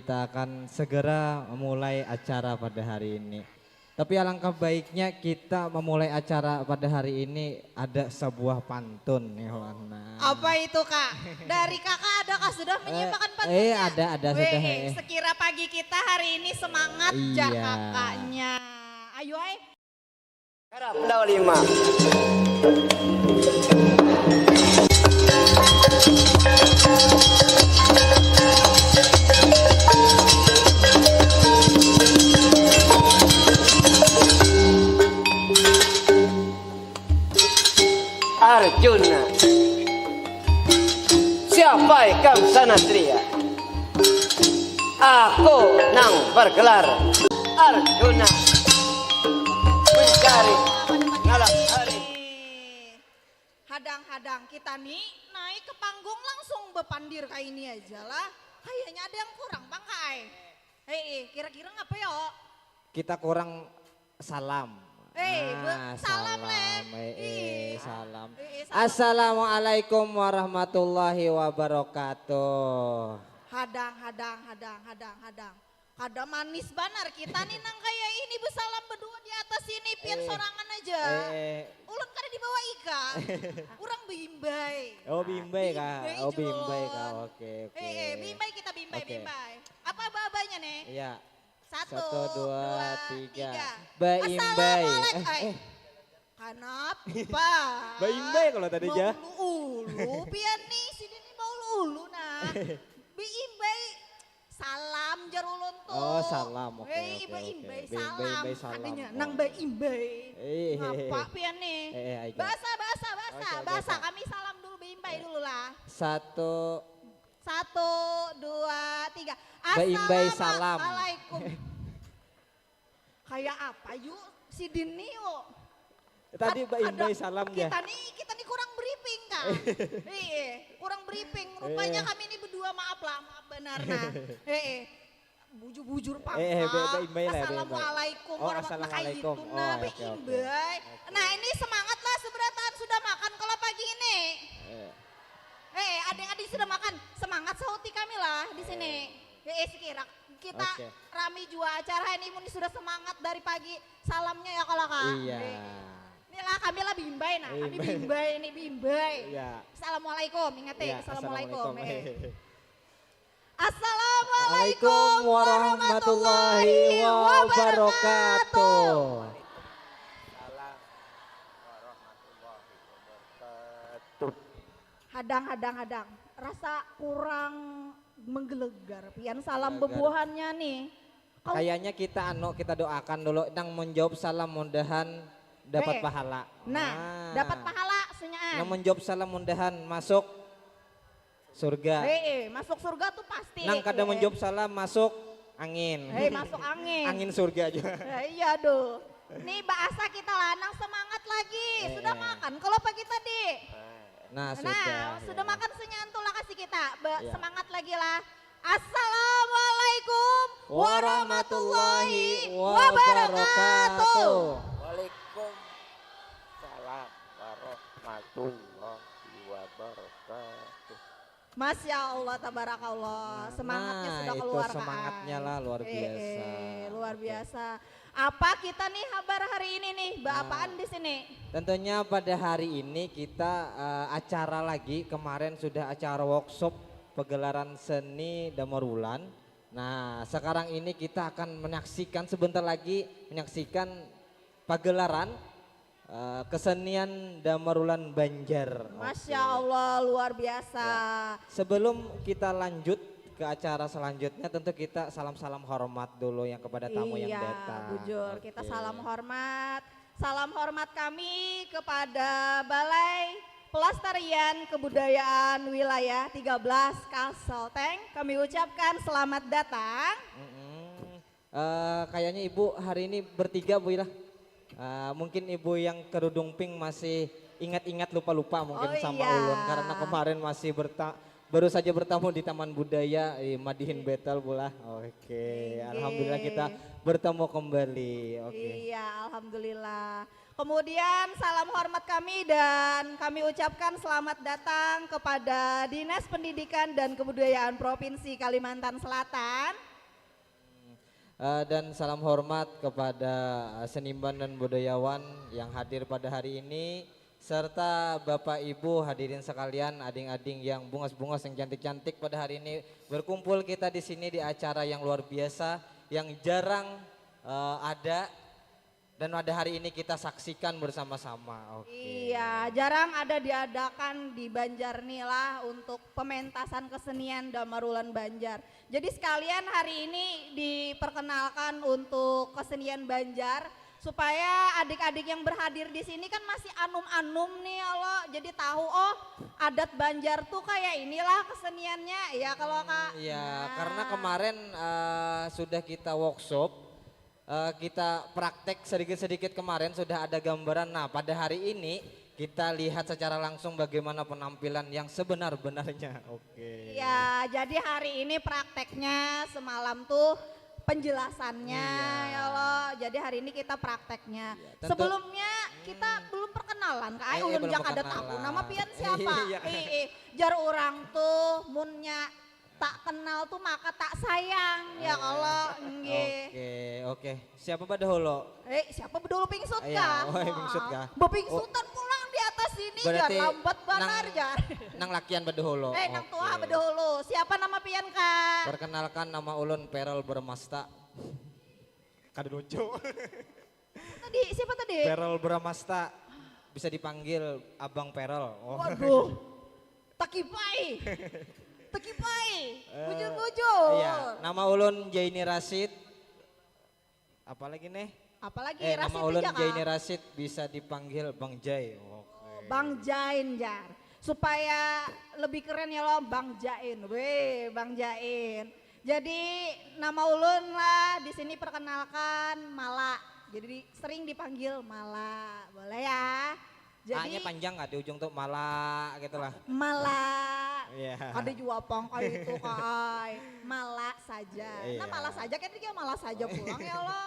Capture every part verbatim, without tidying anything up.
Kita akan segera memulai acara pada hari ini. Tapi alangkah baiknya kita memulai acara pada hari ini ada sebuah pantun nih, Wana. Apa itu, Kak? Dari Kakak adakah sudah menyiapkan pantunnya? Eh, ada, ada sudah, eh. Sekira pagi kita hari ini semangat ja kakaknya. Ayo, ai. Garap dua lima. Arjuna. Siapa ikam, Sanatria? Aku nang bergelar Arjuna, mencari malam hari. Hadang-hadang kita ni naik ke panggung langsung bepandir kayak ini aja lah. Kayaknya ada yang kurang, Bang Kai. Hei, kira-kira ngapa yo? Kita kurang salam. Eh, ah, salam, salam, eh, eh, salam. Eh, eh, salam. Assalamualaikum warahmatullahi wabarakatuh. Hadang, hadang, hadang, hadang, hadang. Kada manis banar kita nih nang kaya ini besalam berdua di atas sini, pian eh, sorangan aja. Eh, eh. Ulun kada dibawa ika. Urang beimbai. Oh, beimbai kah? Oh, beimbai kah? Oke, oke. Eh, eh, beimbai kita, beimbai, oke. Beimbai. Apa aba-abanya nih? Iya. Satu, satu, dua, dua, tiga, tiga. Beimbai. Assalamualaikum. Eh, eh. Kanapa? Beimbai kalau tadi, ja. Maulu-ulu, pian nih, sidin nih maulu-ulu, nah. Beimbai salam jar ulun tuh. Oh, salam. Oke, oke, oke. Beimbai salam. Beimbai salam. Adanya nang beimbai. Eh, eh, eh. Ngapa pian nih? Eh, eh, ayo. Bahasa, bahasa, bahasa. Oke, oke, bahasa. Kami salam dulu, beimbai dulu lah. Satu. Satu, dua, tiga. Beimbai salam. Assalamualaikum. Kayak apa yu sidin nih yu? Tadi beimbai salam ya? Kita nih, kita nih kurang briefing kah? Iya, kurang briefing. Rupanya kami ini berdua, maaf lah, maaf benar nah. Heeh. Bujur-bujur pang. Eh, eh, be-, beimbai lah, beimbai. Assalamualaikum warahmatullahi wabarakatuh. Oh, assalamualaikum. Nah, oke, oke. Beimbai. Oke. Nah, ini semangat lah seberataan sudah makan kalau pagi ini. Eh. Eh, adik-adik sudah makan, semangat sahuti kami lah di sini. Eh. Eh, eh, sekira kita rami jua acara ini, mun sudah semangat dari pagi salamnya ya kalau, Kak. Iya. Eh. Inilah kami lah beimbai nah, kami beimbai ini, beimbai. Iya. Assalamualaikum, ingat ya, assalamualaikum. Iya, assalamualaikum. Eh. Assalamualaikum warahmatullahi wabarakatuh. Waalaikumsalam warahmatullahi wabarakatuh. Hadang, hadang, hadang. Rasa kurang menggelegar. Pian salam bebuahannya nih. Kayaknya kita anu, kita doakan dulu. Nang menjawab salam mudahan dapat pahala. Nah, dapat pahala sunyaan. Nang menjawab salam mudahan masuk surga. Hei, masuk surga tuh pasti. Nang kada menjawab salam masuk angin. Hei, masuk angin. Angin surga aja. Ya, iya, aduh. Nih, bahasa kita lanang semangat lagi. Eh, sudah makan kalau pagi tadi? Nah, sudah. Nah, sudah makan senyantu lah kasih kita. Semangat lagi lah. Assalamualaikum warahmatullahi wabarakatuh. Waalaikumsalam warahmatullahi wabarakatuh. Masya Allah, tabarakallah. Nah, semangatnya sudah keluar, itu semangatnya lah, luar biasa. Eh, eh, luar biasa. Apa kita nih habar hari ini nih? Nah, beapaan di sini? Tentunya pada hari ini kita, eh, acara lagi. Kemarin sudah acara workshop pegelaran seni Damar Wulan. Nah, sekarang ini kita akan menyaksikan, sebentar lagi menyaksikan pagelaran, eh, kesenian Damar Wulan Banjar. Masya Allah, luar biasa. Ya. Sebelum kita lanjut ke acara selanjutnya, tentu kita salam-salam hormat dulu yang kepada tamu yang datang. Iya, bujur. Kita salam hormat. Salam hormat kami kepada Balai Pelestarian Kebudayaan Wilayah tiga belas Kalsel Tank. Kami ucapkan selamat datang. Mm-mm. Eh, kayaknya Ibu hari ini bertiga, Bu, lah. Eh, mungkin Ibu yang kerudung pink masih ingat-ingat lupa-lupa mungkin sama ulun. Karena kemarin masih berta-, baru saja bertamu di Taman Budaya, eh, madihin betel, Bu, lah. Oke, alhamdulillah kita bertemu kembali. Oke. Iya, alhamdulillah. Kemudian salam hormat kami dan kami ucapkan selamat datang kepada Dinas Pendidikan dan Kebudayaan Provinsi Kalimantan Selatan. Uh, dan salam hormat kepada uh, seniman dan budayawan yang hadir pada hari ini, serta Bapak Ibu hadirin sekalian, ading-ading yang bungas-bungas, yang cantik-cantik pada hari ini. Berkumpul kita di sini di acara yang luar biasa, yang jarang uh, ada, dan pada hari ini kita saksikan bersama-sama. Oke. Iya, jarang ada diadakan di Banjar nih lah untuk pementasan kesenian Damarulan Banjar. Jadi sekalian hari ini diperkenalkan untuk kesenian Banjar supaya adik-adik yang berhadir di sini kan masih anum-anum nih ya lo. Jadi tahu, oh, adat Banjar tuh kayak inilah keseniannya ya kalau Kak. Iya, karena kemarin eh, sudah kita workshop, eh, kita praktek sedikit-sedikit kemarin, sudah ada gambaran. Nah, pada hari ini kita lihat secara langsung bagaimana penampilan yang sebenar-benarnya. Oke. Ya, jadi hari ini prakteknya, semalam tuh penjelasannya Iya. ya lo. Jadi hari ini kita prakteknya. Iya, tentu. Sebelumnya kita belum perkenalan Kak. Ai, Eh, ulun belum ja kada tahu perkenalan. Nama pian siapa? Iya, Kak. Ih, ih. Jar urang tuh munnya tak kenal tuh maka tak sayang ya Eh, kalau nggih. Oke, oke. Siapa badahulu? Eh, siapa bedulu pingsut Iya, kah? oh, pingsut kah? Bepingsutan pulang di atas sini, Berarti jar. Lambat banar, nang, jar. Nang lakian badahulu. Eh, nang tua Oke. bedulu. Siapa nama pian, Kak? Perkenalkan, nama ulun Perel Bermasta. Kada lucu. Tadi, siapa tadi? Perel Bramasta, bisa dipanggil Abang Perel. Oh. Waduh. Takipai. Takipai. Eh, Bujur-bujur. Iya, nama ulun Jaini Rasid. Apalagi nih? Apalagi Eh, Rasid nama ulun aja, Kak? Jaini Rasid, bisa dipanggil Bang Jai. Oke. Bang Jain, jar. Supaya lebih keren ya lo, Bang Jain. Weh, Bang Jain. Jadi nama ulun lah di sini perkenalkan Mala. Jadi sering dipanggil Mala. Boleh ya? Jadi A-nya panjang nggak di ujung tuh, Mala gitu lah. Mala. Iya. Kada jua pang kayak itu, Kak. Mala saja. Nah, Iya. Mala saja kan dia Mala saja pulang ya lo.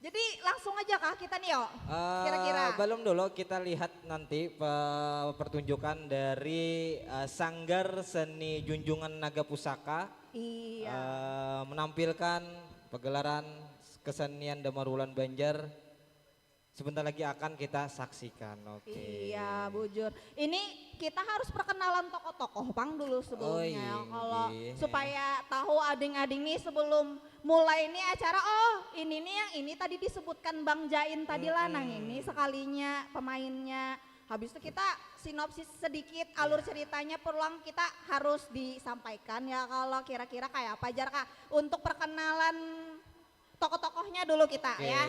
Jadi langsung aja kah kita nih, yo? Eh, Kira-kira. Belum dulu, kita lihat nanti pe- pertunjukan dari eh, Sanggar Seni Junjungan Naga Pusaka Iya. eh, menampilkan pegelaran kesenian Damarulan Banjar. Sebentar lagi akan kita saksikan. Oke. Iya, bujur. Ini kita harus perkenalan tokoh-tokoh pang dulu sebelumnya. Oh, iya, Kalau iya. Supaya tahu ading-ading nih sebelum mulai ini acara, oh, ini nih yang ini tadi disebutkan Bang Jain tadi lah, nah Mm-mm. ini sekalinya pemainnya. Habis itu kita sinopsis sedikit alur Iya. Ceritanya, pulang kita harus disampaikan ya kalau kira-kira kayak apa, jar, Kak, untuk perkenalan tokoh-tokohnya dulu kita. Oke, Ya.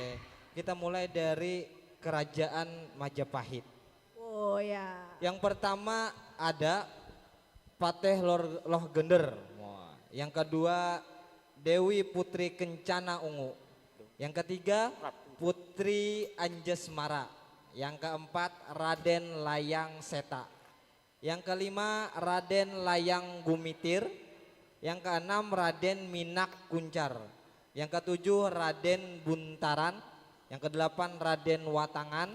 Kita mulai dari Kerajaan Majapahit. Oh ya. Yang pertama ada Pateh Lor- Loh Gender. Wah. Yang kedua Dewi Putri Kencana Ungu. Yang ketiga Putri Anjasmara. Yang keempat Raden Layang Seta. Yang kelima Raden Layang Gumitir. Yang keenam Raden Minak Kuncar. Yang ketujuh Raden Buntaran. Yang kedelapan Raden Watangan.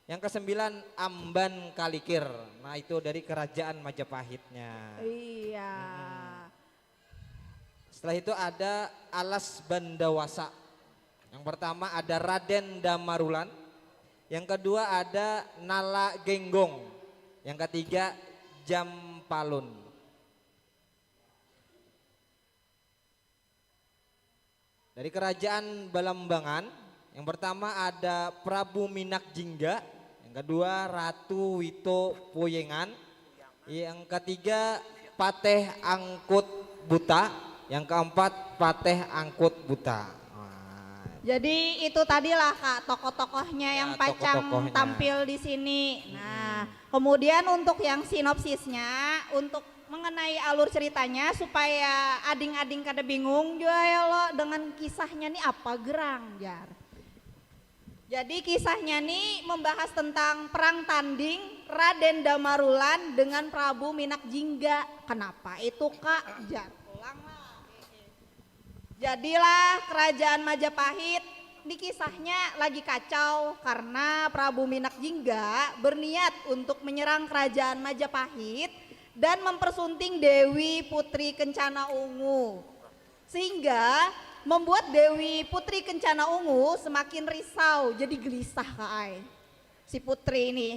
Yang kesembilan Amban Kalikir. Nah, itu dari kerajaan Majapahitnya. Iya. Setelah itu ada Alas Bandawasa. Yang pertama ada Raden Damarulan. Yang kedua ada Nala Genggong. Yang ketiga Jampalun. Dari kerajaan Balambangan, yang pertama ada Prabu Minak Jingga, yang kedua Ratu Wito Puyengan, yang ketiga Pateh Angkut Buta, yang keempat Pateh Angkut Buta. Wah. Jadi itu tadilah, Kak, tokoh-tokohnya Ya, yang pacang tokoh-tokohnya. Tampil di sini. Nah, kemudian untuk yang sinopsisnya, untuk mengenai alur ceritanya supaya ading-ading kada bingung juga ya lo dengan kisahnya nih apa gerang, jar. Jadi kisahnya nih membahas tentang perang tanding Raden Damarulan dengan Prabu Minak Jingga. Kenapa itu, Kak? Jar. Ulang lah. Jadilah kerajaan Majapahit. Ini kisahnya lagi kacau karena Prabu Minak Jingga berniat untuk menyerang kerajaan Majapahit dan mempersunting Dewi Putri Kencana Ungu. Sehingga Membuat Dewi Putri Kencana Ungu semakin risau, jadi gelisah, Kak ai. Si Putri ini.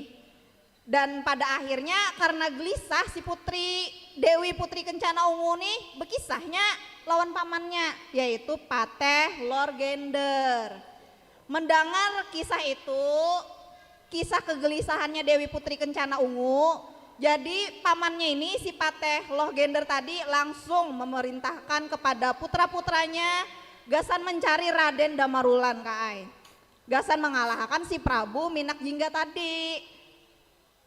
Dan pada akhirnya karena gelisah si Putri, Dewi Putri Kencana Ungu nih bekisahnya lawan pamannya, yaitu Pateh Lor Gender. Mendengar kisah itu, kisah kegelisahannya Dewi Putri Kencana Ungu, jadi pamannya ini si Pateh Loh Gender tadi langsung memerintahkan kepada putra-putranya gasan mencari Raden Damarulan, Kak ai. Gasan mengalahakan si Prabu Minak Jingga tadi.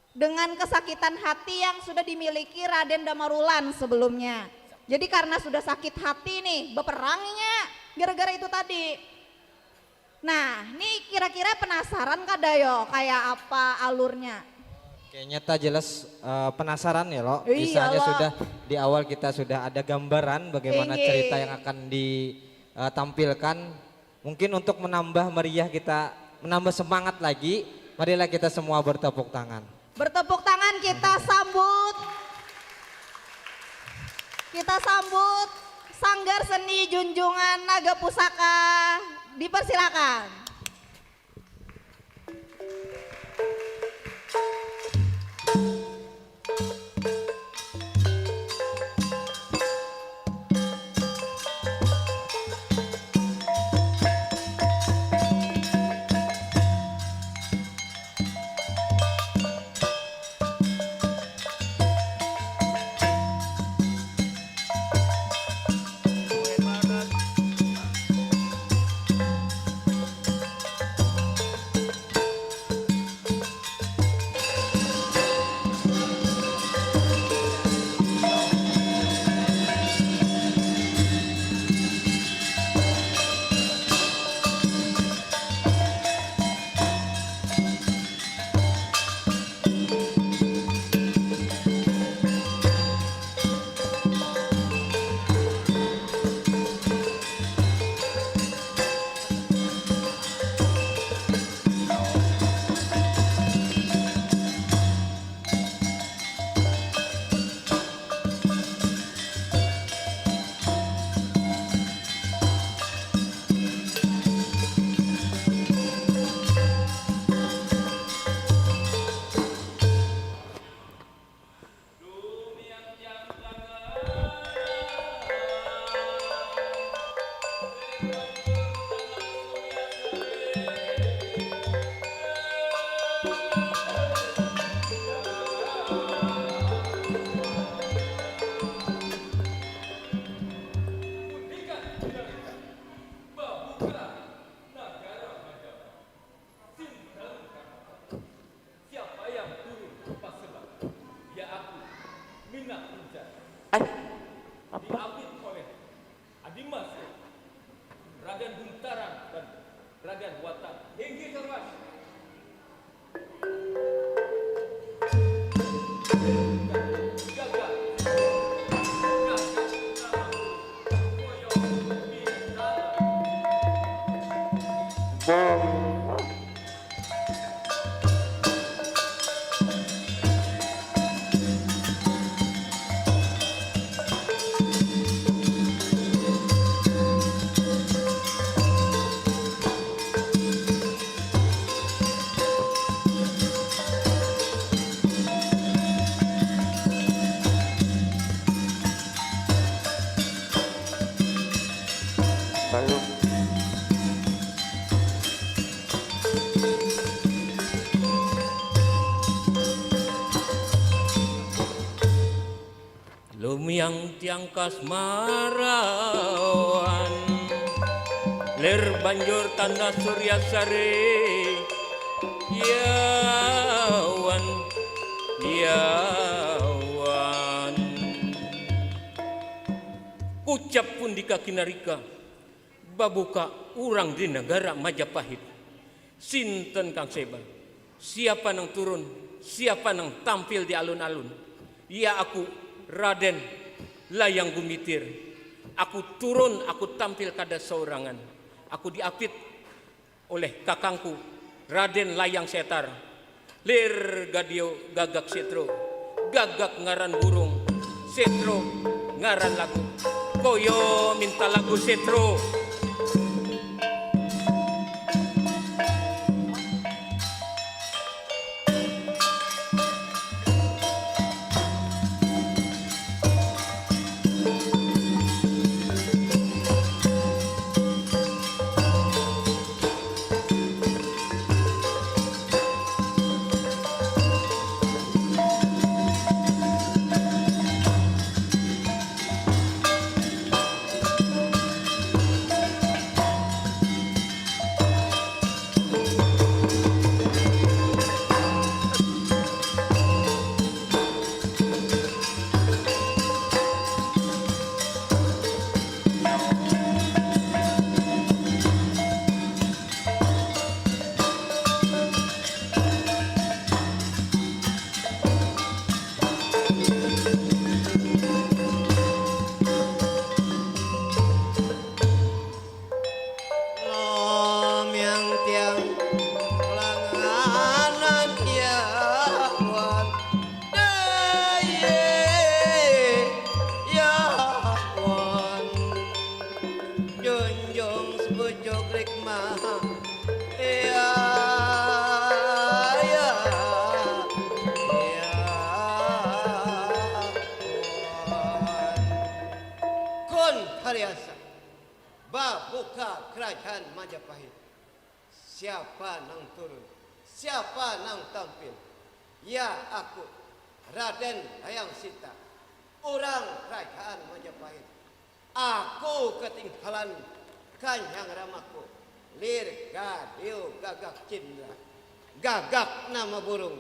Dengan kesakitan hati yang sudah dimiliki Raden Damarulan sebelumnya. Jadi karena sudah sakit hati nih, beperangnya gara-gara itu tadi. Nah, nih kira-kira penasaran kada yo kayak apa alurnya? Kayaknya tak jelas, eh, penasaran ya, Lo. Iya, Misalnya Lo. Sudah di awal kita sudah ada gambaran bagaimana Inggih. Cerita yang akan ditampilkan. Mungkin untuk menambah meriah kita, menambah semangat lagi, marilah kita semua bertepuk tangan. Bertepuk tangan kita sambut. Kita sambut Sanggar Seni Junjungan Naga Pusaka. Dipersilakan. Siapa yang turun paseban? Ya aku, Minak Rinjani. Ai, apa? Diapit oleh Adi Mas, Raden Buntaran dan Raden Watan. Inggih, Kang Mas. Lumiang tiang kasmarawan, lir banjur tanah Suryasari, yawan, yawan. Kucap pun di kaki narika, babuka urang di negara Majapahit. Sinten Kang Seba? Siapa nang turun? Siapa nang tampil di alun-alun? Ya aku, Raden Layang Gumitir. Aku turun, aku tampil kada saurangan. Aku diapit oleh kakangku, Raden Layang Setar. Lir gadio gagak setro, gagak ngaran burung, setro ngaran lagu. Koyo minta lagu setro. Junjung sepucuk rikma. Iya, iya, iya. Kun Hariasa, babuka kerajaan Majapahit. Siapa nang turun? Siapa nang tampil? Ya aku, Raden Hayang Sita, urang kerajaan Majapahit. Aku ketinggalan kanyang ramaku, Lir Gadiu Gagak Cindra. Gagak nama burung,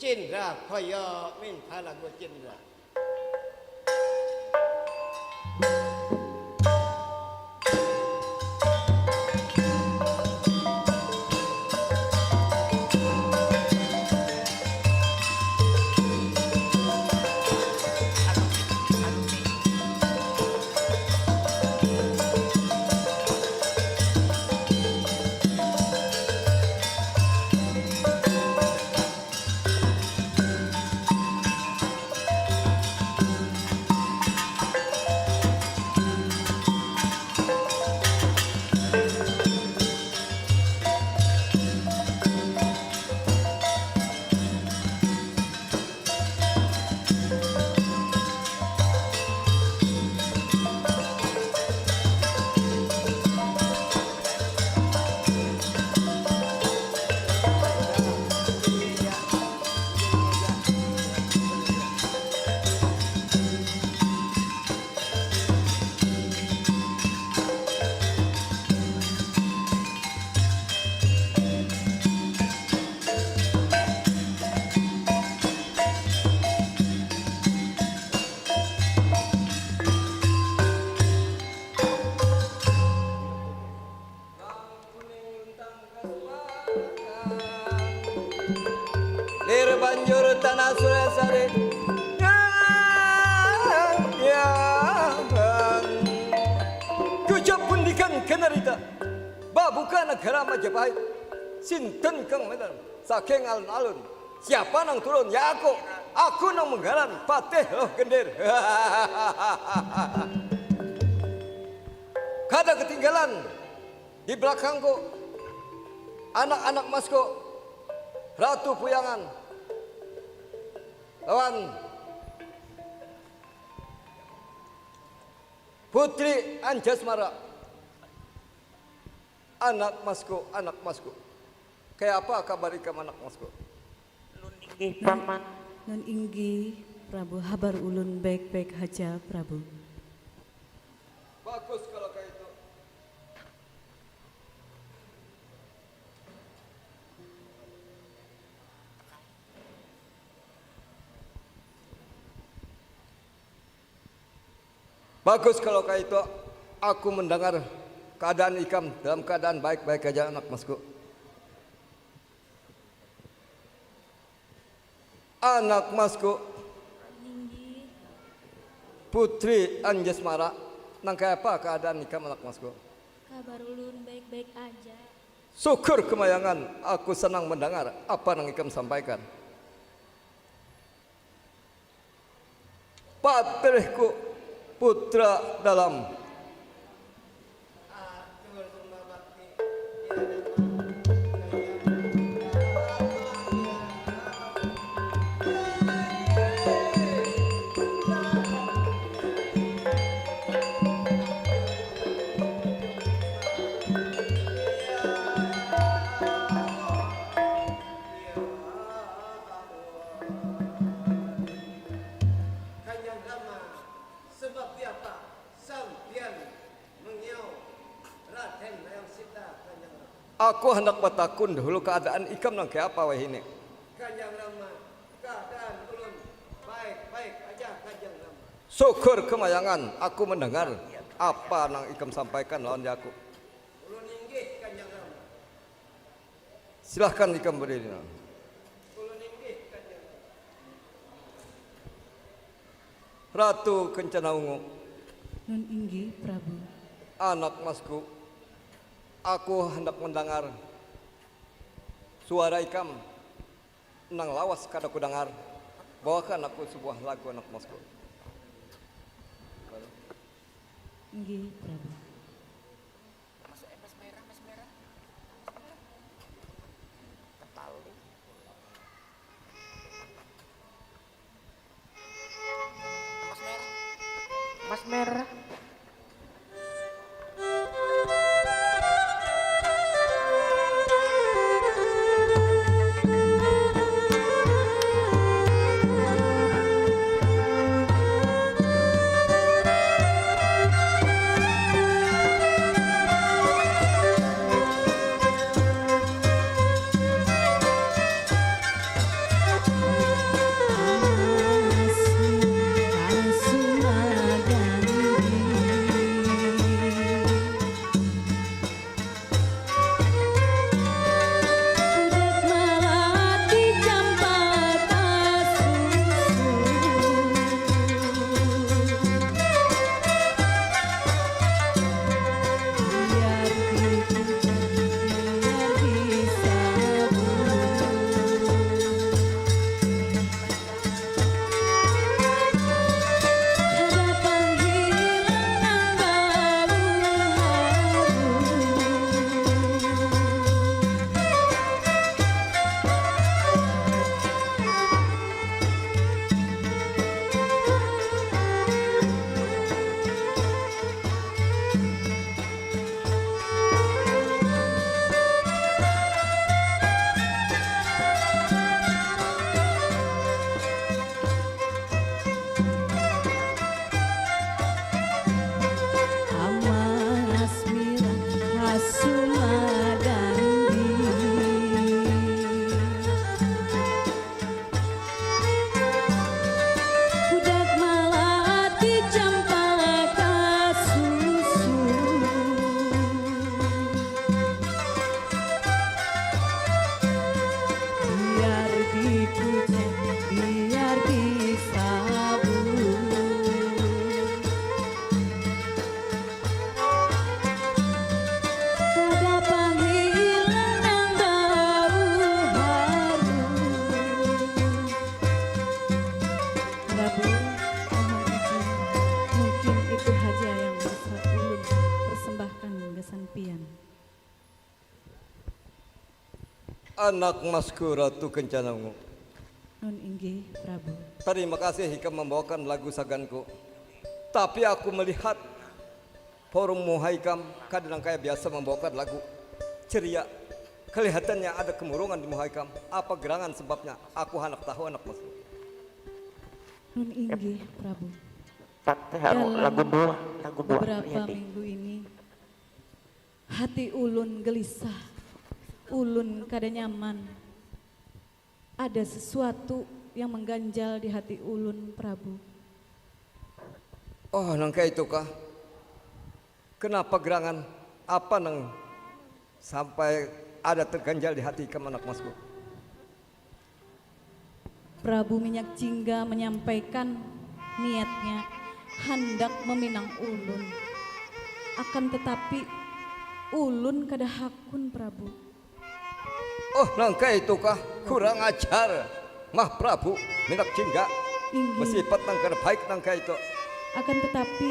cindra kaya minta lagu cindra. Lir banjur tanah Suresari. Yang, yang. Gajah pundikan kena rita. Babuka negara Majapahit. Sinten kang medan? Saking alun-alun. Siapa nang turun? Ya aku. Aku nang menggaran Patih Loh Gendir. Kada ketinggalan di belakangku anak-anak masku, Ratu Puyangan lawan Putri Anjasmara. Anak masku, anak masku. Kaya apa kabar ikam, anak masku? Ulun inggih, Paman. Nun inggih, Prabu. Habar ulun baik-baik haja, Prabu. Bagus kalau kaitu. Bagus kalau kaitu, aku mendangar keadaan ikam dalam keadaan baik-baik haja, anak masku. Anak masku. Inggih. Putri Anjasmara, nang kaya apa keadaan ikam, anak masku? Kabar ulun baik-baik aja. Syukur kemayangan, aku senang mendengar apa nang ikam sampaikan. Patirku, putra dalam. Kanjeng Rama, sebab diapa sampiyan mengiau Raden Mayang Sita, Kanjeng Rama? Aku handak batakun dahulu keadaan ikam nang kaya apa wahini. Kanjeng Rama, keadaan ulun baik-baik aja, Kanjeng Rama. Syukur kemayangan, aku mendengar apa nang ikam sampaikan lawan jaku. Ulun inggih, Kanjeng Rama. Silahkan ikam berdiri, nah. Ratu Kencana Ungu. Nun inggih, Prabu. Anak masku, aku handak mendengar suara ikam nang lawas kada kudangar. Bawakan aku sebuah lagu, anak masku. Inggih, Prabu. Sampiyan. Anak masku Ratu Kencana Ungu. Nun inggih, Prabu. Tarima kasih ikam mambawakan lagu saganku. Tapi aku melihat forum muha ikam kada nang kaya biasa mambawakan lagu ceria. Kelihatannya ada kemurungan di muha ikam. Apa gerangan sebabnya? Aku handak tahu, anak masku. Nun inggih, Prabu. Tante, anu, dalam lagu dua, lagu dua. Beberapa minggu ini, hati ulun gelisah, ulun kada nyaman. Ada sesuatu yang mengganjal di hati ulun, Prabu. Oh, nang kaya itu kah? Kenapa gerangan? Apa nang sampai ada terganjal di hati ikam, anak masku? Prabu Minyak Jingga menyampaikan niatnya handak meminang ulun. Akan tetapi, ulun kada hakun, Prabu. Oh, nang kaya itu kah? Kurang ajar. Mah Prabu Minyak Jingga. Inggih. Besipat nang kada baik nang kaya itu. Akan tetapi,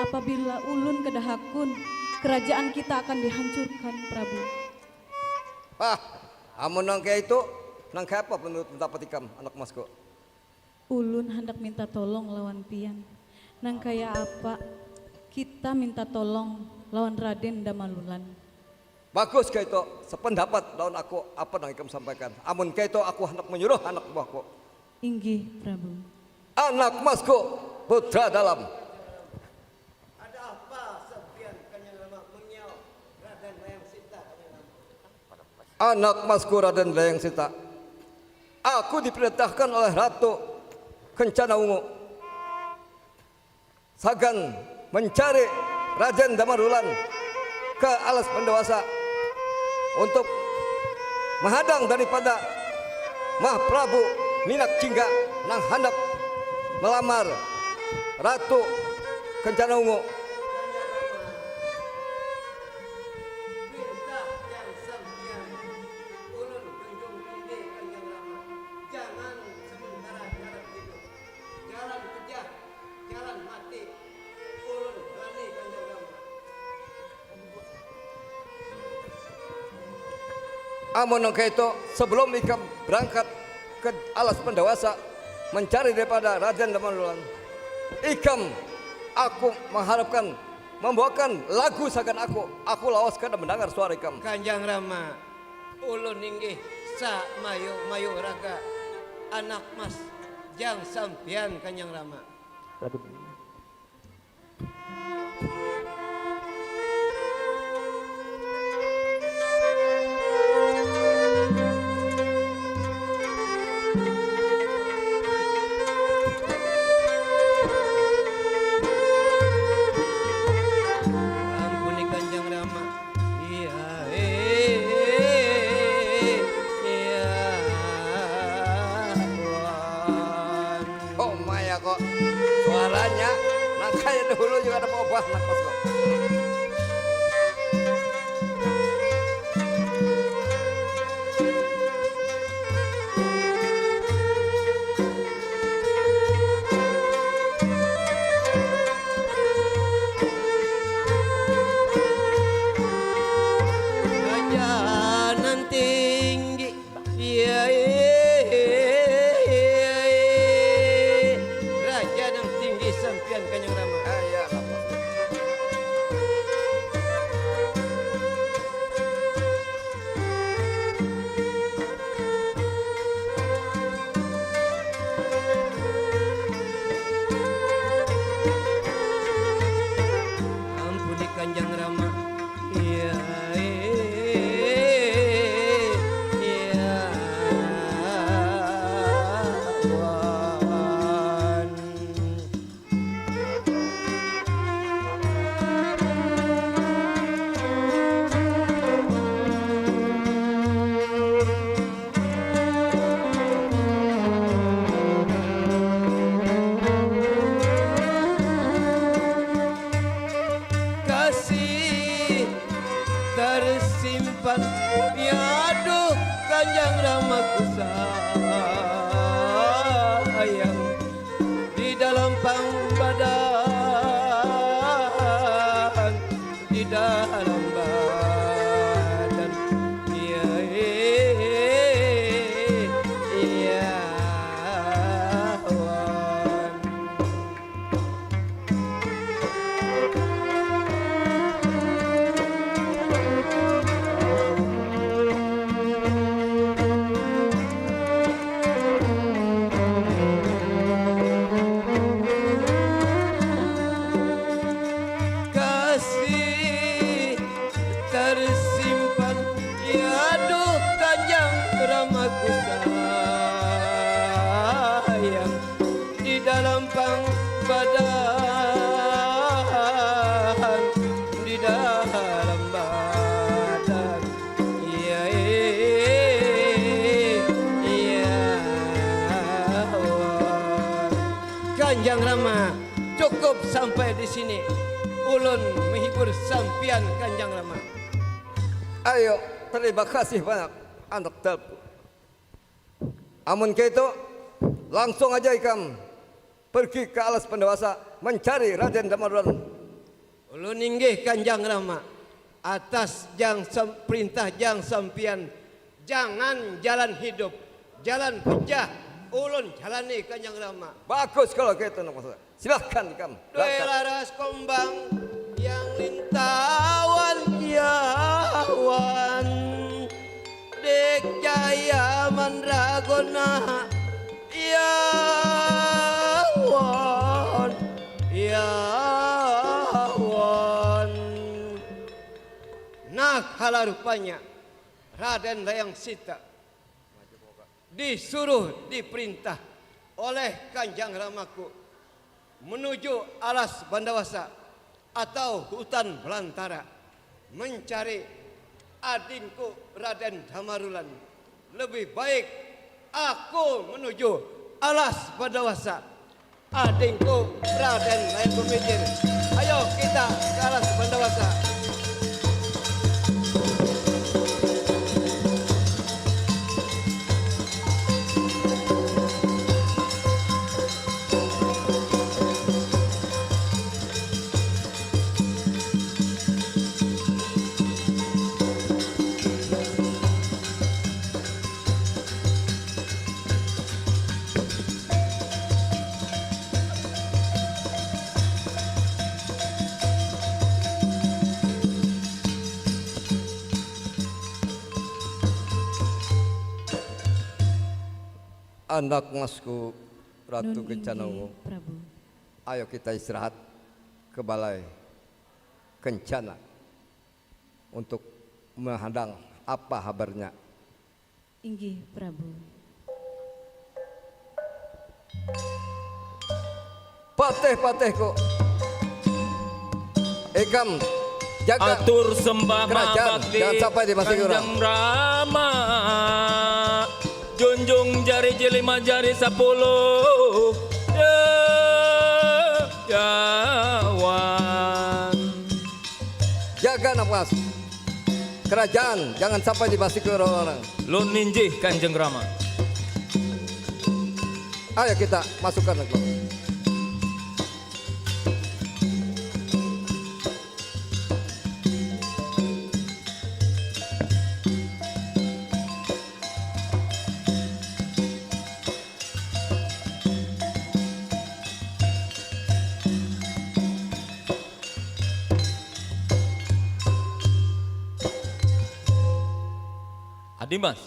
apabila ulun kada hakun, kerajaan kita akan dihancurkan, Prabu. Hah, amun nang kaya itu, nang kaya apa menurut pendapat ikam, anak masku? Ulun handak minta tolong lawan pian. Nang kaya apa kita minta tolong lawan Raden Damalulan? Bagus kaya itu, sependapat lawan aku apa nang ikam sampaikan. Amun kaya itu, aku handak menyuruh anak buahku. Inggih, Prabu. Anak masku, Putra Dalam. Ada apa sampiyan, Kanjeng Rama, mengiau Raden Layang Sinta, Kanjeng Rama? Anak masku Raden Layang Sinta, aku diperintahkan oleh Ratu Kencana Ungu sagan mencari Raden Damarulan ke alas pendewasa untuk menghadang daripada Mah Prabu Minak Jingga nang handak melamar Ratu Kencana Ungu. Perintah yang sampiyan ulun junjung tinggi, Kanjeng Rama. Jangan sementara jalan hidup, jalan pejah, jalan mati, ulun berani, Kanjeng Rama. Amun nang kaitu, sebelum ikam berangkat ke alas pendewasa mencari daripada Raden Damalulan, ikam, aku mengharapkan membawakan lagu sagan aku. Aku lawas kada mendengar suara ikam. Kanjang Rama, ulun inggih sa mayu-mayu raga anak mas jang sampian, Kanjang Rama. Lagu. Ampuni Kanjeng Rama. Iya, eh, iya, Tuhan. Oh, maya kok. Suaranya nang kaya dahulu jua kada baubah, nang pas kok. Raja nan tinggi. Iya, iya, iya, iya. Raja nang tinggi sampian, Kanjeng Rama. Ah, iya, apa? Ampuni, Kanjeng Rama. Iya, iya, iya, Wan. Kasih tersimpan, ya aduh, Kanjang Ramaku sayang, di dalam pang badan, di Lambatan, iya, iya, iya, wan. Kasih tersimpan, ya duh kanjang ramaku sayang, di dalam pang badan, di dalam badan, iya, iya, iya, wah. Kanjang Rama, cukup sampai di sini. Ulun menghibur sampian, Kanjang Rama. Ayo, terima kasih banyak, anak dalku. Amun kaitu, langsung aja ikam pergi ke alas pendewasa mencari Raden Damarulan. Ulun inggih, Kanjang Rama. Atas jang sam-, perintah jang sampian, jangan jalan hidup, jalan pejah ulun jalani, Kanjang Rama. Bagus kalau kaitu, anak bangsa. Silahkan ikam. Due berangkat. Laras kumbang yang lintawan, ya wan. Dik Jaya Mandraguna, ya wan, ya wan. Nah, kala rupanya Raden Dayang Sita disuruh, diperintah oleh Kanjang Ramaku menuju alas Bandawasa atau hutan belantara, mencari adingku Raden Damarulan. Lebih baik aku menuju alas Bandawasa. Adingku Raden lain pemikir. Ayo kita ke alas Bandawasa. Anak masku, Ratu Kencana Wungu. Prabu. Ayo kita istirahat ke balai Kencana untuk menghadang apa habarnya. Inggih, Prabu. Patih-patihku. Ikam jaga. Atur sembah kerajaan, mabakti jangan sampai dimasuki orang. Kanjeng Rama. Junjung jari jilima jari sapuluh. Ya, ya, wan. Jaga nafas. Kerajaan jangan sampai dimasuki orang-orang. Lun ninjih, Kanjeng Rama. Ayo kita masukkan ke. Adimas,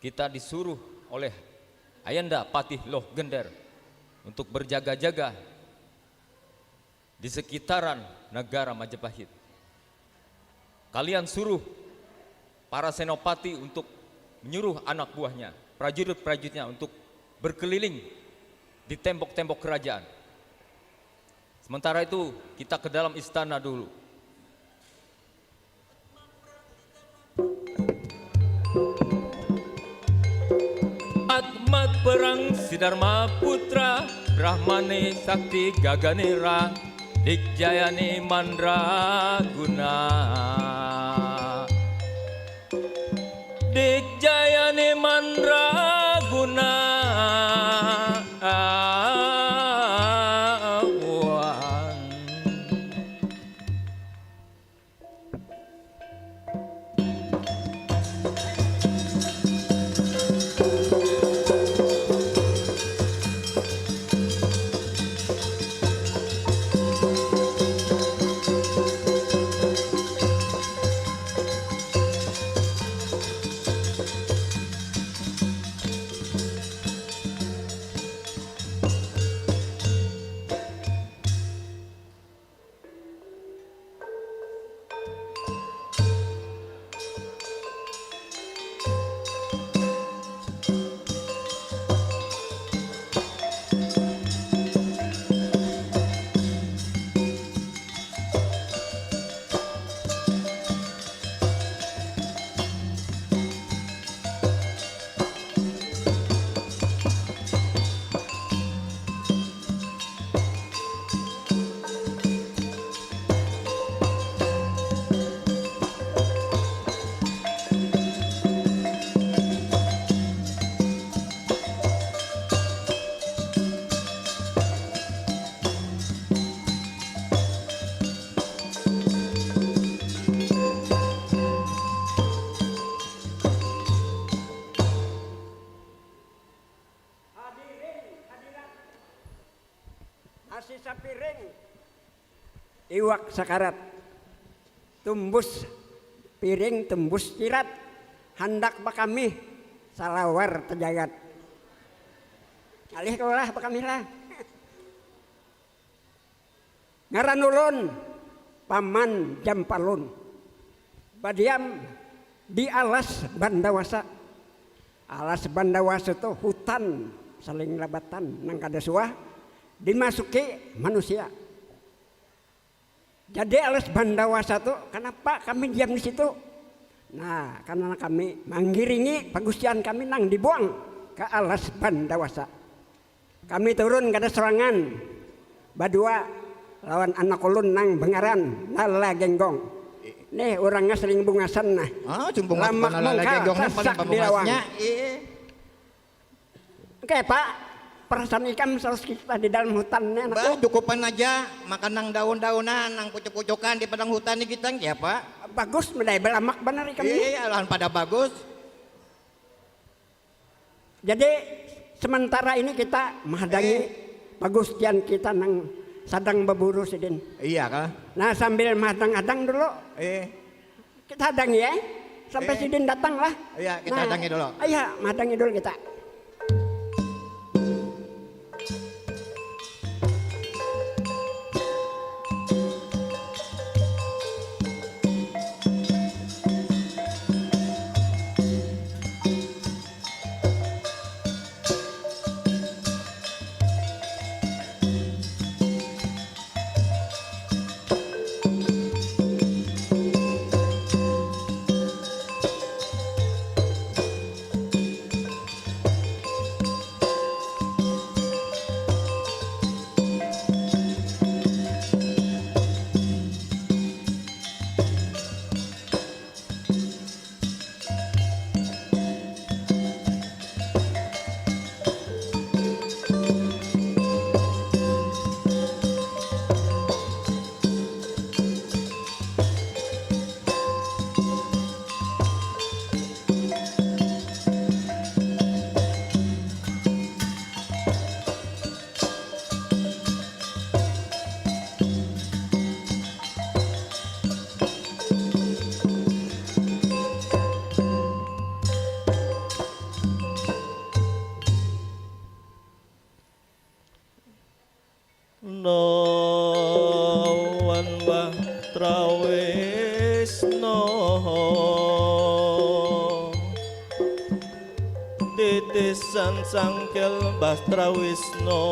kita disuruh oleh Ayanda Patih Loh Gender untuk berjaga-jaga di sekitaran negara Majapahit. Kalian suruh para senopati untuk menyuruh anak buahnya, prajurit-prajuritnya untuk berkeliling di tembok-tembok kerajaan. Sementara itu, kita ke dalam istana dulu. Atmat perang Sidarma Putra, Brahmane Sakti Gaganera, Digjayane Mandraguna. Digjayane Mandraguna. Wan. Iwak sakarat, tumbus piring, tumbus cirat, handak bakamih salawar tajagat. Ngalih kalu lah bakamih lah. Ngaran ulun Paman Jampalun, badiam di Alas Bandawasa. Alas Bandawasa tu hutan saling labatan nang kada suah dimasuki manusia. Jadi alas bandawasa tu, kenapa kami diam di situ? Nah, karena kami manggiringi pagusian kami nang dibuang ke alas bandawasa. Kami turun kada sorangan, badua lawan anak ulun nang bengaran Lala Genggong. Nih, urangnya sering bungasan nah. Ah, cuma bungas. Lamak bana Lala mungkal Genggong nih paling sasak di lawang. Pabungasnya. Iya. Oke, Pak. Perasaan ikam saus kita di dalam hutan nih, anakku. Bah, cukupan aja makan nang daun-daunan, nang pucuk-pucukan di padang hutan nih kita, ya, Pak. Bagus, medai belamak banar ikam nih. Iya, lawan pada bagus. Jadi, sementara ini kita mahadangi Eh. pagustian kita nang sadang baburu sidin. Iya kah? Nah, sambil mahadang-hadang dulu. Eh. Kita hadangi ya. Sampai Eh. sidin datang lah. Iya, kita Nah, hadangi dulu. Iya, hadangi dulu kita. Nawan Bah Trawisno. Titisan sangkil Bah Trawisno.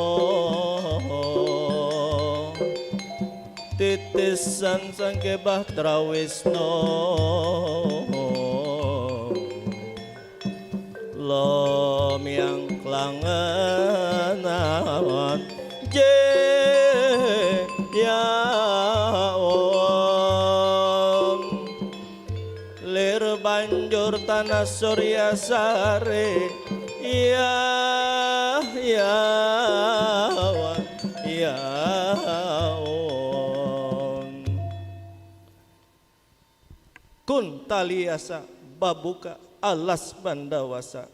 Titisan sangkil Bah Trawisno. Lomiang klangenan je yaon. Lir banjur tanah Surya Sari, iya, iya, wan, iya, wan. Kun taliasa babuka alas bandawasa.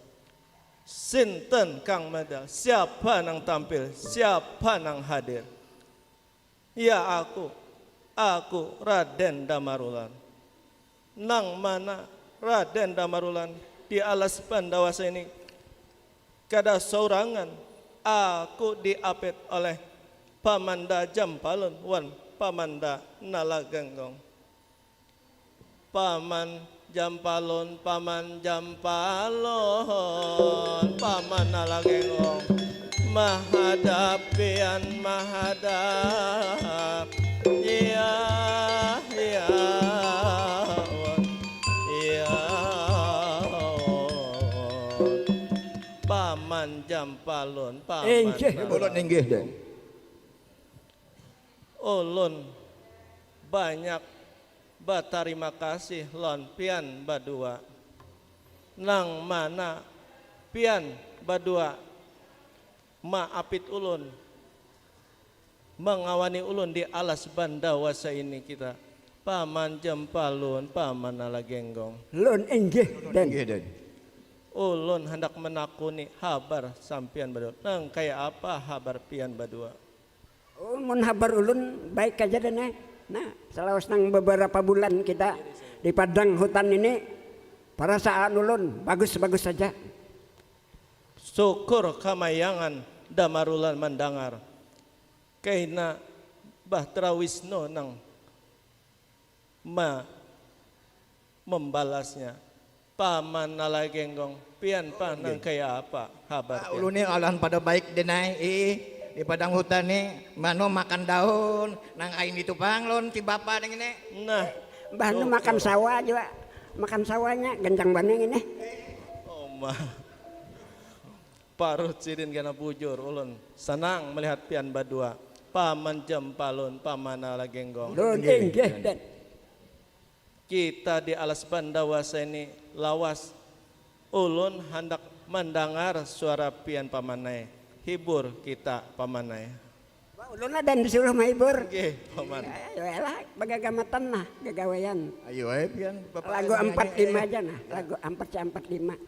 Sinten kang medal? Siapa nang tampil? Siapa nang hadir? Ya aku, aku Raden Damarulan. Nang mana Raden Damarulan di alas bandawasa ini? Kada saurangan, aku diapit oleh Pamanda Jampalun wan Pamanda Nalagenggong. Paman Jampalun, Paman Jampalun, Paman Nalagenggong, mahadap pian, mahadap. Iya, iya, iya. Paman Jampalun, Paman Inggih, Nalagenggong. Ulun inggih, Den. Ulun banyak batarima kasih lawan pian badua. Nang mana pian badua maapit ulun, mangawani ulun di alas bandawasa ini kita. Paman Jampalun, Paman Nalagenggong. Lun inggih, Den. Inggih, Den. Ulun handak manakuni habar sampian badua. Nang kaya apa habar pian badua? Oh, mun habar ulun baik aja, Den, eh. Nah, selawas nang beberapa bulan kita di padang hutan ini, perasaan ulun bagus-bagus saja. Syukur kamayangan damarulan mandangar. Kaina Bahtera Wisnu nang ma membalasnya. Paman Nala Genggong, pian pa nang kaya apa habar pian? Ulun ni alan pada baik den ai, ih, di padang hutan ni, manu makan daun, nang ain itu pang lawan si bapa nang ini. Nah. Mbah nu makan sawa jua, makan sawanya gancang banar ngini. Oma. Parut sidin kena bujur ulun. Senang melihat pian badua. Paman Jempalun, Paman Nala Genggong. Lun inggih dan. Kita di alas Bandawa saini lawas. Ulun handak mandangar suara pian Paman ai. Hibur kita Paman ai. Wah, ulun lah dan disuruh mahibur. Nggih, Paman. Ayo lah, bagagamatan lah, gagawean. Ayo ai pian, Bapak. Lagu empat lima aja nah, lagu empat c empat lima.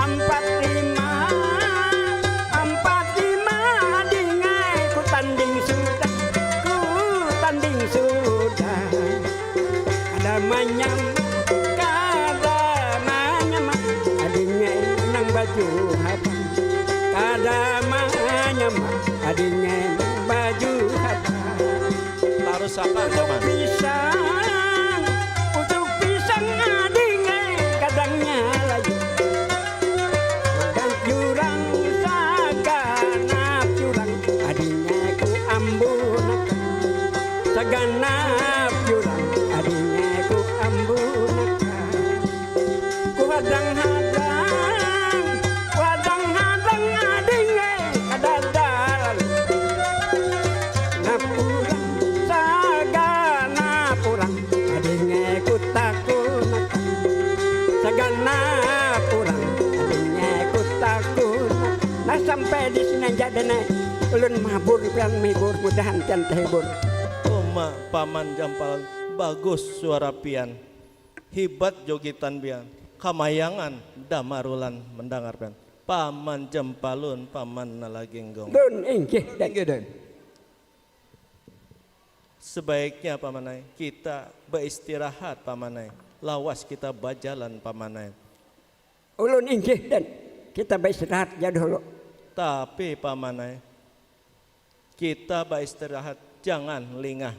Ampat lima, ampat lima, adingai, ku tanding sudah, ku tanding sudah. Kada manyam, kada manyam, adingai nang baju habang. Kada manyam, adingai nang baju habang. Tarusakan, Paman. Pisang, pucuk pisang adingai kadangnya lagi. Magang jurang, saganap jurang adingai ku ambunakan. Saganap jurang adingai ku ambunakan. Ku hadang-hadang, ku hadang-hadang ading ai kadada lalu. Napurang saganap urang ading ai ku takunakan. Saganap urang ading ai ku takunakan. Nah sampai di sini aja deh nih. Ulun mahibur pian mahibur, mudahan pian tahibur. Uma paman jampal bagus suara pian. Hibat jogitan pian, kamayangan damarulan mandangar pian. Paman jempalun, paman nala genggong. Dun, inggih, inggih dun. Sebaiknya paman ai, kita baistirahat paman ai. Lawas kita bajalan paman ai. Ulun inggih dun, kita baistirahat ja dahulu. Tapi paman ai, Kita baistirahat jangan lingah,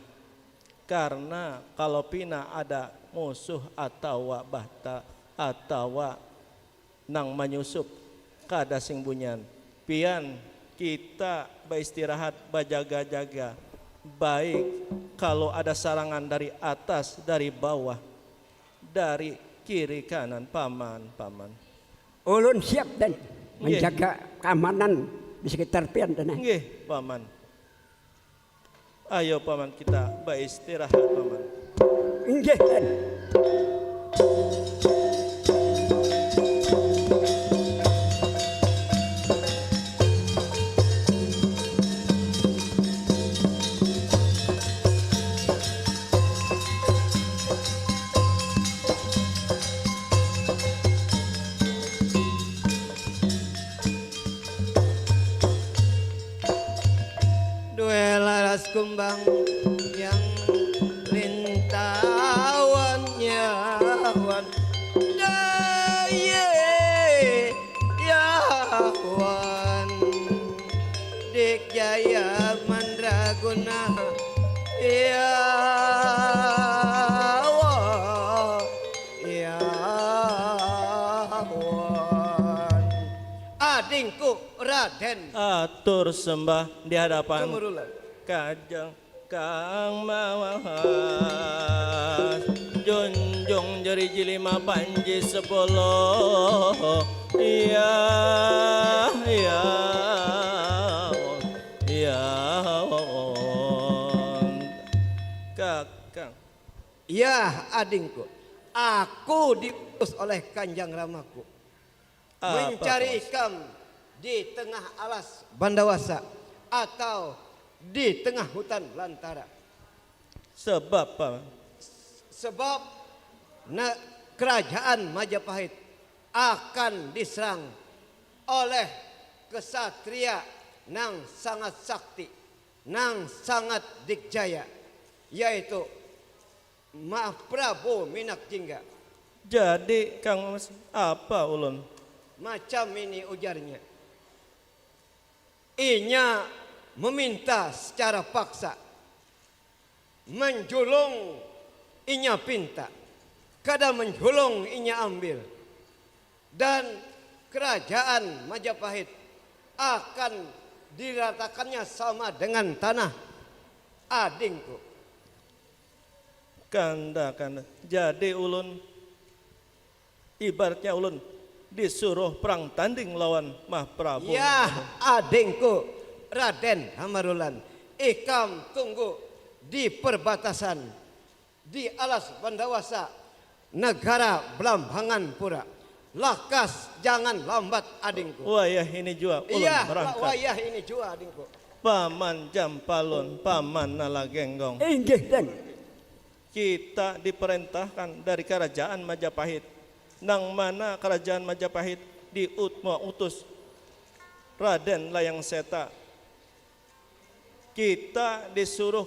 karna kalo pina ada musuh atawa bahta atawa nang manyusup kada sing bunyian, pian kita baistirahat bajaga-jaga, baik kalo ada sarangan dari atas, dari bawah, dari kiri kanan, paman, paman. Ulun siap dan manjaga keamanan di sekitar pian dan. Nggih, Paman. Ayo Paman kita baistirahat Paman. Nggih, dan. Due laras kumbang yang lintawan nyawan daye yawan dik jaya mandraguna yawan yawan adingku Raden. Atur sembah di hadapan Kajeng Kang Mawas, junjung jari jilima panji sepuluh. Iya, iya, iya. Kakang. Iya, adingku. Aku diutus oleh Kanjang Ramaku mencari ikam di tengah alas bandawasa atau di tengah hutan belantara. Sebab apa? Sebab na, kerajaan Majapahit akan diserang oleh kesatria nang sangat sakti, nang sangat dikjaya, yaitu Mah Prabu Minak Jingga. Jadi, Kang Mas, apa ulun? Macam ini ujarnya. Inya meminta secara paksa. Menjulung inya pinta. Kada menjulung inya ambil. Dan kerajaan Majapahit akan diratakannya sama dengan tanah, adingku. Kanda, kanda. Jadi ulun, ibaratnya ulun disuruh perang tanding lawan Mah Prabu. Yah, adingku, Raden Hamarulan, ikam tunggu di perbatasan, di alas bandawasa negara Belambangan pura. Lakas, jangan lambat, adingku. Wayah ini jua ulun. Iya, berangkat. Wayah ini jua, adingku. Paman Jampalun, Paman Nalagenggong. Inggih, Den. Kita diperintahkan dari kerajaan Majapahit, nang mana kerajaan Majapahit diut-, mautus Raden Layang Seta. Kita disuruh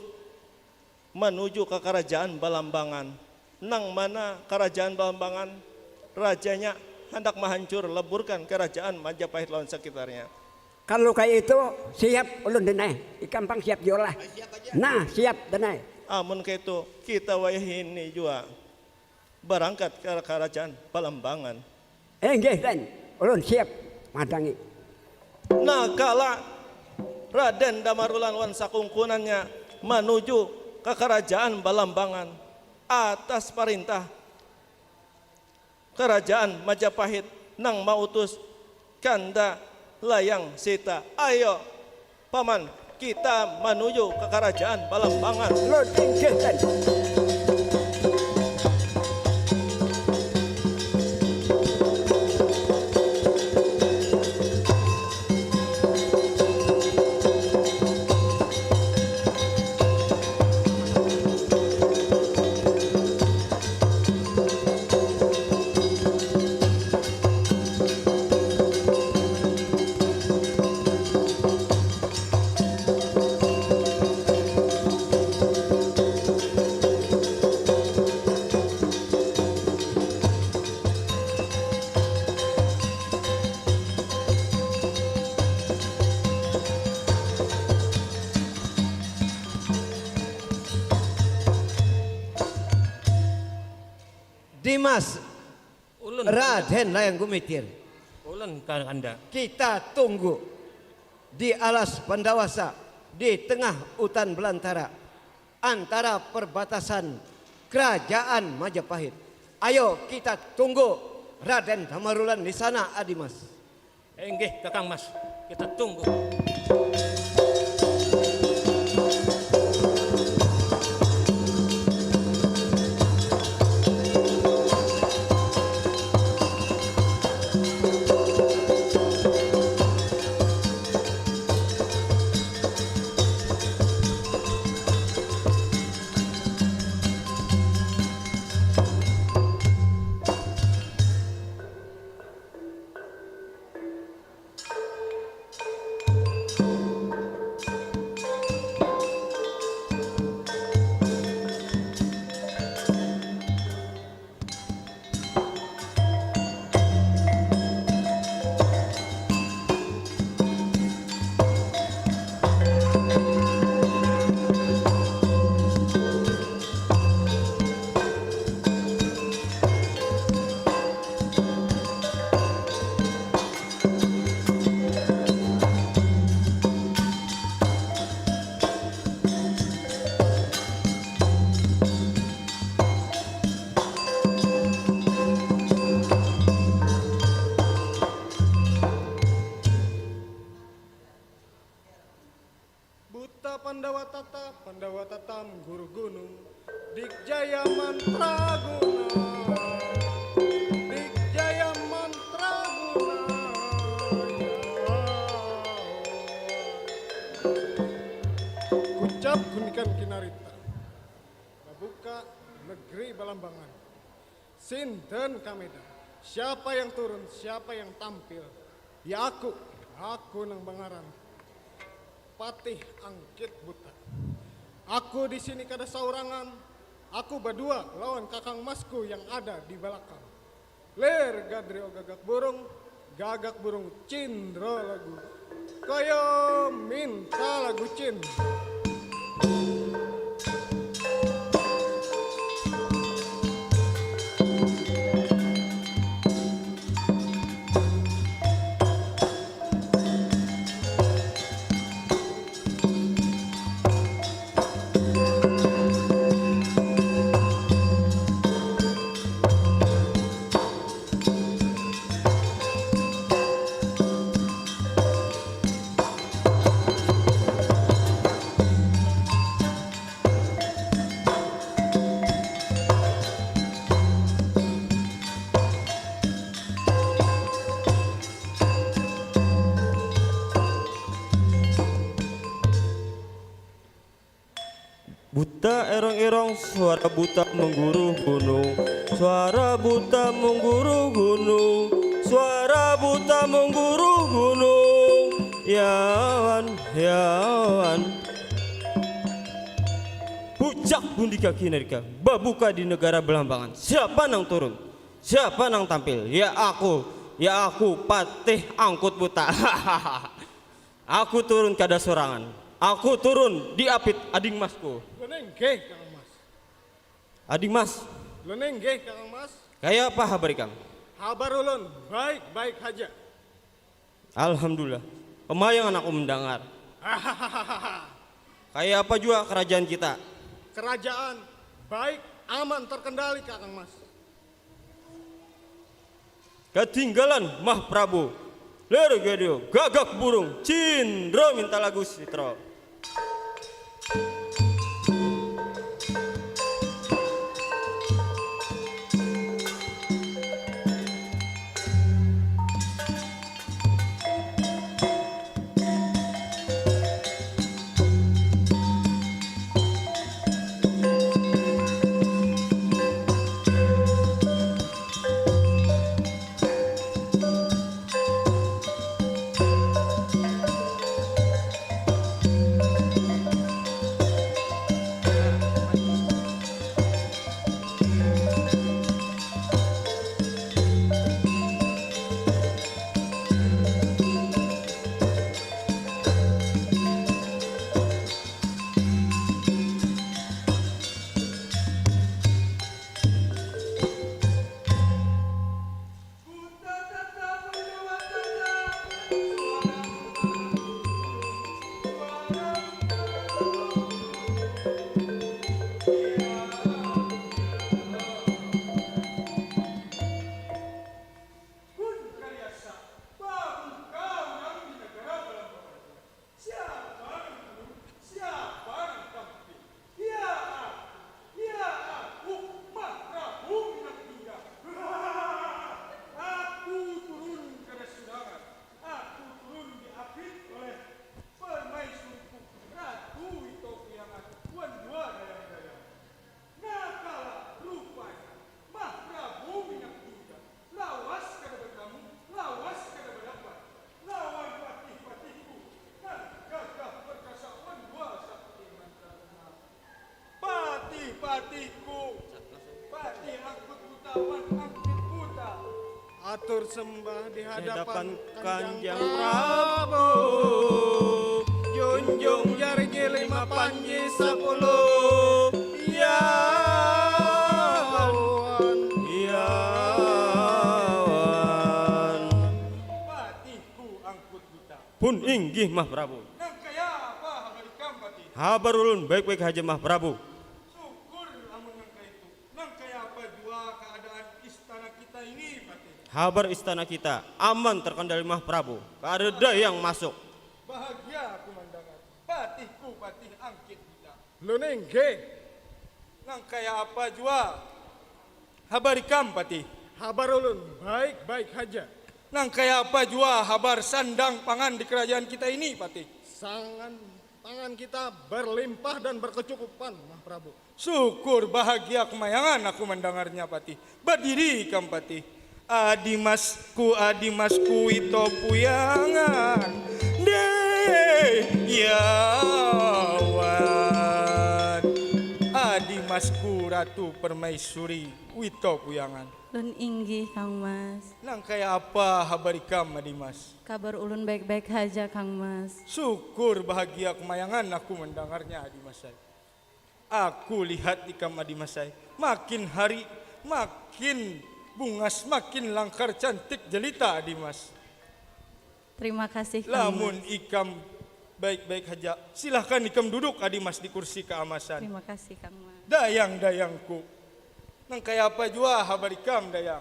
menuju ke kerajaan Balambangan, nang mana kerajaan Balambangan rajanya handak mahancur leburkan kerajaan Majapahit lawan sekitarnya. Kalau kaya itu, siap ulun, Denai. Ikam pang siap jua lah. Nah, siap, Denai. Amun kaitu, kita wayah ini jua barangkat ka kerajaan Balambangan. Inggih, Den. Ulun siap madangi. Nah, kala Raden Damarulan wan sakungkunannya manuju ka kerajaan Balambangan atas parintah kerajaan Majapahit nang mautus Kanda Layang Seta. Ayo, Paman, kita manuju ka karajaan Balambangan. Lo, inggih, Den. Dimas. Ulun, Raden Layang Gumitir. Ulun, Kakanda. Kita tunggu di alas Pandawasa, di tengah hutan belantara, antara perbatasan Kerajaan Majapahit. Ayo, kita tunggu Raden Damarulan di sana, Adimas. Inggih, Kakang Mas. Kita tunggu. Guru gunung, Dikjaya Mantraguna, Dikjaya Mantraguna, ya. Kucap gundikan kinarita, babuka negeri Balambangan. Sinten ka Medan? Siapa yang turun? Siapa yang tampil? Ya aku, aku nang bangaran Patih Angkit Buta. Aku di sini kada saurangan, aku badua lawan kakang masku yang ada di balakang. Lir gadrio gagak burung, gagak burung cindro lagu. Kaya minta lagu cin. Buta erong-erong, suara buta mengguruh gunung. Suara buta mengguruh gunung. Suara buta mengguruh gunung. Yawan, yawan. Pucak bundi kaki narika, babuka di negara Belambangan. Siapa nang turun? Siapa nang tampil? Ya aku, ya aku, Patih Angkut Buta. Aku turun kada sorangan. Aku turun diapit ading masku. Lenenggeh, Kakang Mas. Ading Mas. Lenenggeh, Kakang Mas. Kaya apa habar ikam? Habar ulun baik-baik haja. Alhamdulillah. Kemayangan aku mendangar. Kaya apa jua kerajaan kita? Kerajaan baik, aman, terkendali, Kakang Mas. Katinggalan Mah Prabu. Lir gadrio, gagak burung, cindro minta lagu sitro. Siapa nang turun? Siapa nang tampil? Ya aku, ya aku, Mah Prabu Minang Duda. Aku turun kada surangan. Aku turun diapit oleh permaisuriku, Ratu Wito Priangan, wan dua dayang-dayang. Nah, kala rupanya Mah Prabu Minyak Duda lawas kada batamu, lawas kada badapat lawan patih-patihku nang gagah perkasa wan dua sakti mandraguna. Patih-patihku, patih angkut buta wan angkit buta. Atur sembah di hadapan Kanjang Prabu. Junjung jariji lima panji sapuluh. Yawan, yawan. Patihku angkut buta. Pun inggih, Mah Prabu. Nang kaya apa habar ikam, Patih? Habar ulun baik-baik haja, Mah Prabu. Syukur amun nang kaitu. Nang kaya apa jua kaadaan istana kita ini, Patih? Habar istana kita aman terkendali, Mah Prabu. Kadada yang masuk. Bahagia aku mandangar. Patihku, patih angkit buta. Lun inggih. Nang kaya apa jua habar ikam, Patih? Habar ulun baik-baik haja. Nang kaya apa jua habar sandang pangan di kerajaan kita ini, Patih? Sangan pangan kita berlimpah dan berkecukupan, Mah Prabu. Syukur bahagia kemayangan aku mendengarnya, Patih. Badiri ikam, Patih. Adimasku, adimasku, ito puyangan. Deh, yawan. Adimasku, Ratu Permaisuri, Wito Puyangan. Lun inggih, Kang Mas. Nang kaya apa habar ikam, Adimas? Kabar ulun baik-baik haja, Kang Mas. Syukur bahagia kemayangan aku mendengarnya, Adimas ai. Aku lihat ikam, Adimas ai. Makin hari, makin bungas, makin langkar, cantik jelita, Adimas. Terima kasih, Kang Lamun Mas. Ikam baik-baik haja, silahkan ikam duduk, Adimas, di kursi keamasan. Terima kasih, Kang Mas. Dayang-dayangku. Nang kaya apa jua habar ikam, Dayang?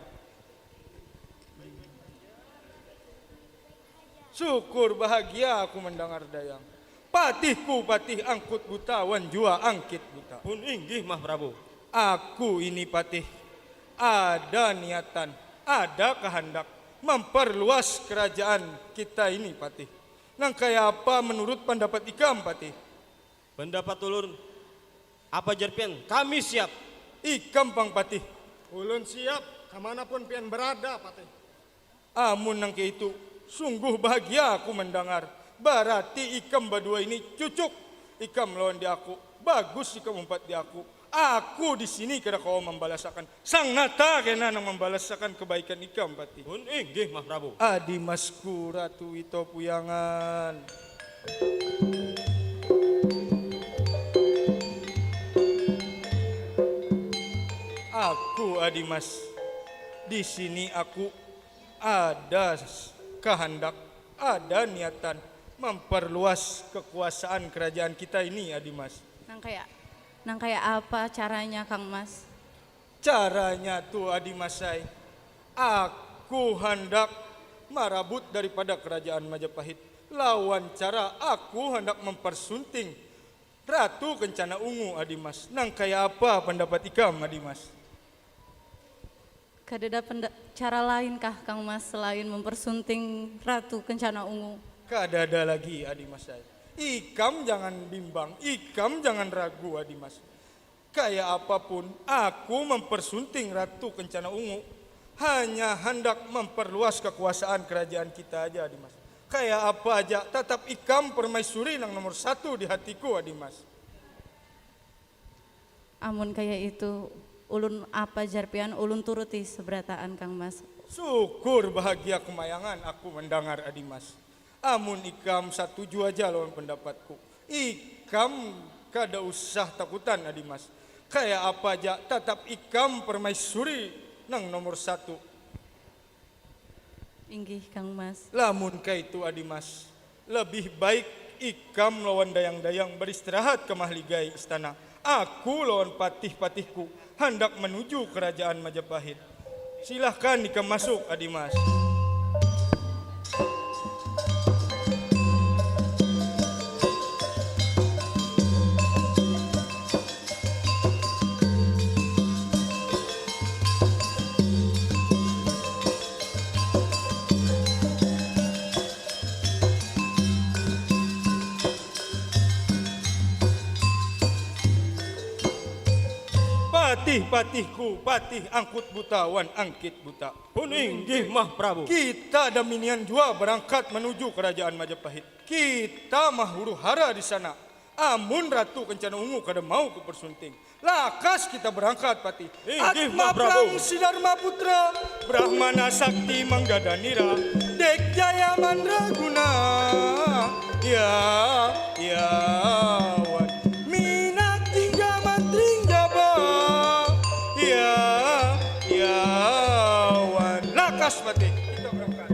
Syukur bahagia aku mendengar, Dayang. Patihku, Patih Angkut Buta wan jua Angkit Buta. Pun inggih, Mah Prabu. Aku ini, Patih, ada niatan, ada kehendak memperluas kerajaan kita ini, Patih. Nang kaya apa menurut pendapat ikam, Patih? Pendapat ulun, apa jar pian, kami siap. Ikam pang, Patih. Ulun siap, kamanapun pian berada, Patih. Amun nang kaya itu, sungguh bahagia aku mendengar. Berarti ikam badua ini cucuk. Ikam lawan di aku, bagus ikam umpat di aku. Aku di sini kada kawa membalasakan. Sang nata kena nang membalasakan kebaikan ikam, Patih. Pun inggih, Mah Prabu. Adimasku, Ratu Wito Puyangan. Aku, Adimas, di sini aku ada s-, kehendak, ada niatan memperluas kekuasaan kerajaan kita ini, Adimas. Nang kaya, nang kaya apa caranya, Kang Mas? Caranya tu, Adimas ai, aku handak marabut daripada kerajaan Majapahit lawan cara aku handak mempersunting Ratu Kencana Ungu, Adimas. Nang kaya apa pendapat ikam, Adimas? Kadada penda-, cara lain kah, Kang Mas, selain mempersunting Ratu Kencana Ungu? Kadada lagi, Adimas ai. Ikam jangan bimbang, ikam jangan ragu, Adimas. Kaya apapun, aku mempersunting Ratu Kencana Ungu hanya handak memperluas kekuasaan kerajaan kita aja, Adimas. Kaya apa aja, tatap ikam permaisuri nang nomor satu di hatiku, Adimas. Amun kaya itu, ulun apa jar pian, ulun turuti seberataan, Kang Mas. Syukur bahagia kemayangan aku mendangar, Adimas. Amun ikam satuju aja lawan pendapatku, ikam kada usah takutan, Adimas. Kaya apa ja, tatap ikam permaisuri nang nomor satu. Inggih, Kang Mas. Lamun kaitu, Adimas, lebih baik ikam lawan dayang-dayang beristirahat ka mahligai istana. Aku lawan patih-patihku handak menuju kerajaan Majapahit. Silahkan ikam masuk, Adimas. Patih-patihku, patih angkut buta wan angkit buta. Pun inggih mah, Prabu. Kita daminian jua berangkat menuju kerajaan Majapahit. Kita mah huru hara di sana. Amun Ratu Kencana Ungu kada mau ku persunting, lakas kita berangkat, Patih. Inggih, Atma Prabu. Prang Sidarma Putra, Brahmana Sakti Manggadanira, Dek Jaya Mandraguna. Ya, ya, wan. Minak Jingga Mantring Jaba. Ya, ya, wan. Lakas, Patih. Kita berangkat.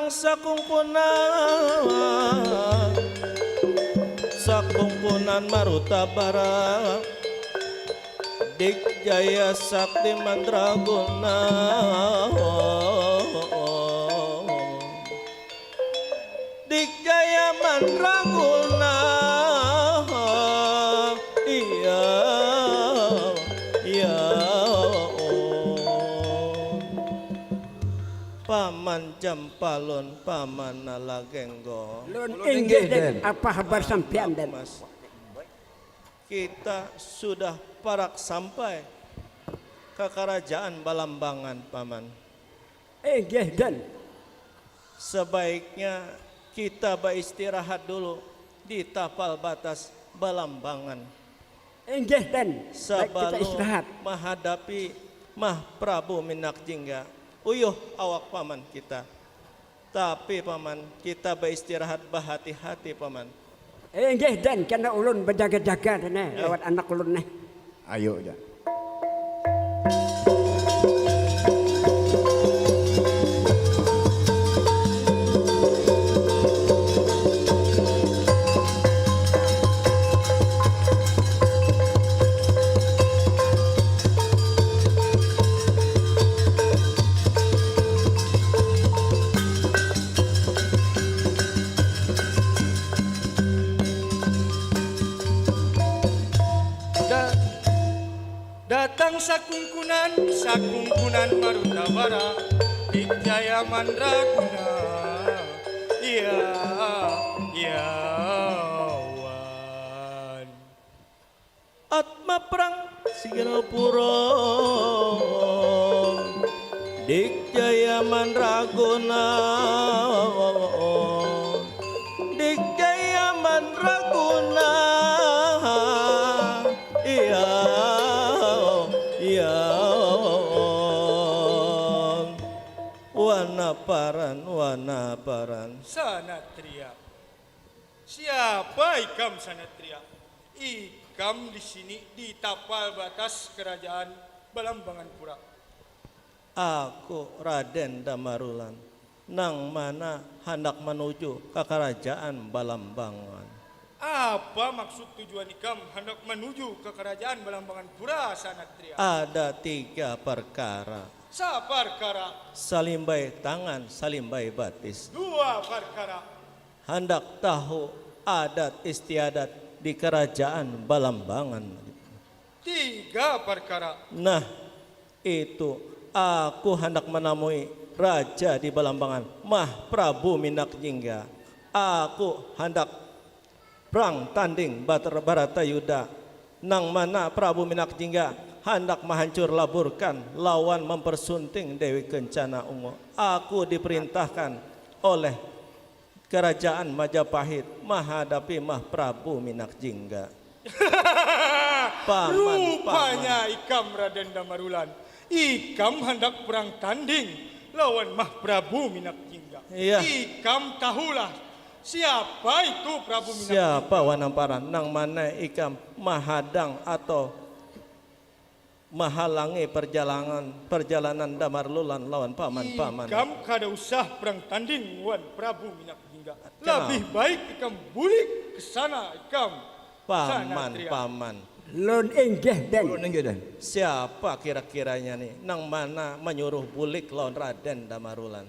Sakungkunan, sakungkunan maruta bara, Dik Jaya Sakti Mandraguna. Dik Jaya Mandraguna. Iya, iya. Paman Jampalun, Paman Nalagenggo. Lun inggih, Den. Apa habar sampian, Den? Kita sudah parak sampai ka karajaan Balambangan, Paman. Inggih, Den. Sebaiknya kita baistirahat dulu di tapal batas Balambangan. Inggih, Den. Baik, kita istirahat. Sabalum mahadapi Mah Prabu Minak Jingga, uyuh awak Paman kita. Tapi, Paman, kita baistirahat bahati-hati, Paman. Inggih, Den, kena ulun bajaga-jaga, Den, eh, lawan anak ulun, nih. Ayo ja. Da-, datang sakungkunan, sakungkunan maruta bara, Dik Jaya Mandraguna. Iya, iya, wan. Atma perang Sigalapura, Dik Jaya Mandraguna, Dik Jaya Mandraguna. Iya, iya. Wana paran, wana paran. Sanatria. Siapa ikam, Sanatria? Ikam di sini, di tapal batas kerajaan Balambangan Pura. Aku Raden Damarulan, nang mana handak manuju ka karajaan Balambangan. Apa maksud tujuan ikam handak manuju ka karajaan Balambangan Pura, Sanatria? Ada tiga perkara. Saparkara? Salimbai tangan, salimbai batis. Dua parkara. Handak tahu adat istiadat di Kerajaan Balambangan. Tiga parkara. Nah, itu, aku handak manamui Raja di Balambangan, Mah Prabu Minak Jingga. Aku handak prang tanding batar-, baratayuda, nang mana Prabu Minak Jingga handak mahancur laburkan lawan mempersunting Dewi Kencana Ungu. Aku diperintahkan oleh Kerajaan Majapahit mahadapi Mah Prabu Minak Jingga. Paman, rupanya paman. Ikam, Raden Damarulan, ikam handak perang tanding lawan Mah Prabu Minak Jingga. Iya. Ikam tahulah siapa itu Prabu Minak Jingga? Siapa, Wanamparan? Nang mana ikam mahadang atau mahalangi perjalanan, perjalanan Damarulan lawan paman-paman. Ikam kada usah perang tanding wan Prabu Minak Jingga. Kenapa? Labih baik ikam bulik ke sana ikam. Paman, Sanatria. Paman. Lun inggih, Den. Lun inggih, Den. Siapa kira-kiranya nih nang mana manyuruh bulik lawan Raden Damarulan?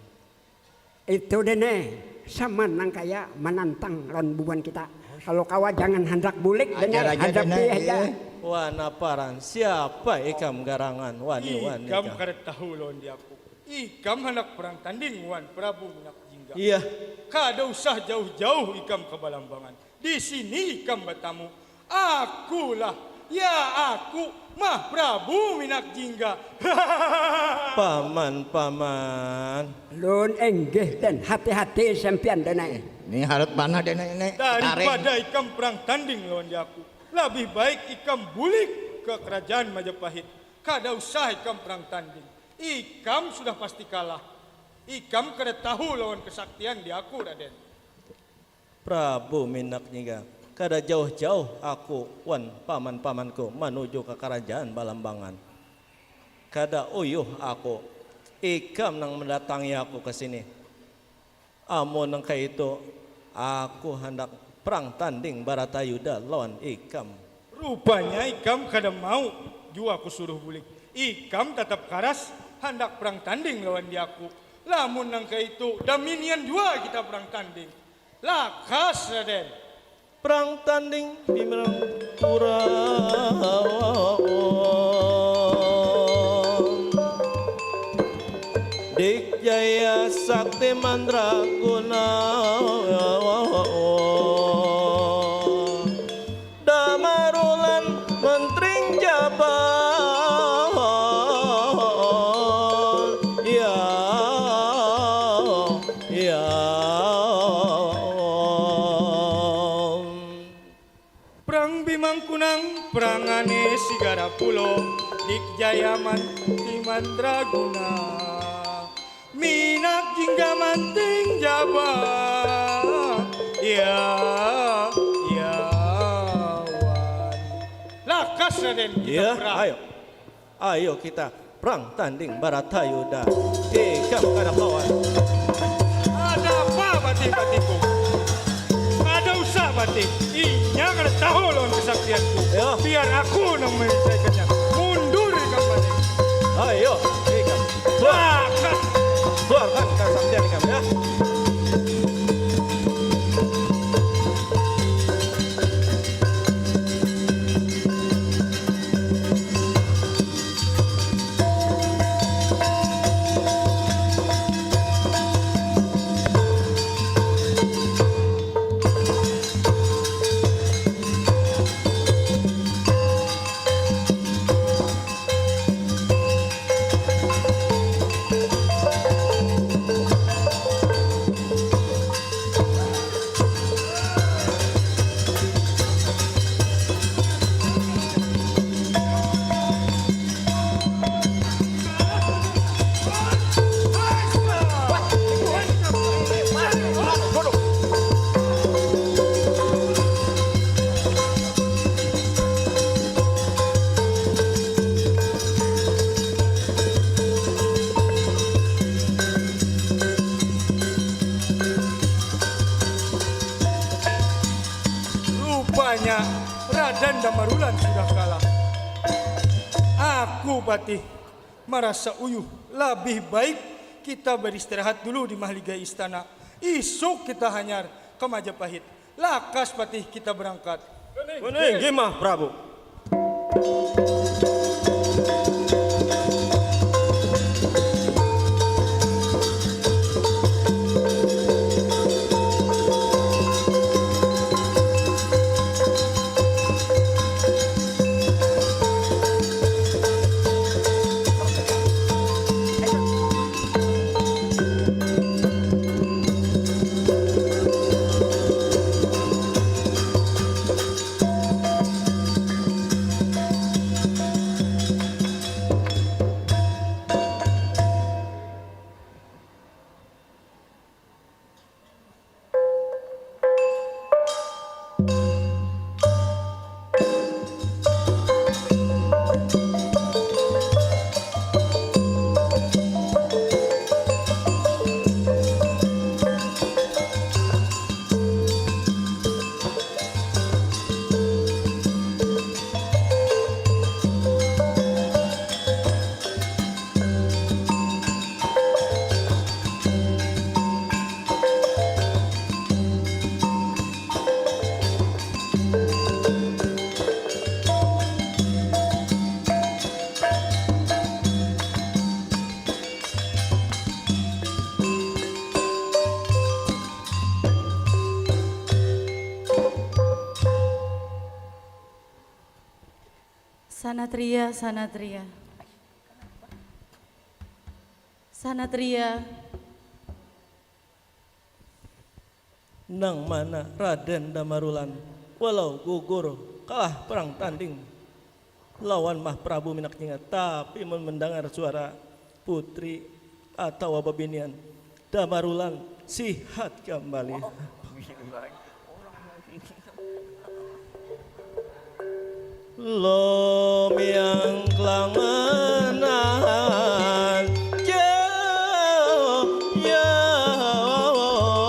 Itu, Dene, sama nang kaya manantang lawan bubuhan kita. Kalau kawa, jangan handak bulik, Dene, ajar aja, hadapi Dene, aja. Iya. Wanamparan, siapa ikam garangan, wani, wani, ikam kah? Kada tahu lawan di aku. Ikam handak perang tanding wan Prabu Minak Jingga. Iya. Kada usah jauh-jauh ikam ke Balambangan. Di sini ikam batamu. Akulah, ya aku, Mah Prabu Minak Jingga. Paman, paman. Lun inggih, Den. Hati-hati sampian, Dene. Ini harut panah, Dene, ini. Daripada ikam perang tanding lawan di aku, labih baik ikam bulik ke kerajaan Majapahit. Kada usah ikam perang tanding. Ikam sudah pasti kalah. Ikam kada tahu lawan kesaktian di aku, Raden. Prabu Minak Jingga, kada jauh-jauh aku wan paman-pamanku manuju ka Karajaan Balambangan. Kada uyuh aku, ikam nang mandatangi aku ka sini. Amun nang kaitu, aku handak perang tanding baratayuda lawan ikam. Rupanya ikam kada mau jua kusuruh bulik. Ikam tatap karas handak perang tanding lawan diaku. Lamun nang kaitu, daminian jua kita perang tanding. Lakas, Raden. Perang tanding di Merangkurawan. Dik Jaya Sakti Mandraguna. Damarulan Mentring Jabal. Ya, ya. Perang Bimang Kunang, perang Anis Sigara Pulo, Dik Jaya Manti Mandraguna, Minak Jingga Manting Jaba. Ya, ya, wan. Lakas, Raden, kita Iya, perang. Ayo. Ayo kita perang tanding baratayuda. Ikam kada kawan. Ada apa, Patih, Patihku? Kada usah, Patih. Inya kada tahu lawan kesaktianku. Ya. Biar aku nang menyelesaikannya. Mundur ikam, Patih. Ayo, ikam. Keluar. Lakas. Keluarkan kesaktian ikam, ya. Rupanya Raden Damarulan sudah kalah. Aku, Patih, marasa uyuh. Labih baik kita beristirahat dulu di mahligai istana. Isuk kita hanyar ke Majapahit. Lakas, Patih, kita berangkat. Kuning, gimah, Prabu. Sanatria, Sanatria. Sanatria. Nang mana Raden Damarulan, walau gugur kalah perang tanding lawan Mah Prabu Minak Jingga, tapi mun mendangar suara putri atawa babinian, Damarulan sihat kambali. Lumiang klanganan, jauh, jauh.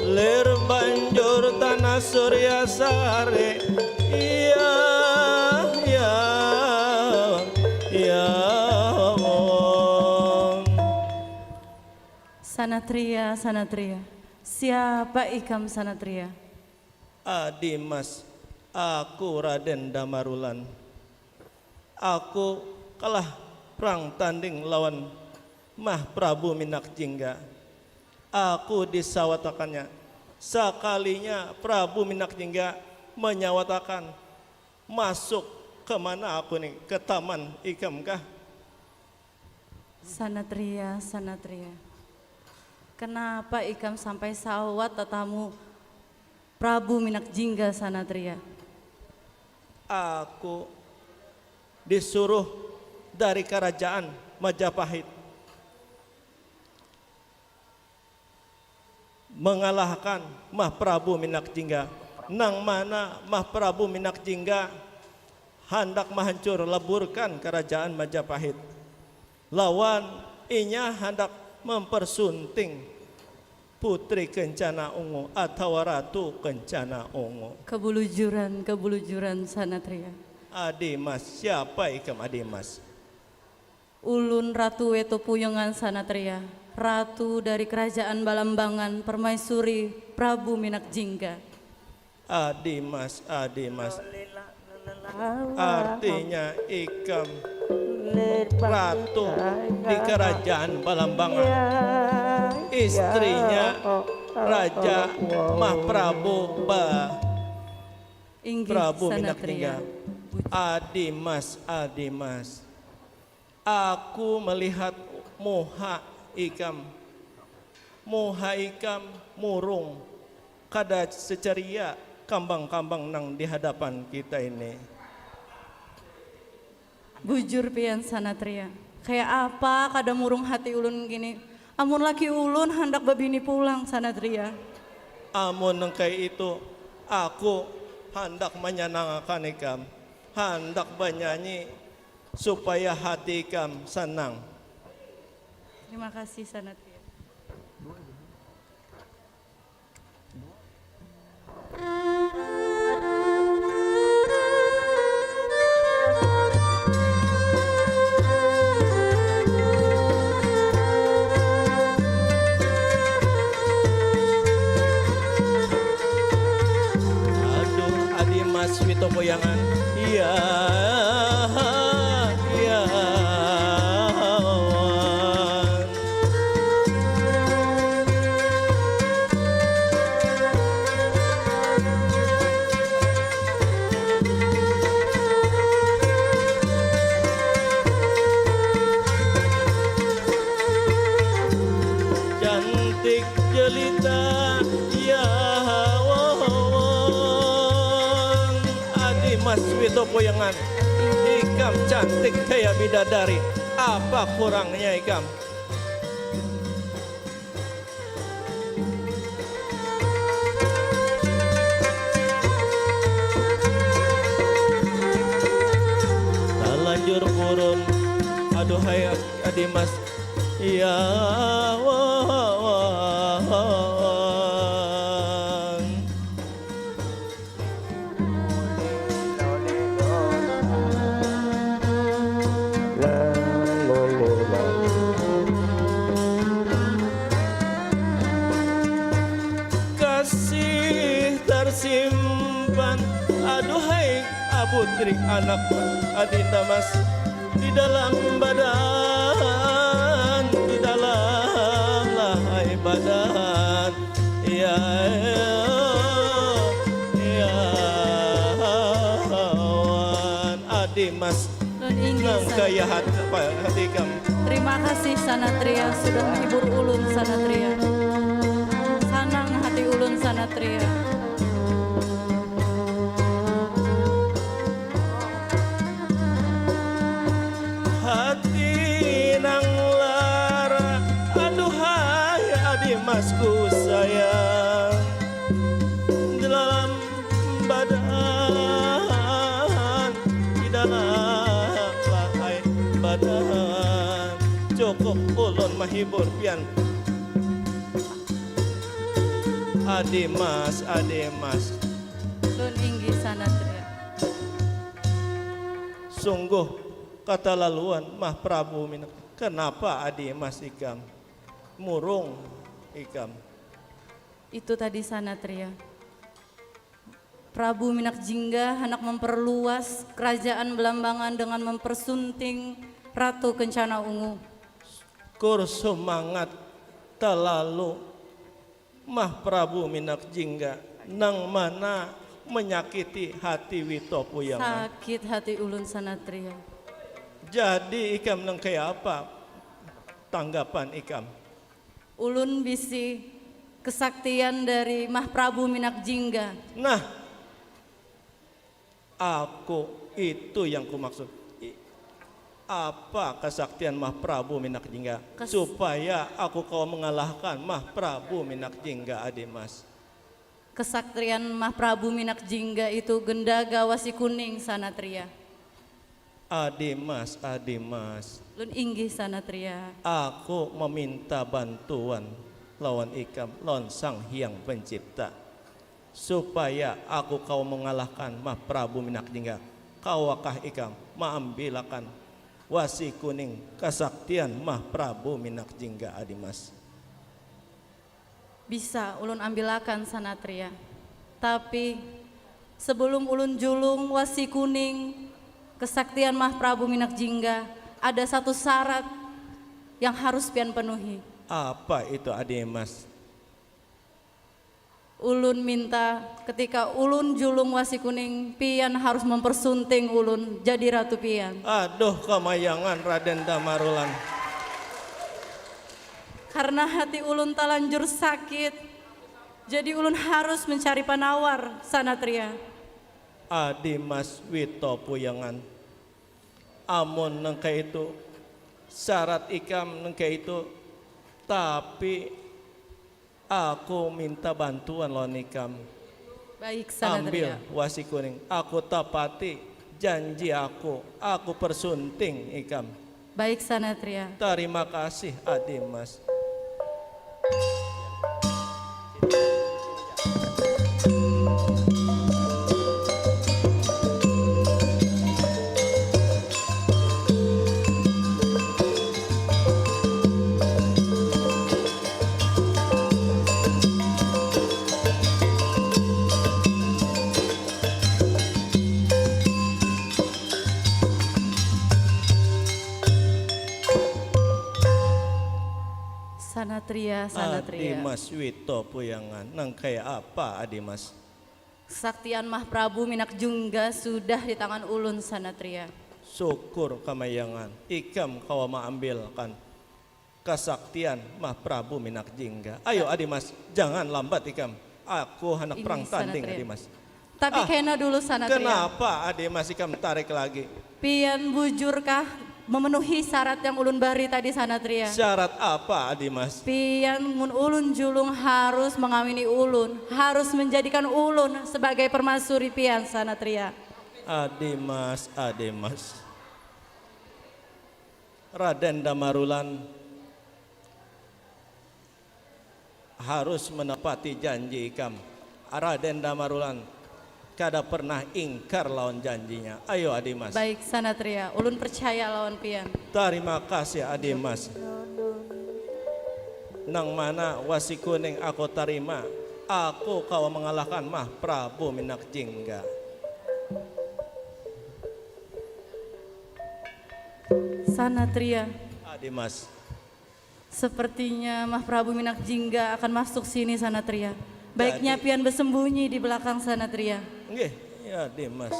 Lir banjur tanah Surya Sari. Iya, iya, iya. Sanatria, Sanatria. Siapa ikam, Sanatria? Adi Mas, aku Raden Damarulan. Aku kalah perang tanding lawan Mah Prabu Minak Jingga. Aku disawatakannya. Sakalinya Prabu Minak Jingga menyawatakan, masuk ke mana aku ni? Ke taman ikam kah? Sanatria, Sanatria. Kenapa ikam sampai sawat tatamu Prabu Minak Jingga, Sanatria? Aku disuruh dari karajaan Majapahit mengalahkan Mah Prabu Minak Jingga. Nang mana Mah Prabu Minak Jingga handak mahancur leburkan karajaan Majapahit. Lawan inya handak mempersunting Putri Kencana Ungu atawa Ratu Kencana Ungu. Kebulujuran, kebulujuran, Sanatria. Adi Mas, siapa ikam Adi Mas? Ulun Ratu Weto Puyangan Sanatria, Ratu dari Kerajaan Balambangan, Permaisuri Prabu Minak Jingga. Adi Mas, Adi Mas. Artinya ikam ratu di kerajaan Balambangan. Istrinya Raja Mah Prabu ba Prabu Minak Jingga. Adi Mas, Adi Mas. Aku melihat muha ikam. Muha ikam murung, kada seceria kambang-kambang nang di hadapan kita ini. Bujur pian Sanatria. Kaya apa kada murung hati ulun kini. Amun laki ulun handak babini pulang Sanatria. Amun nang kaya itu, aku handak manyanangakan ikam. Handak banyanyi supaya hati ikam sanang. Terima kasih Sanatria. Aduh, Adi Mas Wito Boyangan. Iya, iya. Cantik jelita ya wong. Adi Mas Wito Poyangan, ikam cantik kaya bidadari. Apa kurangnya ikam? Talanjur purun, aduhai Adi Mas, ya wong. Kasih tarsimpan, aduhai abutrik anak adinda mas, di dalam badan, di dalam lahai badan. Iya, iya, wan adi mas. Nun inggih, nang kaya hati, apa, hati ikam. Terima kasih Sanatria sudah menghibur ulun Sanatria. Sanang hati ulun Sanatria. Hati nang lara, aduhai adi masku sayang. Di dalam badan, di dalam lahai badan. Cukup ulun mahibur pian. Adi Mas, Adi Mas. Lun inggih Sanatria. Sungguh katalaluan Mah Prabu Minak. Kenapa Adi Mas ikam? Murung ikam. Itu tadi Sanatria. Prabu Minak Jingga handak memperluas kerajaan Belambangan dengan mempersunting Ratu Kencana Ungu. Kur sumangat talalu Mah Prabu Minak Jingga nang mana menyakiti hati Wito Puyangan. Sakit hati ulun Sanatria. Jadi ikam nang kaya apa tanggapan ikam? Ulun bisi kesaktian dari Mah Prabu Minak Jingga. Nah, aku itu yang kumaksud. I- apa kesaktian Mah Prabu Minak Jingga Kes- supaya aku kawa mengalahkan Mah Prabu Minak Jingga, Adi Mas? Kesaktian Mah Prabu Minak Jingga itu Gendaga Wasi Kuning, Sanatria. Adi Mas, Adi Mas. Lun inggih Sanatria. Aku meminta bantuan lawan ikam, lawan Sang Hyang Pencipta, supaya aku kawa mengalahkan Mah Prabu Minak Jingga. Kawakah ikam maambilakan wasi kuning kesaktian Mah Prabu Minak Jingga, Adi Mas? Bisa ulun ambilakan Sanatria. Tapi sebelum ulun julung wasi kuning kesaktian Mah Prabu Minak Jingga, ada satu syarat yang harus pian penuhi. Apa itu, Adi Mas? Ulun minta ketika ulun julung wasi kuning, pian harus mempersunting ulun jadi ratu pian. Aduh, kamayangan Raden Damarulan. Karena hati ulun talanjur sakit, jadi ulun harus mencari panawar, Sanatria. Adi Mas Wito Puyangan. Amun nang kaitu, syarat ikam nang kaitu, tapi aku minta bantuan lawan ikam. Baik, Ambil Sanatria. wasi kuning. Aku tapati janji aku. Aku persunting ikam. Baik, Sanatria. Tarima kasih, Adi Mas. Sanatria, Sanatria. Adi Mas Wito Puyangan, nang kaya apa, Adi Mas? Kesaktian Mah Prabu Minak Jingga sudah di tangan ulun, Sanatria. Syukur kamayangan, ikam kawa maambilkan kasaktian Mah Prabu Minak Jingga. Ayo, Adi Mas, jangan lambat ikam. Aku handak Ini, perang tanding, Sanatria. Adi Mas. Tapi Ah, kena dulu, Sanatria. Kenapa, Adi Mas, ikam tarik lagi? Pian bujurkah memenuhi syarat yang ulun bari tadi, Sanatria? Syarat apa, Adi Mas? Pian mun ulun julung harus mengawini ulun, harus menjadikan ulun sebagai permaisuri pian, Sanatria. Adi Mas, Adi Mas. Raden Damarulan harus menepati janji ikam. Raden Damarulan kada pernah ingkar lawan janjinya. Ayo, Adi Mas. Baik, Sanatria. Ulun percaya lawan pian. Tarima kasih, Adi Mas. Nang mana wasi kuning aku tarima, aku kawa mengalahkan Mah Prabu Minak Jingga. Sanatria. Adi Mas. Sepertinya Mah Prabu Minak Jingga akan masuk sini, Sanatria. Baiknya Jadi- pian bersembunyi di belakang, Sanatria. Nggih, ya, Adi Mas.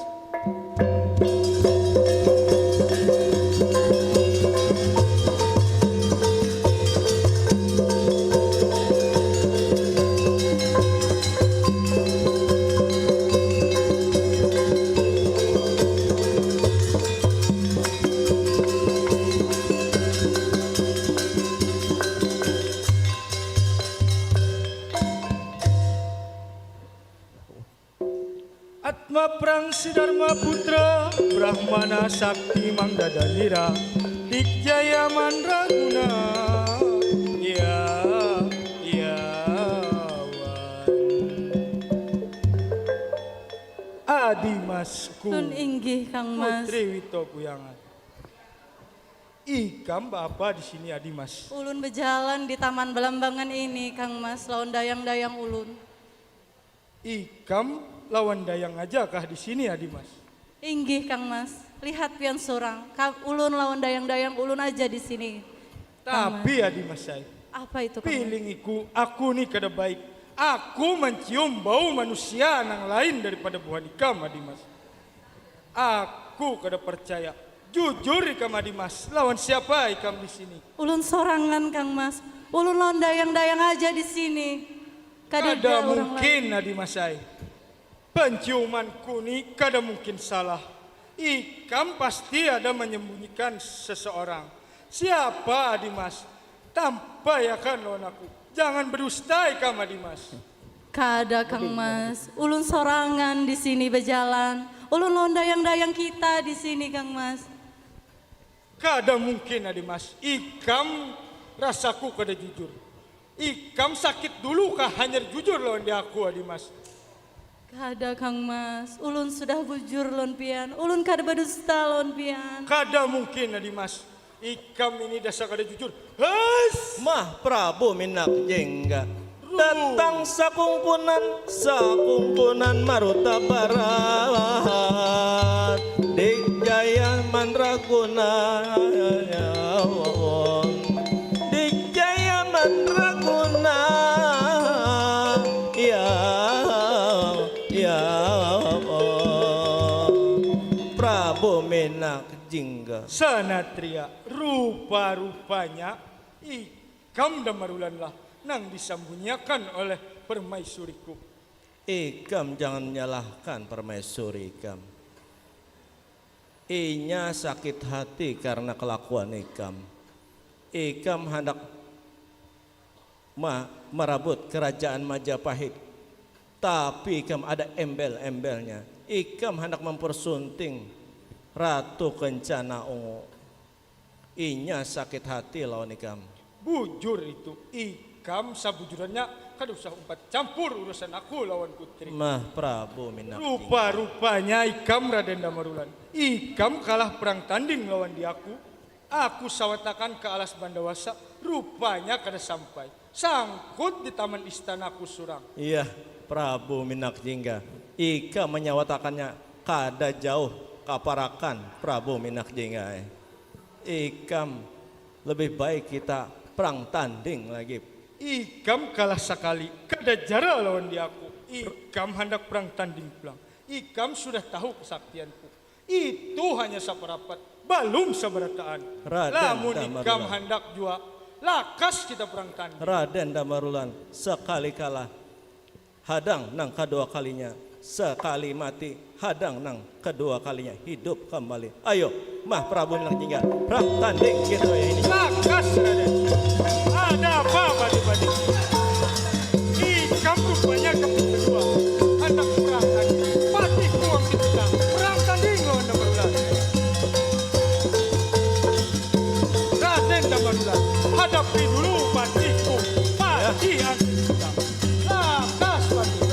Atma Prang Sidarma Putra, Brahmana Sakti Mangdadanira, Dikjaya Mandraguna. Ya, ya, wan. Adimasku. Lun inggih, Kang Mas. Putri Wito Kuyangan. Ikam baapa di sini, Adimas? Ulun bajalan di Taman Balambangan ini, Kang Mas, lawan dayang-dayang ulun. Ikam lawan dayang aja kah di sini, Adimas? Inggih, Kang Mas. Lihat pian surang, ka, ulun lawan dayang-dayang ulun aja di sini. Kang Mas. Tapi, Adimas ai. Apa itu, Kang Mas? Piling iku, aku ni kada baik. Aku mancium bau manusia nang lain daripada buhan ikam, Adimas. Aku kada percaya. Jujur ikam, Adimas, lawan siapa ikam di sini? Ulun sorangan, Kang Mas. Ulun lawan dayang-dayang aja di sini. Kada ada urang lain. Kada mungkin, Adimas ai. Penciumanku ni kada mungkin salah. Ikam pasti ada menyembunyikan seseorang. Siapa, Adimas? Tampaiakan lawan aku. Jangan bedusta ikam, Adimas. Kada, Kang Mas. Ulun sorangan di sini bajalan. Ulun lawan dayang-dayang kita di sini, Kang Mas. Kada mungkin, Adimas. Ikam rasaku kada jujur. Ikam sakit dulu kah hanyar jujur lawan diaku, Adimas? Kada, Kang Mas. Ulun sudah bujur lawan pian. Ulun kada badusta lawan pian. Kada mungkin, Adimas. Ikam ini dasar kada jujur. Hais! Mah Prabu Minak Jengga. Datang sakungkunan, sakungkunan maruta barat. Dik Jaya Mandraguna. Dik Jaya Mandraguna. Ya, ya. Prabu Minak Jingga. Sanatria, rupa-rupanya ikam Damarulan lah nang disambunyiakan oleh permaisuriku. Ikam jangan menyalahkan permaisuri ikam. Inya sakit hati karena kelakuan ikam. Ikam handak ma, marabut kerajaan Majapahit, tapi ikam ada embel-embelnya. Ikam handak mampersunting Ratu Kencana Ungu. Inya sakit hati lawan ikam. Bujur itu, ikam sabujurannya kada usah umpat campur urusan aku lawan Putri. Mah Prabu Minak Jingga. Rupa-rupanya ikam Raden Damarulan. Ikam kalah perang tanding lawan diaku. Aku sawatakan ka alas bandawasa, rupanya kada sampai. Sangkut di taman istanaku surang. Iyah, Prabu Minak Jingga. Ikam manyawatakannya kada jauh kaparakan Prabu Minak Jingga ai. Ikam lebih baik kita perang tanding lagi. Ikam kalah sakali, kada jara lawan diaku. Ikam handak perang tanding pulang. Ikam sudah tahu kesaktianku. Itu hanya saparapat, balum sabarataan. Raden Lamun ikam Damarulan. Handak jua, lakas kita perang tanding. Raden Damarulan, sakali kalah, hadang nang kadua kalinya, sakali mati, hadang nang kadua kalinya hidup kambali. Ayo, mah Prabu Minang Jingga, perang tanding kita ini. Lakas, Raden. Ada apa, Padi-padi? Ikam rupanya kami kedua handak perang tanding. Patihku Angkit Bintang, perang tanding lawan Damarulan. Raden Damarulan, hadapi dulu patihku, Patih Angkit Bintang. Lakas, Patih.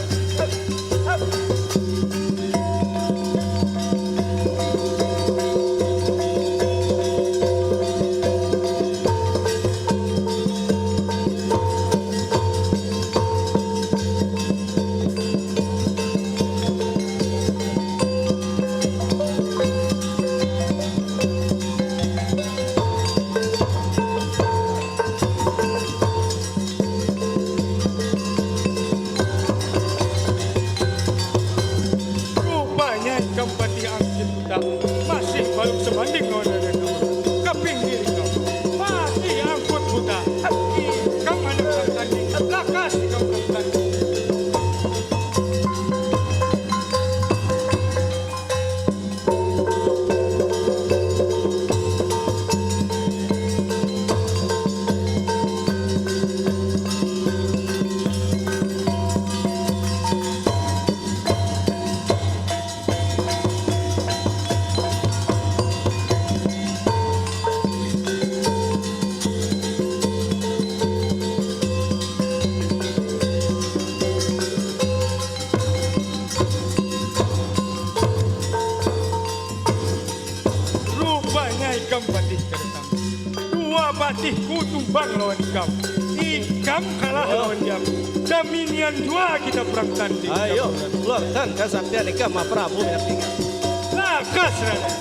Patihku tumbang lawan ikam. Ikam kalah lawan dia. Daminian jua kita perang tanding. Ayo, keluarkan kesaktian ikam, Prabu Minaktinga. Lakas, Raden.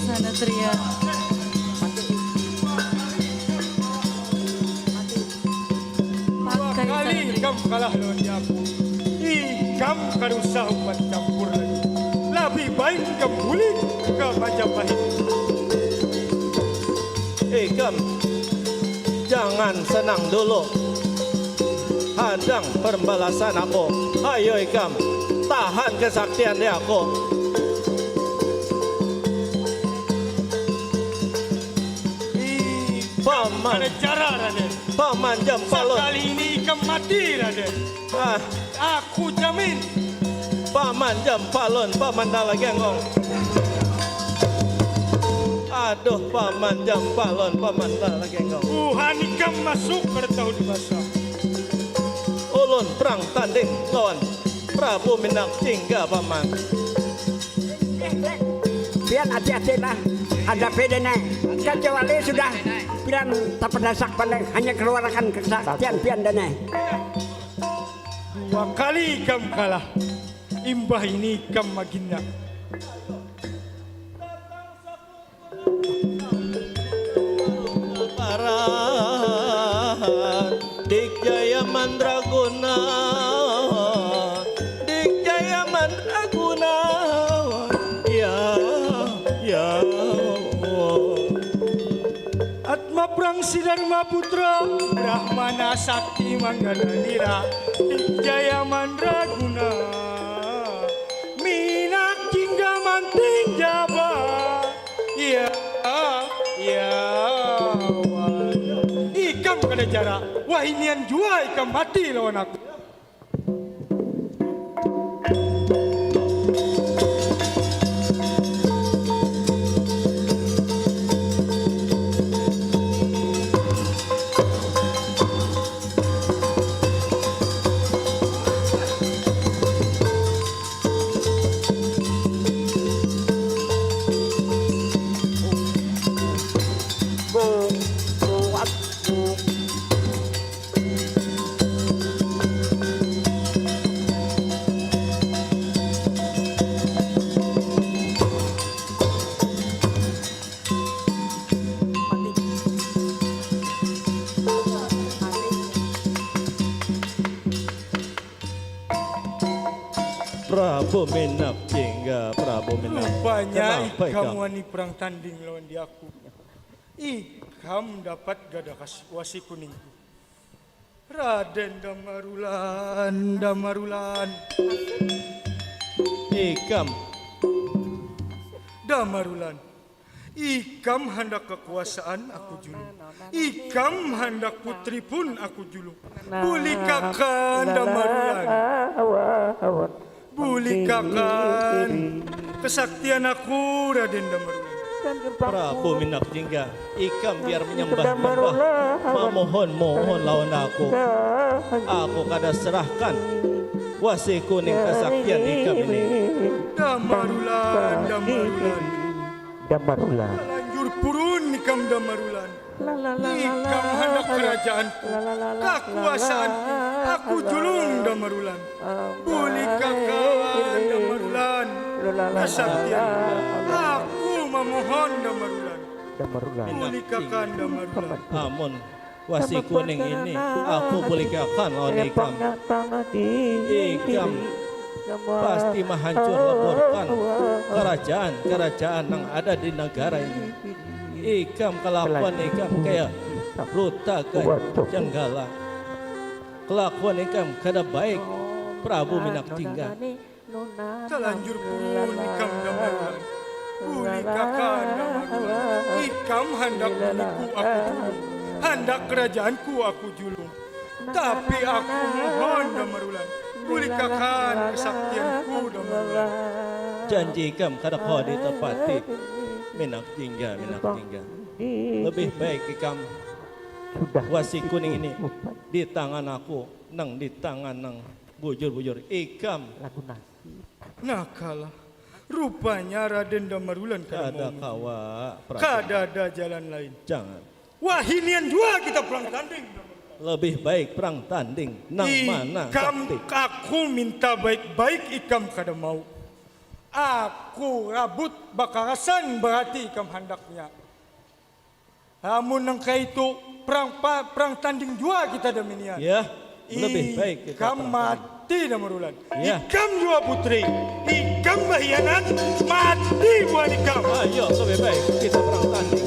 Sanatria. Dua kali ikam kalah lawan aku. Ikam kada usah umpat campur lagi. Lebih baik ikam bulik ke Majapahit. Ikam, jangan senang dulu. Hadang pembalasan aku. Ayo ikam, tahan kesaktian di aku. Ih, Paman. Ada cara, Raden. Paman Jampalun. Sekali ini ikam mati, Raden. Ah. Aku jamin. Paman Jampalun, Paman Dala Genggong. Aduh, Paman Jampalun, Paman Dala Genggong. Buhan ikam masuk kada tahu di masa. Ulun perang tanding lawan Prabu Minang Cingga, Paman. Pian hati-hati lah, hadapi dene. Kecuali sudah pian tapadesak pandai, hanya keluarkan kesaktian pian dene. Dua kali ikam kalah, imbah ini ikam magina. Paran, Dik Jaya Mandraguna, Dik Jaya Mandraguna, ya, ya. Atma Prangsi Dharma Putra, Brahmana Sakti Manggala Nira, Dik Jaya Mandraguna, Minak Jingga Manting Jaba. Iya, iya, wah. Ikam kada jarak, wahinian jua ikam mati lawan aku. Prabu Minap Jingga, Prabu Minap. Rupanya ikam wani perang tanding lawan diaku. Ikam dapat gada kas-, wasi kuningku. Raden Damarulan, Damarulan. Ikam. Damarulan. Ikam handak kekuasaan, aku julung. Ikam handak putri pun, aku julung. Bulikakan, Damarulan. Bulikakan kesaktian aku, Raden Damarulan. Prabu Minakjingga, ikam biar menyembah-nyembah, mamohon-mohon lawan aku. Aku kada serahkan wasiku ning kasaktian ikam ini. Damarulan, Damarulan. Damarulan. Lanjur purun ikam, Damarulan. Ikam handak kerajaanku, kakuasaanku, aku julung, Damarulan. Bulikakan, Damarulan, kasaktian. Aku mamohon, Damarulan. Bulikakan, Damarulan. Amun wasiku ning ini, aku bulikakan lawan ikam. Ikam pasti mahancur leburkan kerajaan-kerajaan nang ada di negara ini. Ikam kelakuan ikam kaya ruta ka janggala. Kelakuan ikam kada baik, Prabu Minakjingga. Talanjur purun ikam, Damarulan. Bulikakan, Damarulan. Ikam handak bumiku aku julung, handak kerajaanku aku julung. Tapi aku mohon, Damarulan, bulikakan kesaktianku, Damarulan. Janji ikam kada kawa ditepati, Minak Jingga, Minak Jingga. Lebih baik ikam wasi kuning ini di tangan aku, nang di tangan nang bujur-bujur ikam. Nah kalah, rupanya Raden Damarulan kada mau. Kada kawa, Prabu. Kadada jalan lain. Jangan. Wahinian jua kita perang tanding. Lebih baik perang tanding. Nang mana sakti? Ikam, aku minta baik-baik, ikam kada mau. Aku rabut bakarasan, berarti ikam handaknya. Amun nang kaitu, perang pa-, perang tanding jua kita daminian. Yah, lebih baik kita perang tanding. Ikam mati, Damarulan. Yah. Ikam jua, Putri. Ikam bahianat, mati buhan ikam. Ayo, lebih baik kita perang tanding.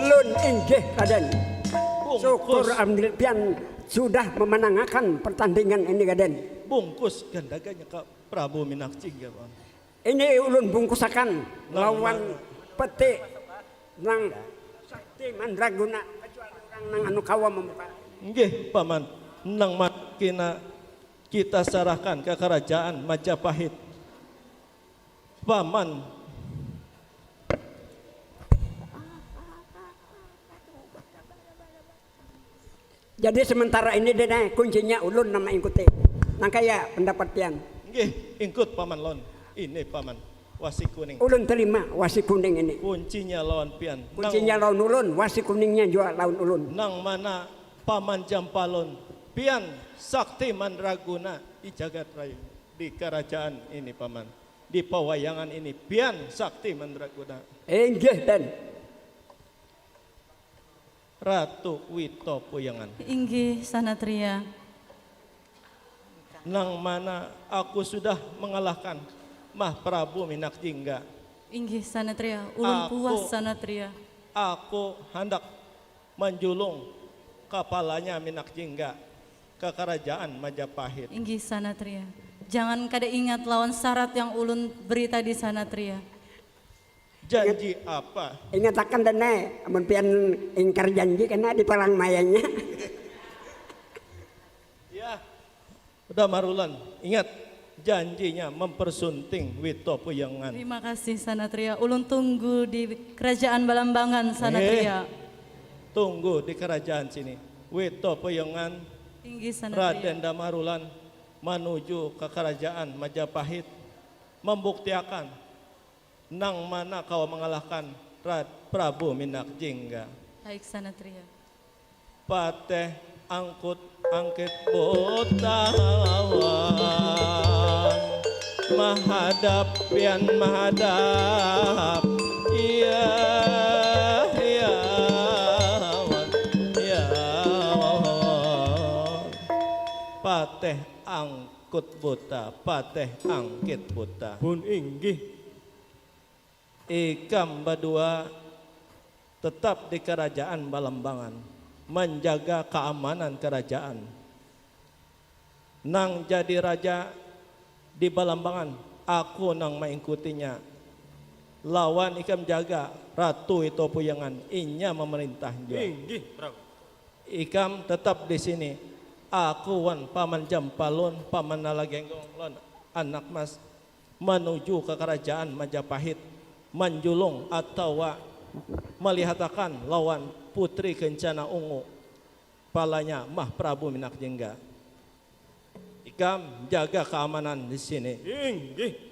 Lun inggih, Raden. Bungkus. Syukur, alhamdulillah, pian sudah memenangakan pertandingan ini, Raden. Bungkus gandaganya ka Prabu Minak Jingga, Bang. Ini ulun bungkusakan lawan peti nang sakti mandraguna, kecuali urang nang anu kawa membuka. Nggih, Paman. Nang mana kena kita serahkan ke kerajaan Majapahit. Paman. Jadi sementara ini deh, nah, kuncinya ulun nang maingkuti. Nang kaya pendapat pian? Nggih, ingkut Paman Lon. Ini Paman, wasi kuning. Ulun terima wasi kuning ini. Kuncinya lawan pian. Kuncinya lawan ulun, wasi kuningnya jua lawan ulun. Nang mana Paman Jampalun, pian sakti mandraguna di jagat raya, di kerajaan ini, Paman. Di pawayangan ini, pian sakti mandraguna. Inggih, Den. Ratu Wito Puyangan. Inggih, Sanatria. Nang mana aku sudah mengalahkan Mah Prabu Minak Jingga. Inggih, Sanatria. Ulun puas, Sanatria. Aku handak manjulung kapalanya Minak Jingga ke kerajaan Majapahit. Inggih, Sanatria. Jangan kada ingat lawan syarat yang ulun beri tadi, Sanatria. Janji apa? Ingatakan, Dane, amun pian ingkar janji, kena dipalang mayanya. Ya, Damarulan, ingat janjinya mempersunting Wito Puyangan. Terima kasih, Sanatria. Ulun tunggu di kerajaan Balambangan, Sanatria. Eh, tunggu di kerajaan sini. Wito Puyangan, Inggih, Sanatria. Raden Damarulan manuju ke kerajaan Majapahit, membuktiakan nang mana kawa mengalahkan Ra-, Prabu Minak Jingga. Baik, Sanatria. Pateh angkut angkit butawan, mahadap pian mahadap, iya, iya, wan, iya, wan. Pateh angkut buta, pateh angkit buta. Pun inggih. Ikam badua tetap di Kerajaan Balambangan, manjaga kaamanan kerajaan. Nang jadi raja di Balambangan, aku nang maingkutinya. Lawan ikam jaga Ratu Ito Puyangan, inya mamarintah jua. Inggih, Prabu. Ikam tetap di sini. Aku wan Paman Jampalun, Paman Nala Genggong, lawan anak mas manuju ka karajaan Majapahit, manjulung atawa malihatakan lawan Putri Kencana Ungu, palanya Mah Prabu Minak Jingga. Ikam jaga kaamanan di sini. Inggih.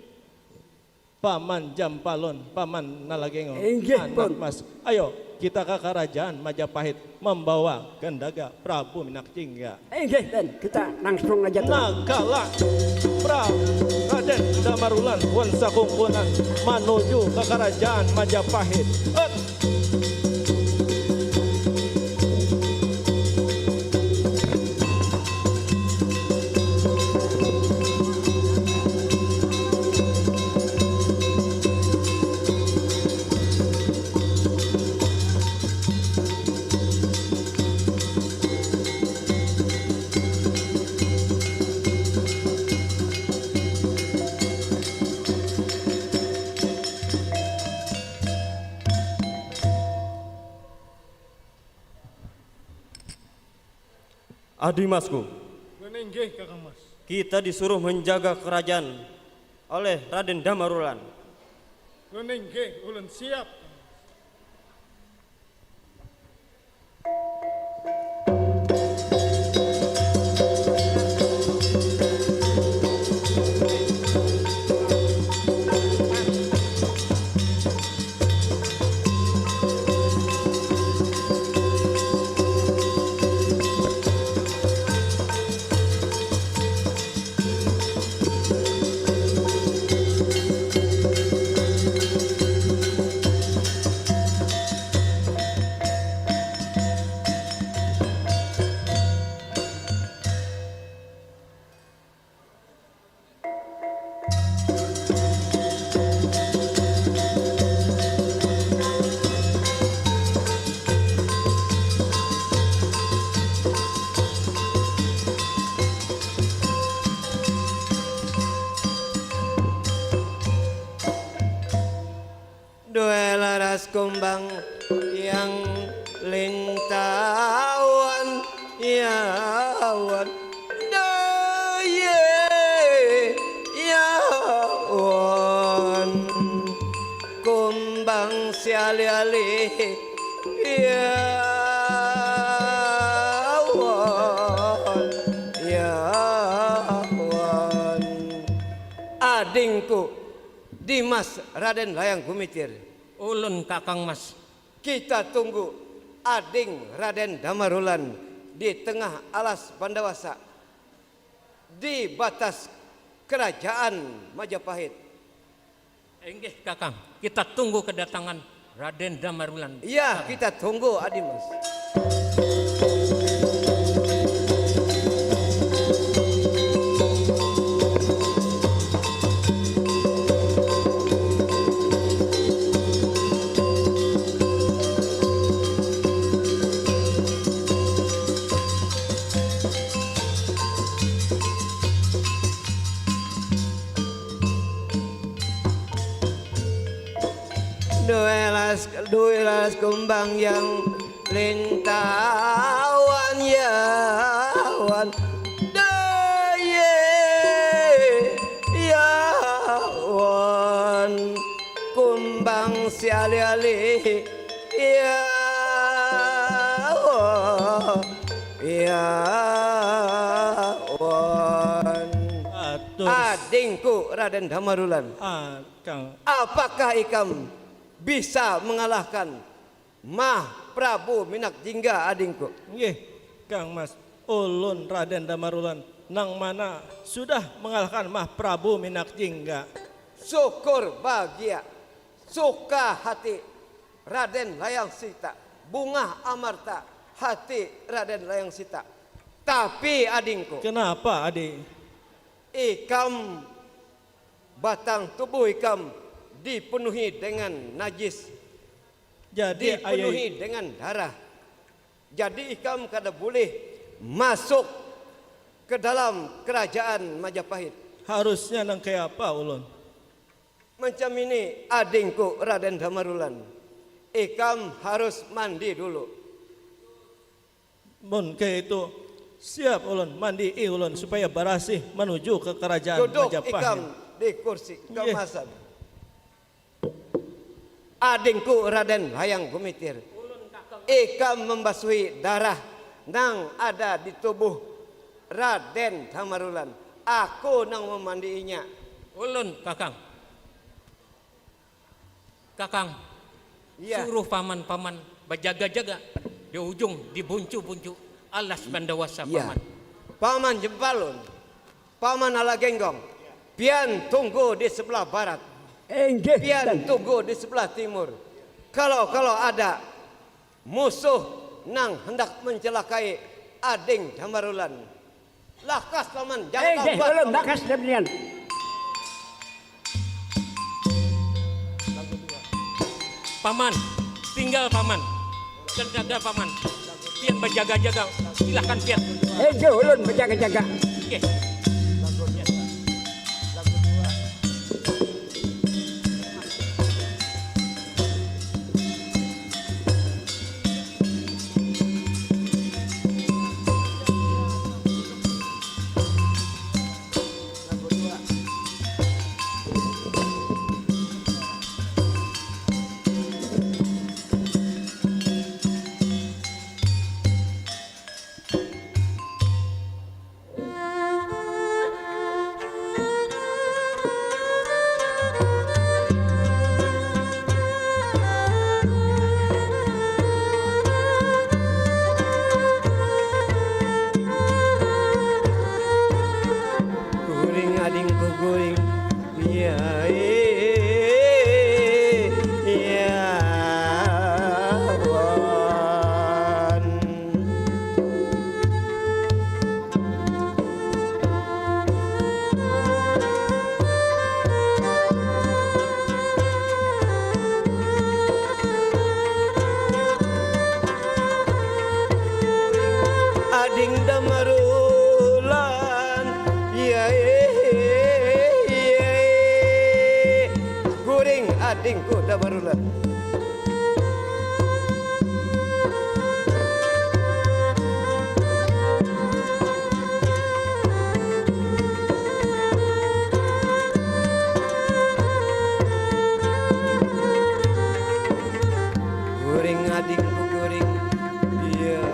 Paman Jampalun, Paman Nalagengo, Inggih, anak Pun. Mas. Ayo, kita ka karajaan Majapahit mambawa gandaga Prabu Minak Jingga. Inggih, Den. Kita langsung aja tu. Nah, kala Pra-, Raden Damarulan wan sakungkunan manuju ka karajaan Majapahit. Hut! Adi Masku. Nggih, Kakang Mas. Kita disuruh menjaga kerajaan oleh Raden Damarulan. Nggih, ulun siap. Dua laras kumbang yang lintawan, yawan, daya, yawan, kumbang siali-ali, yawan, yawan. Adingku, Dimas Raden Layang Gumitir. Ulun, Kakang Mas. Kita tunggu ading Raden Damarulan di tengah alas bandawasa, di batas kerajaan Majapahit. Inggih, Kakang. Kita tunggu kedatangan Raden Damarulan. Iya, kita tunggu, Adi Mas. Duelas, duelas kumbang yang lintawan, yawan, daya, yawan, kumbang siali-ali, yawan, yawan. Atur. Adingku Raden Damarulan. Ah, Kang. Apakah ikam bisa mengalahkan Mah Prabu Minak Jingga, adingku? Nggih, Kang Mas. Ulun Raden Damarulan nang mana sudah mengalahkan Mah Prabu Minak Jingga. Syukur bahagia, suka hati Raden Layang Sita, bungah amarta hati Raden Layang Sita. Tapi, adingku. Kenapa, Adi? Ikam, batang tubuh ikam dipenuhi dengan najis. Jadi, dipenuhi ayah, dengan darah. Jadi, ikam kada boleh masuk ke dalam kerajaan Majapahit. Harusnya nang kaya apa, ulun? Macam ini, adingku Raden Damarulan. Ikam harus mandi dulu. Mun kaya itu, siap ulun, mandii ulun supaya barasih manuju ka karajaan Majapahit. Duduk ikam di kursi keemasan. Adingku Raden Hayang Gumitir, ikam membasuhi darah nang ada di tubuh Raden Tamarulan. Aku nang memandiinya. Ulun, Kakang. Kakang, iya, suruh paman-paman bajaga-jaga di ujung, di buncu-buncu alas bandawasa, iya, Paman. Paman Jempalun, Paman Ala Genggong, pian tunggu di sebelah barat. Inggih, pian tunggu di sebelah timur. Kalau-kalau ada musuh nang hendak mencelakai Ading Damarulan, lakas, Paman, jangan lambat, ulun, Paman. Lakas, Damian. Paman, tinggal, Paman. Terjaga, Paman. Pian bajaga-jaga, silahkan pian. Inggih, ulun bajaga-jaga. Oke. Guring adingku guring, iya, iya, iya, wan. Ading Damarulan, iya, iya, iya. Guring adingku Damarulan. Guring adingku guring, iya,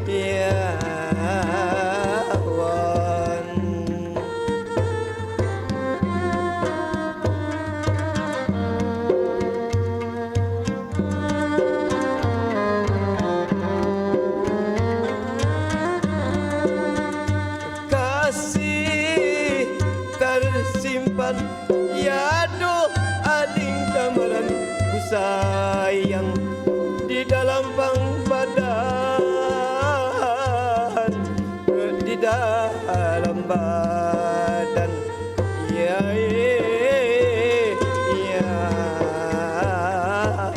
iya, wan. Kasih tersimpan, ya duh, ading Damaran ku sayang, di dalam pang badan, di dalam badan. Iya, iya,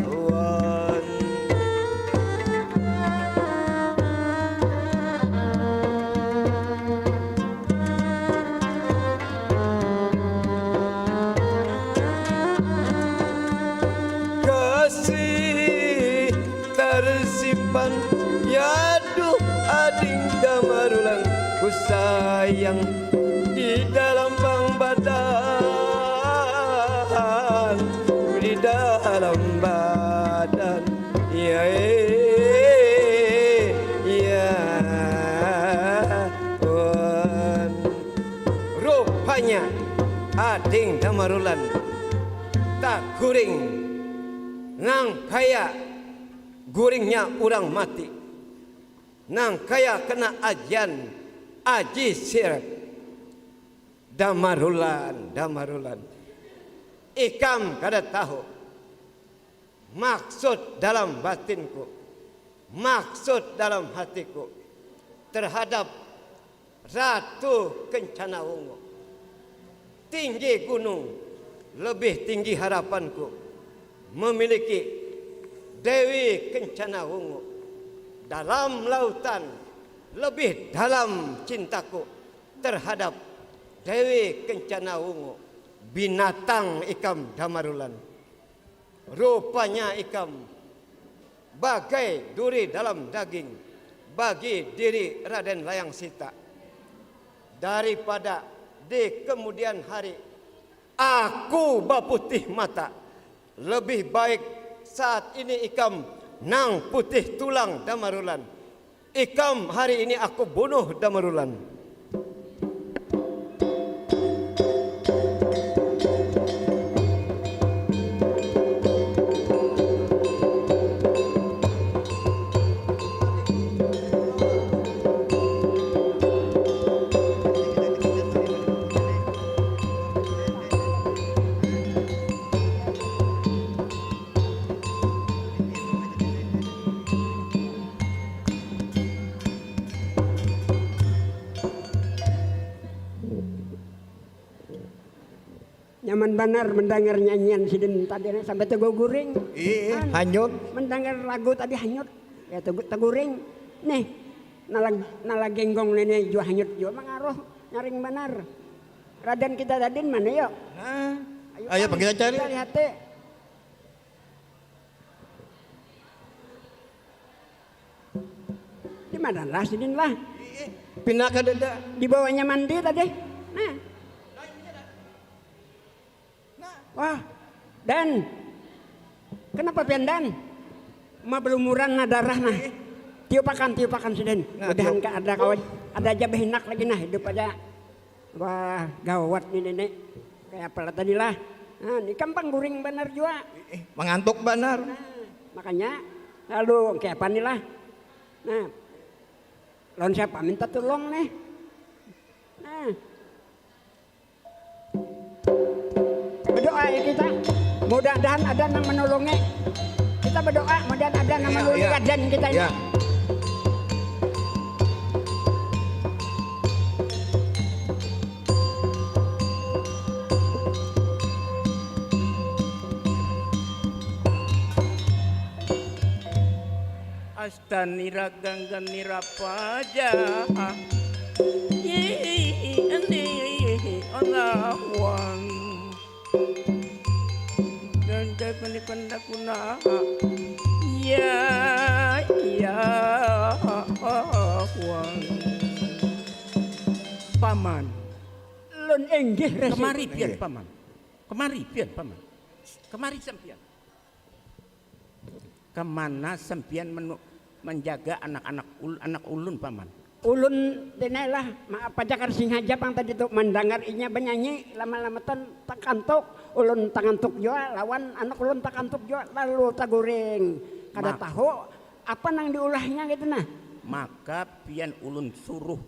wan. Kasih tersimpan, ya duh, ading Damarulan ku sayang, di dalam pang badan, di dalam badan. Iya, iya, wan. Rupanya ading Damarulan taguring nang kaya guringnya urang mati, nang kaya kena ajian aji sirep. Damarulan, Damarulan, ikam kada tahu maksud dalam batinku, maksud dalam hatiku terhadap Ratu Kencana Wungu. Tinggi gunung, lebih tinggi harapanku memiliki Dewi Kencana Wungu. Dalam lautan, lebih dalam cintaku terhadap Dewi Kencana Wungu. Binatang ikam, Damarulan. Rupanya ikam bagai duri dalam daging bagi diri Raden Layang Sita. Daripada di kemudian hari aku baputih mata, lebih baik saat ini ikam nang putih tulang Damarulan. Ikam hari ini aku bunuh Damarulan. Nyaman banar mendangar nyanyian sidin tadi sampai teguguring. Ih, hanyut. Mendangar lagu tadi hanyut. Ya teguring. Nih, nala genggong nini jua hanyut jua mangaruh. Nyaring banar. Raden kita tadin mana yo? Nah, ayo panggil cari. Kita lihati. Di mana lah sidin lah? Pindah ke dada. Di bawahnya mandi tadi. Nah. Nah. Wah, Dan. Kenapa pian Dan? Ma belumuran nah darah nah. Tiupakan, tiupakan sidin. Nah, Mudahan tiup. Ka ada kawan. Ada aja behinak lagi nah hidup aja. Wah, gawat nih nenek. Kayak apa lah tadi lah. Nah, ini kan pangguring banar jua. Eh, mangantuk banar. Nah, makanya lalu kayak apa nih lah. Nah, lawan siapa minta tolong nih. Nah. Berdoa ya kita. Mudah-mudahan ada yang menolongi. Kita berdoa, mudah-mudahan ada yang menolongi ya, ya. Raden kita ini. Ya. Tanira ganggan nira paja. Ih, nih, Allahwang. Dan dapat dipandakuna. Ya, ya, Allahwang. Paman. Lun inggih Resi. Kemari pian, Paman. Kemari pian, Paman. Kemari sampian. Kemana sampian menjaga anak-anak ul, anak ulun paman? Ulun dinailah maaf pajakar singaja pang tadi tu mandangar inya banyanyi lama-lamatan takantuk ulun tangantuk jua lawan anak ulun takantuk jua lalu taguring kada tahu apa nang diulahnya kaitu nah. Maka pian ulun suruh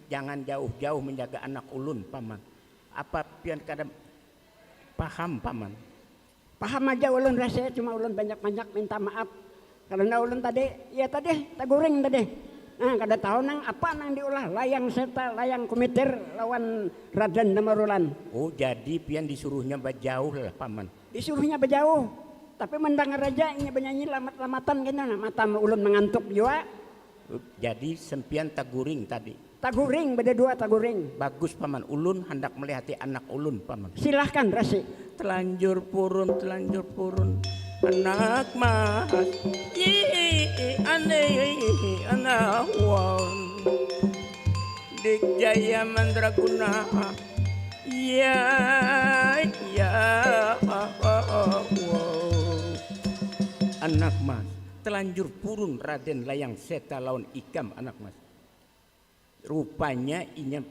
jangan jauh-jauh menjaga anak ulun paman. Apa pian kada paham paman? Paham aja ulun rasanya cuma ulun banyak-banyak minta maaf karena ulun tadi ya tadi taguring tadi nah kada tahu nang apa nang diulah layang serta layang kumitir lawan Raden Damarulan. Oh jadi pian disuruhnya bajauh lah paman. Disuruhnya bajauh tapi mendengar aja inya bernyanyi lamat-lamatan kena nah mata ulun mengantuk jua. Jadi sempian taguring tadi. Taguring, bada dua taguring. Bagus paman, ulun handak melihati anak ulun paman. Silahkan rasi. Telanjur purun, telanjur purun, anak mas. Ih, aneh, anak wong. Dik Jaya Mandraguna. Iya, iya. Anak mas, telanjur purun Raden Layang Seta lawan ikam anak mas. Rupanya inya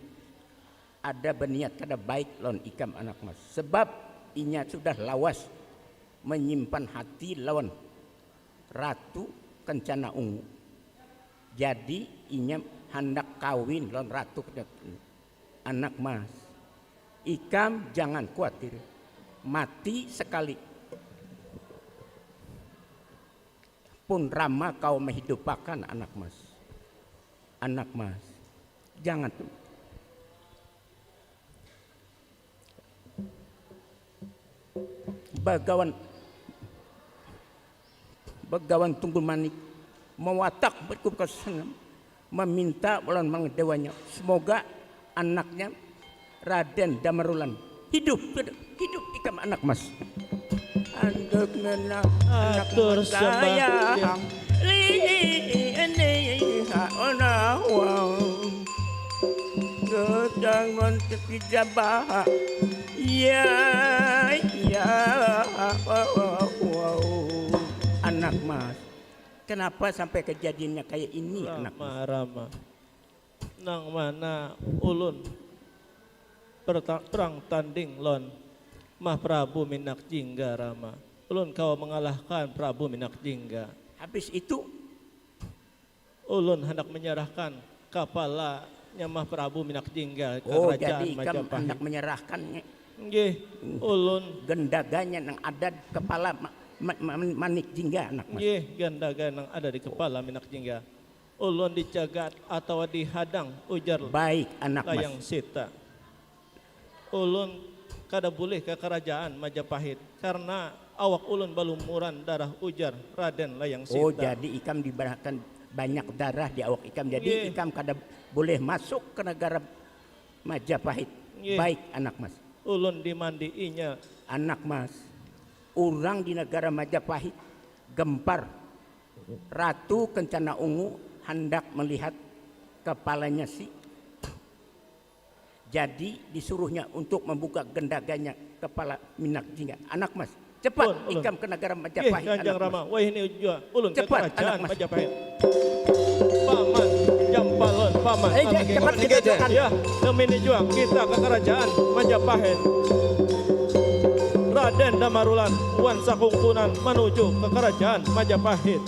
ada baniat kada baik lawan ikam anak mas. Sebab inya sudah lawas menyimpan hati lawan Ratu Kencana Ungu. Jadi inya handak kawin lawan Ratu Kencana Ungu. Anak mas, ikam jangan kuatir. Mati sekali. Pun rama kau mahidupakan anak mas. Anak mas, jangan tu. Bagawan Bagawan Tunggul Manik mawatak berkukas senam meminta ulan mangedewanya semoga anaknya Raden Damarulan hidup hidup ikam anak mas. Anduk nena anak atur sembah. Lihi ini haona wau. Bangun tapi jabah. Ya, ya. Anak mas, kenapa sampai kejadiannya kayak ini, anak mas? Rama, Rama. Nang mana ulun perta- perang tanding lawan Mah Prabu Minak Jingga, Rama. Ulun kawa mengalahkan Prabu Minak Jingga. Habis itu, Ulun handak menyerahkan kapalanya Mah Prabu Minak Jingga ka oh kerajaan jadi ikam Majapahit. Hendak menyerahkan Nggih, ulun gendaganya nang ada di kepala ma- ma- ma- Manik Jingga, anak mas. Nggih, gandaga nang ada di kepala Minak Jingga. Ulun dicegat atawa dihadang, ujar Baik, anak mas. Layang Sita. Ulun kada bulih ka kerajaan Majapahit karena awak ulun balumuran darah, ujar Raden Layang Sita. Oh, jadi ikam dibarahakan banyak darah di awak ikam. Jadi Nggih. Ikam kada boleh masuk ke negara Majapahit. Nggih. Baik, anak mas. Ulun dimandiinya. Anak mas, orang di negara Majapahit gempar. Ratu Kencana Ungu hendak melihat kepalanya si. Jadi disuruhnya untuk membuka gendaganya kepala Minak Jingga. Anak mas, cepat Ulun, ulun. Ikam ke negara Nggih, Majapahit, Kanjeng anak mas. Rama. Wahini jua ulun ke Cepat, kerajaan anak mas. Majapahit. Paman, Jampalon, Paman. Eh, Paman, cepat kita Paman. jangan. Ya, damini jua kita ke kerajaan Majapahit. Raden Damarulan wan sakungkunan manuju ke kerajaan Majapahit.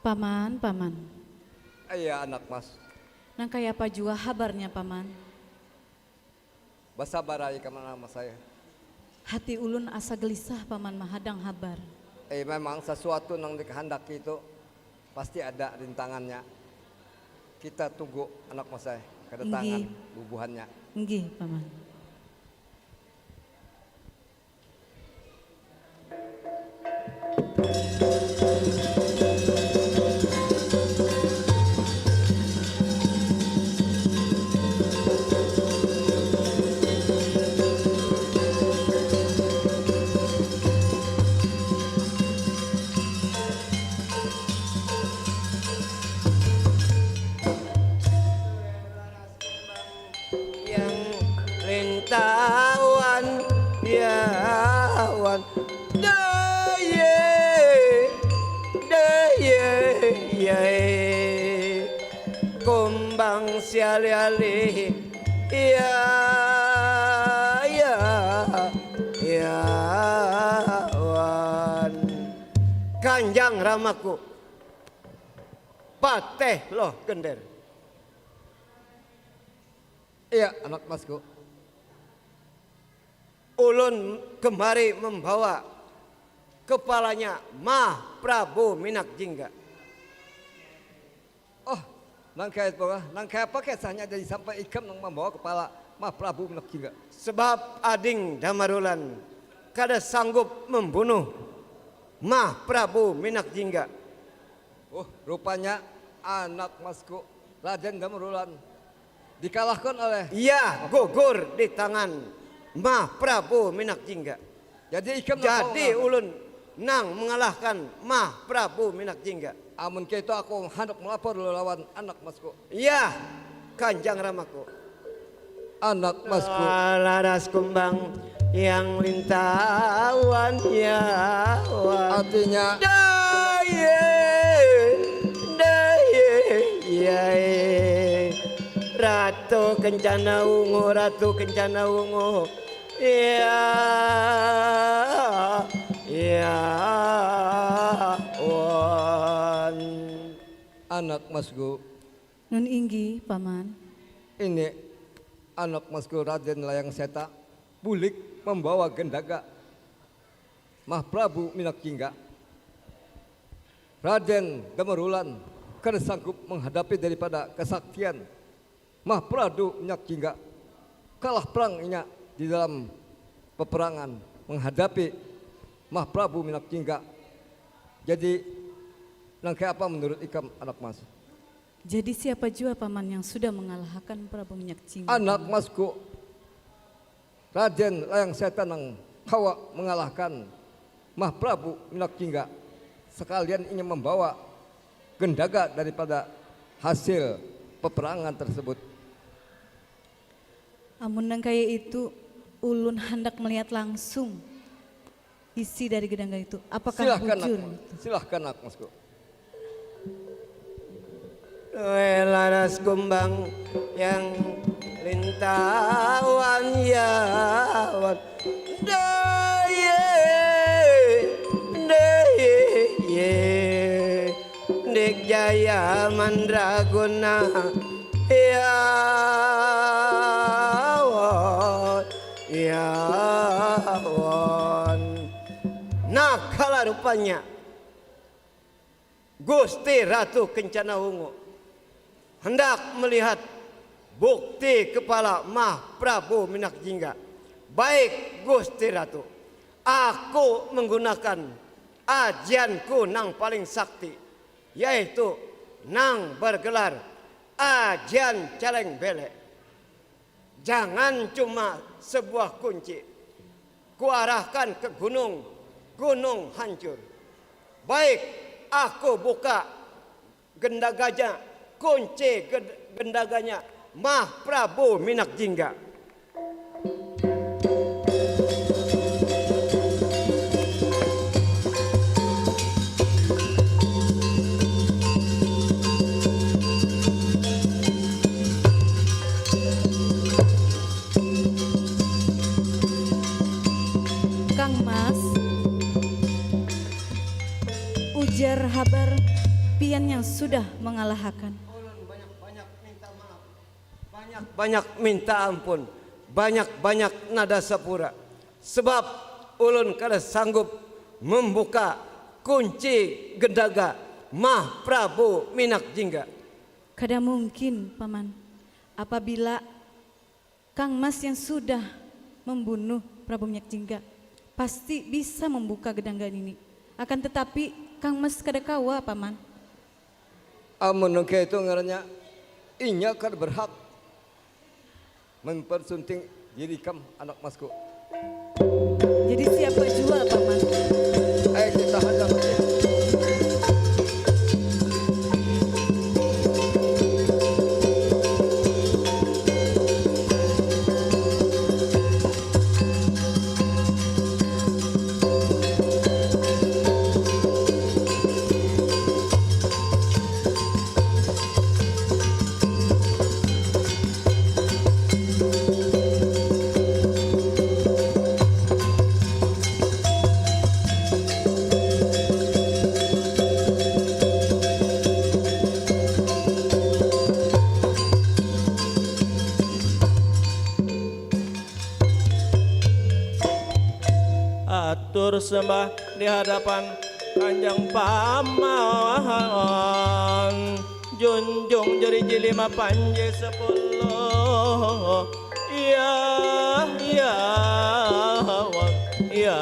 Paman, paman. Iya anak mas. Nang kayapa jua habarnya paman? Basabar ai kam anak mas ai. Hati ulun asa gelisah paman mahadang habar. Eh memang sesuatu nang dikehandaki itu pasti ada rintangannya. Kita tunggu anak mas ai kedatangan Inggih. Bubuhannya. Nggih, paman. Yang lintawan yawan daye daye yae kumbang siali-ali ya ya yawan kanjang ramaku. Pateh Loh Gender. Iya, anak masku. Ulun kemari membawa kepalanya Mah Prabu Minak Jingga. Oh, nang kaya apa? Nang kaya apa kisahnya jadi sampai ikam nang membawa kepala Mah Prabu Minak Jingga? Sebab ading Damarulan kada sanggup membunuh Mah Prabu Minak Jingga. Oh, rupanya anak masku Raden Damarulan dikalahkan oleh. Iya, gugur di tangan Mah Prabu Minak Jingga. Jadi ikam Jadi ulun nang mengalahkan Mah Prabu Minak Jingga. Amun kaitu aku handak melapor dulu lawan anak masku. Iya, Kanjang Ramaku. Anak masku. Laras kumbang yang lintawan ya. Artinya. Daye, daye, yae. Ratu Kencana Wungu, Ratu Kencana Wungu. Iya, iya, wan. Anak masku. Nun inggih, Paman. Ini anak masku Raden Layang Seta bulik membawa gendaga Mah Prabu Minak Jingga. Raden Damarulan kada sanggup menghadapi daripada kesaktian Mah Pradu Minyak Jingga. Kalah perang inya di dalam peperangan menghadapi Mah Prabu Minyak Jingga. Jadi nang kaya apa menurut ikam anak mas? Jadi siapa jua paman yang sudah mengalahakan Prabu Minyak Jingga? Anak masku, Raden Layang Setan nang kawa mengalahkan Mah Prabu Minyak Jingga. Sekalian inya membawa gendaga daripada hasil peperangan tersebut. Amun nang kaya itu, ulun handak melihat langsung isi dari gedangga itu. Apakah Silahkan bujur nak, itu? Silahkan nak masku. Weh laras kumbang yang lintawan yawan. Daye, daye, ye. Dik Jaya Mandraguna. Iya won, iya won. Nah, kala rupanya Gusti Ratu Kencana Wungu hendak melihat bukti kepala Mah Prabu Minak Jingga. Baik Gusti Ratu, aku menggunakan ajianku nang paling sakti, yaitu nang bergelar ajian celeng belek. Jangan cuma sebuah kunci kuarahkan ke gunung, gunung hancur. Baik, aku buka gendaganya, kunci ged- gendaganya Mah Prabu Minak Jingga. Kang Mas, ujar habar pian yang sudah mengalahakan. Banyak minta ampun, banyak-banyak nada sapura, sebab ulun kada sanggup membuka kunci gendaga Mah Prabu Minak Jingga. Kada mungkin, Paman. Apabila Kang Mas yang sudah membunuh Prabu Minyak Jingga, pasti bisa membuka gedangga nini. Akan tetapi, Kang Mas kada kawa, Paman. Amun nang kaya itu ngarannya inya kada berhak mempersunting diri kam anak masku. Jadi siapa jua paman? Ayo kita hadang dia. Bersembah di hadapan kanjeng paman, junjung juri jilima panji sepuluh. Iya, iya, wong, iya,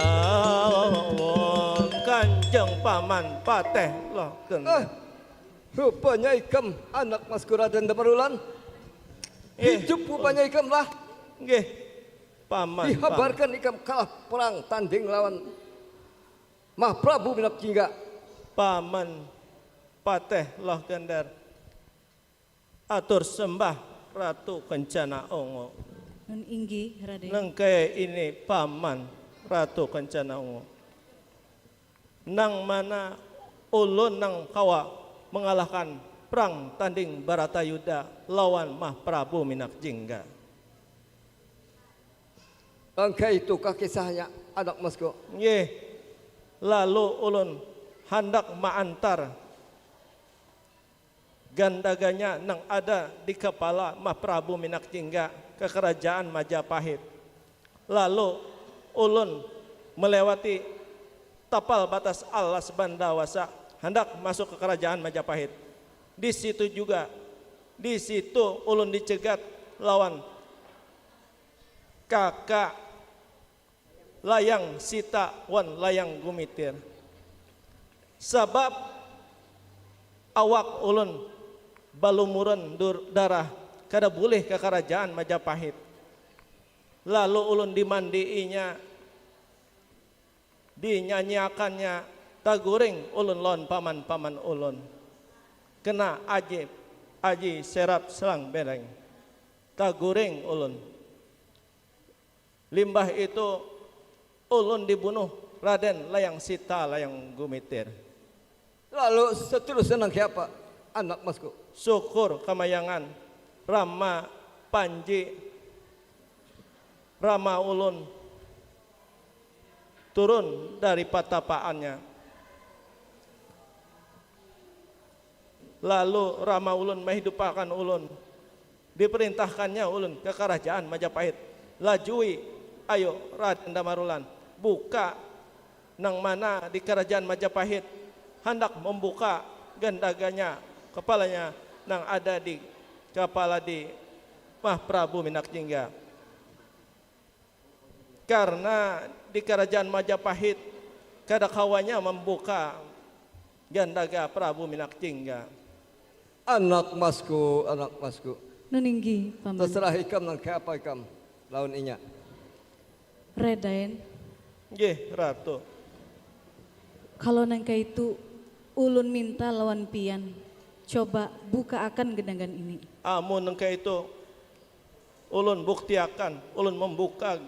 wong. Kanjeng paman pateh lah kena. Eh, rupanya ikam anak masku Raden Damarulan. Eh. Hidup rupanya ikam lah. Nggih, paman, paman. Dihabarkan ikam kalah perang tanding lawan Mah Prabu Minak Jingga. Paman pateh loh gandar. Atur sembah Ratu Kencana Ungu. Nun inggih, Raden. Nang kaya ini paman Ratu Kencana Ungu. Nang mana ulun nang kawa mengalahkan perang tanding Baratayuda lawan Mah Prabu Minak Jingga. Engkaitu kah kisahnya, anak masku? Nggih. Lalu ulun handak maantar gandaganya nang ada di kapala Mah Prabu Minak Jingga ke kerajaan Majapahit. Lalu ulun melewati tapal batas alas Bandawasa, handak masuk ke kerajaan Majapahit. Di situ juga, di situ ulun dicegat lawan Kakak Layang Sita wan Layang Gumitir. Sabab awak ulun balumuran dur-, darah, kada bulih ka karajaan Majapahit. Lalu ulun dimandiinya, dinyanyiakannya, taguring ulun lawan paman-paman ulun. Kena aji, aji serap selang bereng. Taguring ulun. Limbah itu, ulun dibunuh Raden Layang Sita Layang Gumitir. Lalu seterusnya nang kaya apa, anak masku? Syukur kamayangan, Rama Panji, Rama ulun, turun dari patapaannya. Lalu Rama ulun mahidupakan ulun. Diperintahkannya ulun ke karajaan Majapahit. Lajui, ayo, Raden Damarulan, buka nang mana di karajaan Majapahit, handak membuka gandaganya, kapalanya nang ada di kapala di Mah Prabu Minak Jingga. Karna di karajaan Majapahit kada kawanya mambuka gandaga Prabu Minak Jingga. Anak masku, anak masku. Nun inggih, Paman. Terserah ikam nang kaya apa ikam lawan inya. Raden. Nggih, Ratu. Kalau nang kaitu, ulun minta lawan pian, coba bukaakan gendangan ini. Amun nang kaitu, ulun buktiakan, ulun membuka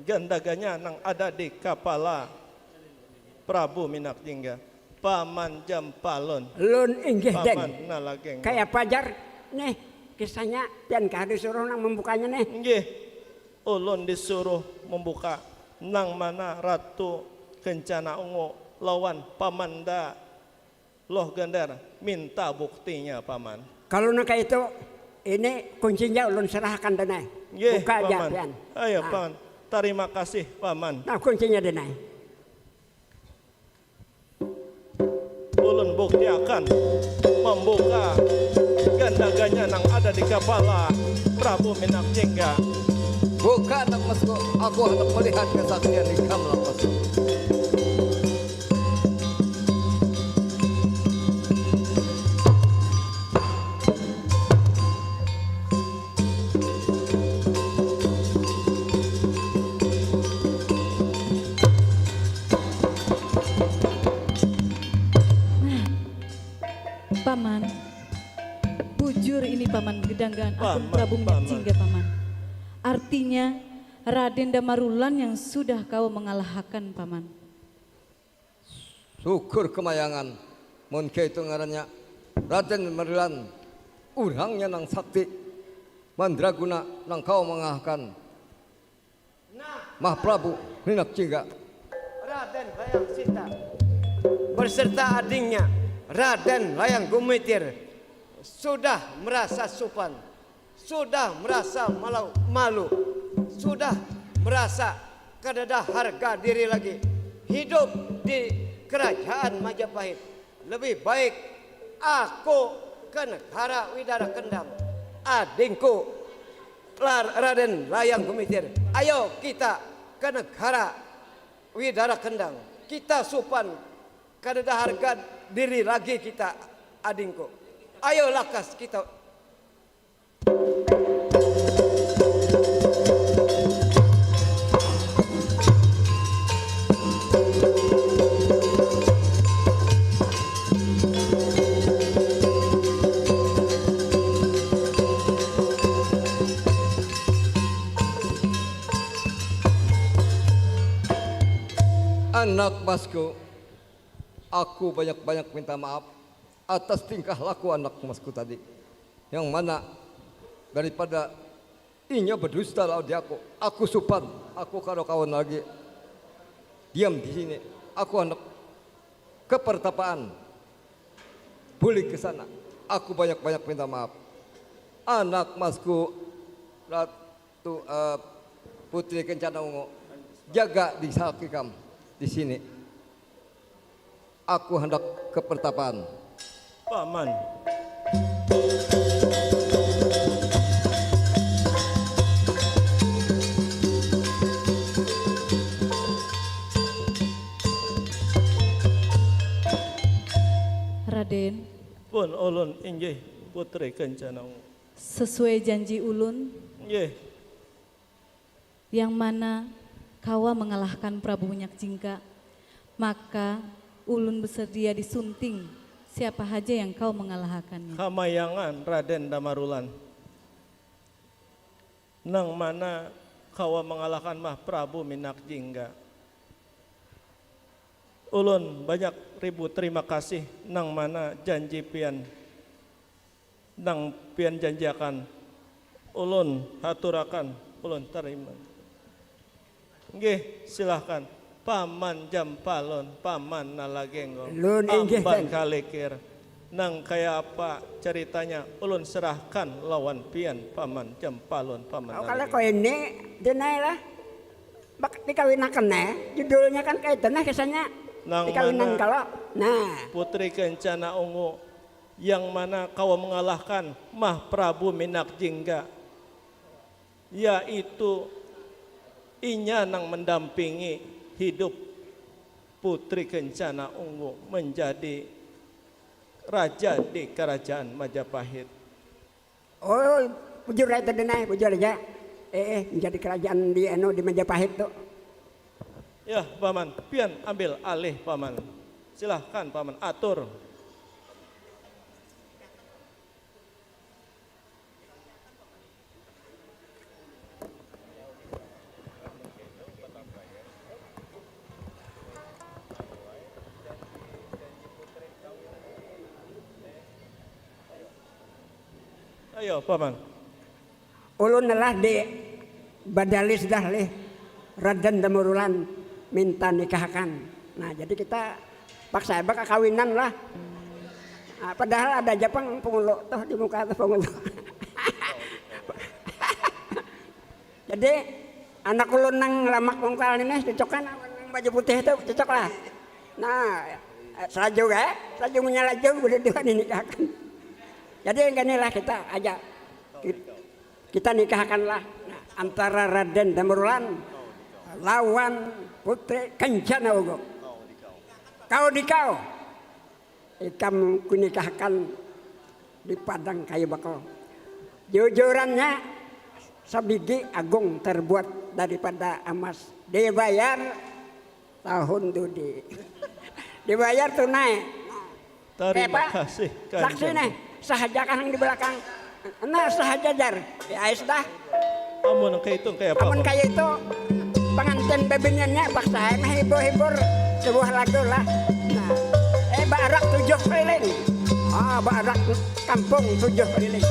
gandaganya nang ada di kapala Prabu Minak Jingga. Paman Jampalun. Lun inggih, Den. Paman Nalageng. Kaya pajar nih kisahnya, pian kah disuruh nang membukanya nih? Inggih, ulun disuruh membuka nang mana Ratu Kencana Ungu lawan Pamanda Loh Gandar minta buktinya, Paman. Kalau nang kaya itu, ini kuncinya ulun serahakan, Denai. Nggih, buka aja, Paman. Pian. Ayo, nah. Paman. Tarima kasih, Paman. Nah, kuncinya, Denai. Ulun buktiakan membuka gandaganya nang ada di kapala Prabu Minak Jingga. Buka, anak masku, aku hendak melihat kesaktian ikam, anak masku. Nah, Paman, bujur ini Paman, gedanggan ampun Paman, Prabu Minak Jingga, Paman. Artinya, Raden Damarulan yang sudah kau mengalahakan, Paman. Syukur kamayangan, mun kaitu ngarannya Raden Marilan, urangnya nang sakti, mandraguna nang kawa mangalahkan Mah Prabu Minak Jingga. Raden Layang Sita beserta adingnya Raden Layang Gumitir sudah merasa supan. Sudah merasa malu, malu, sudah merasa kadada harga diri lagi. hidup di kerajaan Majapahit. Lebih baik aku ke negara Widara Kendang, adingku Raden Layang Gumitir. Ayo kita ke negara Widara Kendang. Kita supan, kadada harga diri lagi kita, adingku. Ayo lakas kita. Anak masku, aku banyak-banyak minta maaf atas tingkah laku anak masku tadi. Yang mana daripada inya berdusta lawan di aku, aku supan, aku kada kawan lagi diam di sini. Aku handak ke pertapaan, bulik ke sana. Aku banyak-banyak minta maaf. Anak masku, Ratu, eh, Putri Kencana Ungu, jaga di salak ikam di sini. Aku handak ke pertapaan. Paman. Raden. Pun ulun inggih Putri Kencana Ungu. Sesuai janji ulun. Inggih. Yang mana kawa mengalahkan Prabu Minyak Jingga, maka ulun bersedia disunting siapa haja yang kawa mengalahakannya. Kamayangan Raden Damarulan, nang mana kawa mengalahkan mah Prabu Minyak Jingga. Ulun banyak ribu terima kasih nang mana janji pian nang pian janjiakan, ulun haturakan, ulun tarima. Nggih, silahkan. Paman Jampalun, Paman Nalagenggong, Lun inggih, Amban Ten. Kalikir. Nang kaya apa caritanya, ulun serahkan lawan pian, Paman Jampalun, Paman Au, kalau Nalagenggong. Koini, dinai lah. Bak dikawinakan eh, judulnya kan kaitu nah kisahnya. Nang Dikawinan mana kalo. Nah. Putri Kencana Ungu yang mana kawa mengalahkan mah Prabu Minak Jingga, yaitu inya nang mendampingi hidup Putri Kencana Ungu menjadi raja di Kerajaan Majapahit. Oh, bujur aja tadi nah, bujur aja. Eh, eh, menjadi kerajaan di anu di Majapahit tuh. Ya, Paman, pian ambil alih, Paman. Silahkan, Paman, atur. Ayo, Paman. Ulun lah di badalis dah lih Raden Damurulan minta nikahakan. Nah, jadi kita paksa aja kakawinan lah. Nah, padahal ada aja pang pengulu tuh di muka tuh pengulu. Jadi anak ulun nang lamak mungkal ini cocok kan nang baju putih itu cocok lah. Nah, selaju ya, selaju punya laju boleh dua ini kan. Jadi yang lah kita aja. Kita nikahakanlah antara Raden Damerulan lawan Putri Kencana Ugo. Kau di kau, ikam kunikahkan di padang kayu bakau. Jujurannya sabigi agung terbuat daripada amas dibayar tahun tu di dibayar tunai. Tarima kasih kanjeng. Saksi nih, sahaja kan yang di belakang. Nah, sahaja jar. Ya ais dah. Amun kaya itu kaya apa? Amun kaya itu pengantin bebiniannya paksa menghibur-hibur sebuah lagu lah. Nah, eh barak tujuh keliling. Ah, barak kampung tujuh keliling.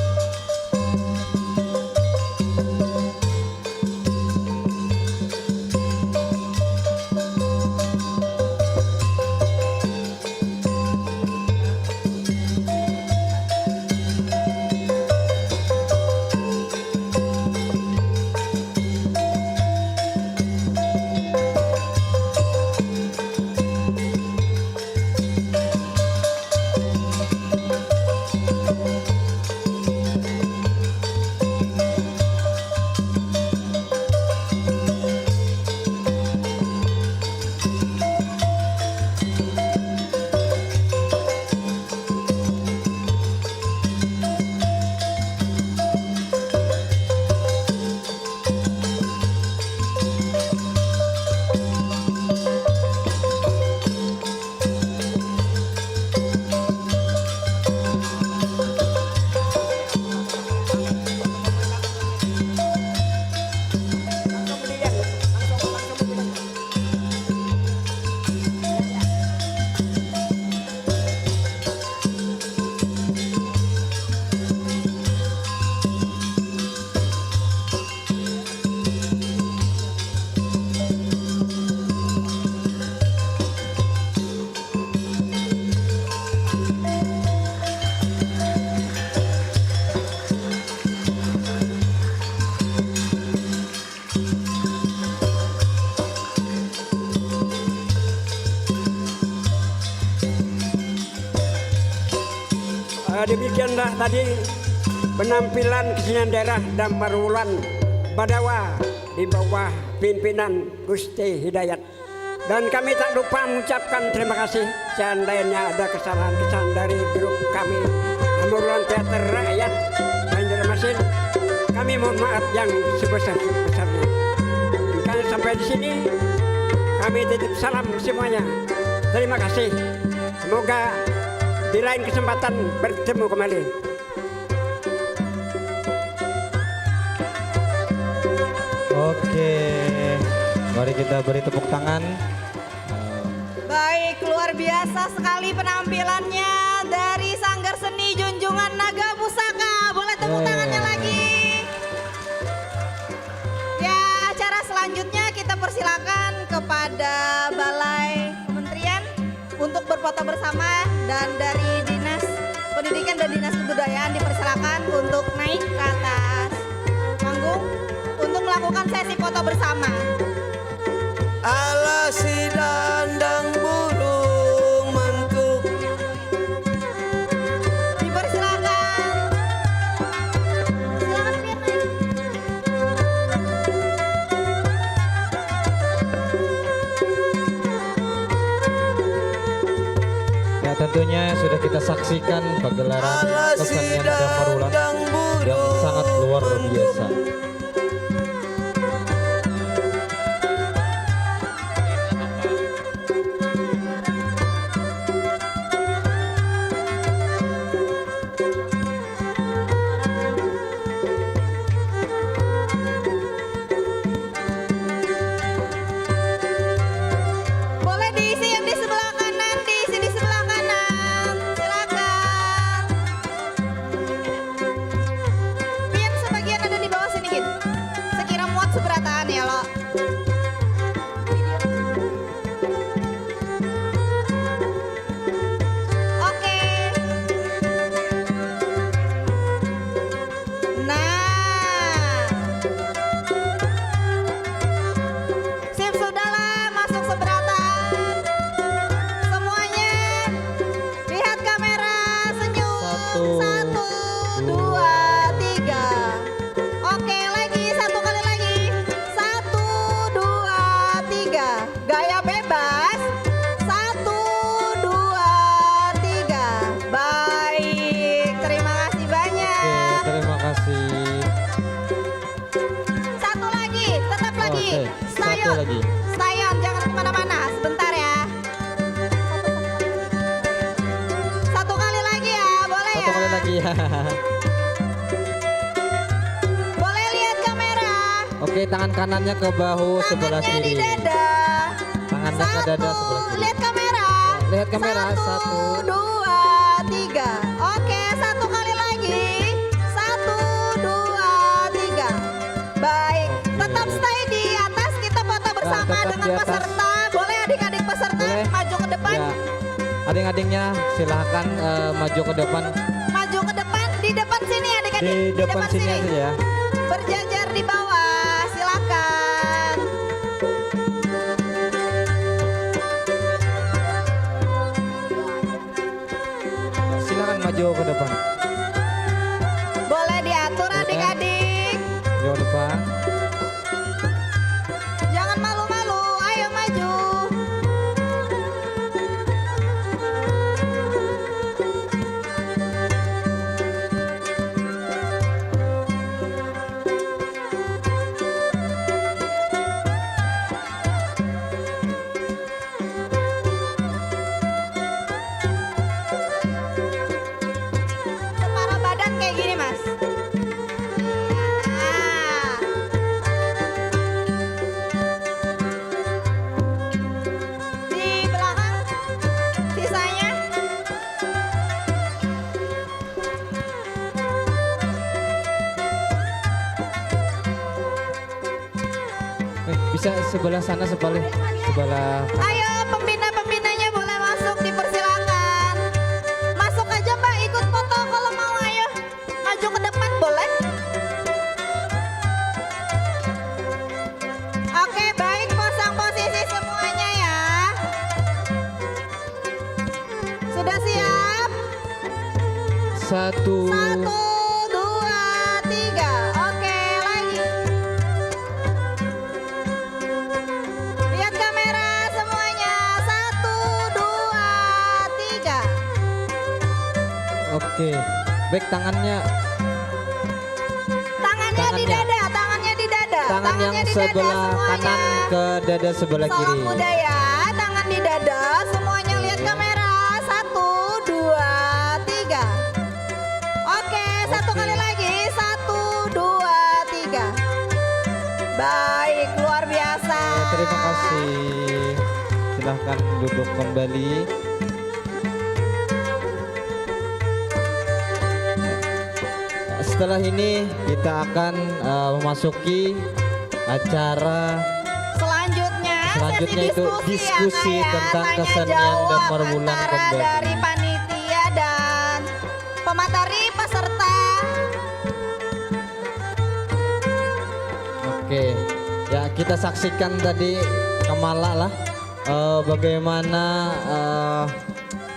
Eh, demikianlah tadi penampilan kesenian daerah Damar Wulan Badawa di bawah pimpinan Gusti Hidayat. Dan kami tak lupa mengucapkan terima kasih seandainya ada kesalahan-kesalahan dari grup kami, Damar Wulan Teater Rakyat Banjarmasin. Kami mohon maaf yang sebesar-besarnya. Mungkin sampai di sini, kami titip salam semuanya. Terima kasih. Semoga di lain kesempatan bertemu kembali. Oke, mari kita beri tepuk tangan. Baik, luar biasa sekali penampilannya dari Sanggar Seni Junjungan Naga Pusaka. Boleh tepuk tangannya lagi. Ya, acara selanjutnya kita persilakan kepada Balai Kementerian untuk berfoto bersama dan dari Dinas Pendidikan dan Dinas Kebudayaan dipersilakan untuk naik ke atas panggung untuk melakukan sesi foto bersama. Alah si dandang burung mantuk. Dipersilakan. Silakan Pian naik. Ya, tentunya sudah kita saksikan pagelaran kesenian Damar Wulan yang sangat luar biasa. Boleh diisi yang di sebelah kanan, diisi di sebelah kanan. Silakan. Pian sebagian ada di bawah sini, Gin. Sekira muat seberataan ya, lo. Oke. Nah. Sip, sudahlah, masuk seberataan. Semuanya lihat kamera, senyum. Satu, dua, tiga. Oke, lagi, satu kali lagi. Satu, dua, tiga. Gaya bebas. Satu, dua, tiga. Baik, terima kasih banyak. Oke, terima kasih. Satu lagi, tetap lagi. Oke, Stay satu on. Lagi. Stay on, jangan kemana-mana. Sebentar ya. Satu kali lagi ya, boleh ya? Satu kali lagi ya. Boleh lihat kamera. Oke, tangan kanannya ke bahu sebelah Tangannya di kiri. Dada. Tangannya ke dada Satu, sebelah kiri. Lihat kamera. Lihat kamera, Satu, satu. Dua, tiga. Oke, satu kali lagi. Satu, dua, tiga. Baik, tetap stay di atas. Kita foto bersama tetap dengan di atas. Peserta. Boleh adik-adik peserta Boleh. Maju ke depan. Ya. Ading-adingnya silahkan eh, maju ke depan. Maju ke depan. Di depan sini adik-adik. Di depan sini aja ya. Berjajar di bawah. Silakan. Silakan maju ke depan. Boleh diatur adik-adik. Maju ke depan. Jangan malu-malu, ayo maju. Separuh badan kayak gini, Mas. Nah. Di belakang sisanya. Eh, bisa sebelah sana, sebelah sebelah. Ayo, pembina-pembinanya boleh masuk, dipersilakan. Masuk aja, Mbak, ikut foto kalau mau, ayo. Maju ke depan boleh. Oke, baik, pasang posisi semuanya ya. Sudah siap? Satu. Satu, dua, tiga. Oke, lagi. Lihat kamera semuanya. Satu, dua, tiga. Oke. Baik, tangannya. Tangannya di Tangannya. Dada, tangannya di dada. Tangan yang Tangannya di sebelah dada semuanya. Kanan ke dada sebelah Salam kiri. Budaya, tangan di dada, semuanya lihat kamera. Satu, dua, tiga. Oke, satu Oke. Kali lagi. Satu, dua, tiga. Baik, luar biasa. Eh, terima kasih. Silahkan duduk kembali. Setelah ini kita akan eh, memasuki acara Selanjutnya, Selanjutnya sesi itu diskusi, diskusi ya, Kak, ya. Tentang Tanya kesenian jawab Damar Wulan antara kembali. Dari panitia dan pemateri peserta. Oke, ya kita saksikan tadi kemala lah eh, bagaimana eh,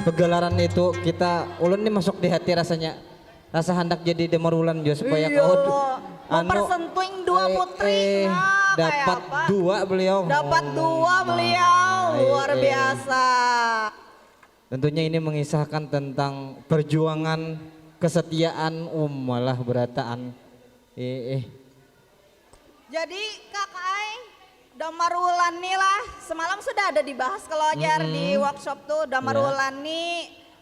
pegelaran itu kita ulun nih masuk di hati rasanya rasa hendak jadi Damar Wulan juga supaya Iya, kau anu mempersentuing dua eh, putri. eh, Nah, kayak dapat apa? Dua beliau. Dapat Oh, dua beliau, eh, luar eh. Biasa. Tentunya ini mengisahkan tentang perjuangan kesetiaan um malah berataan. Eh, eh. Jadi Kak Ai, Damar Wulan nih lah, semalam sudah ada dibahas kalau ajar Mm-mm. Di workshop tuh, Damar Iya. Wulan nih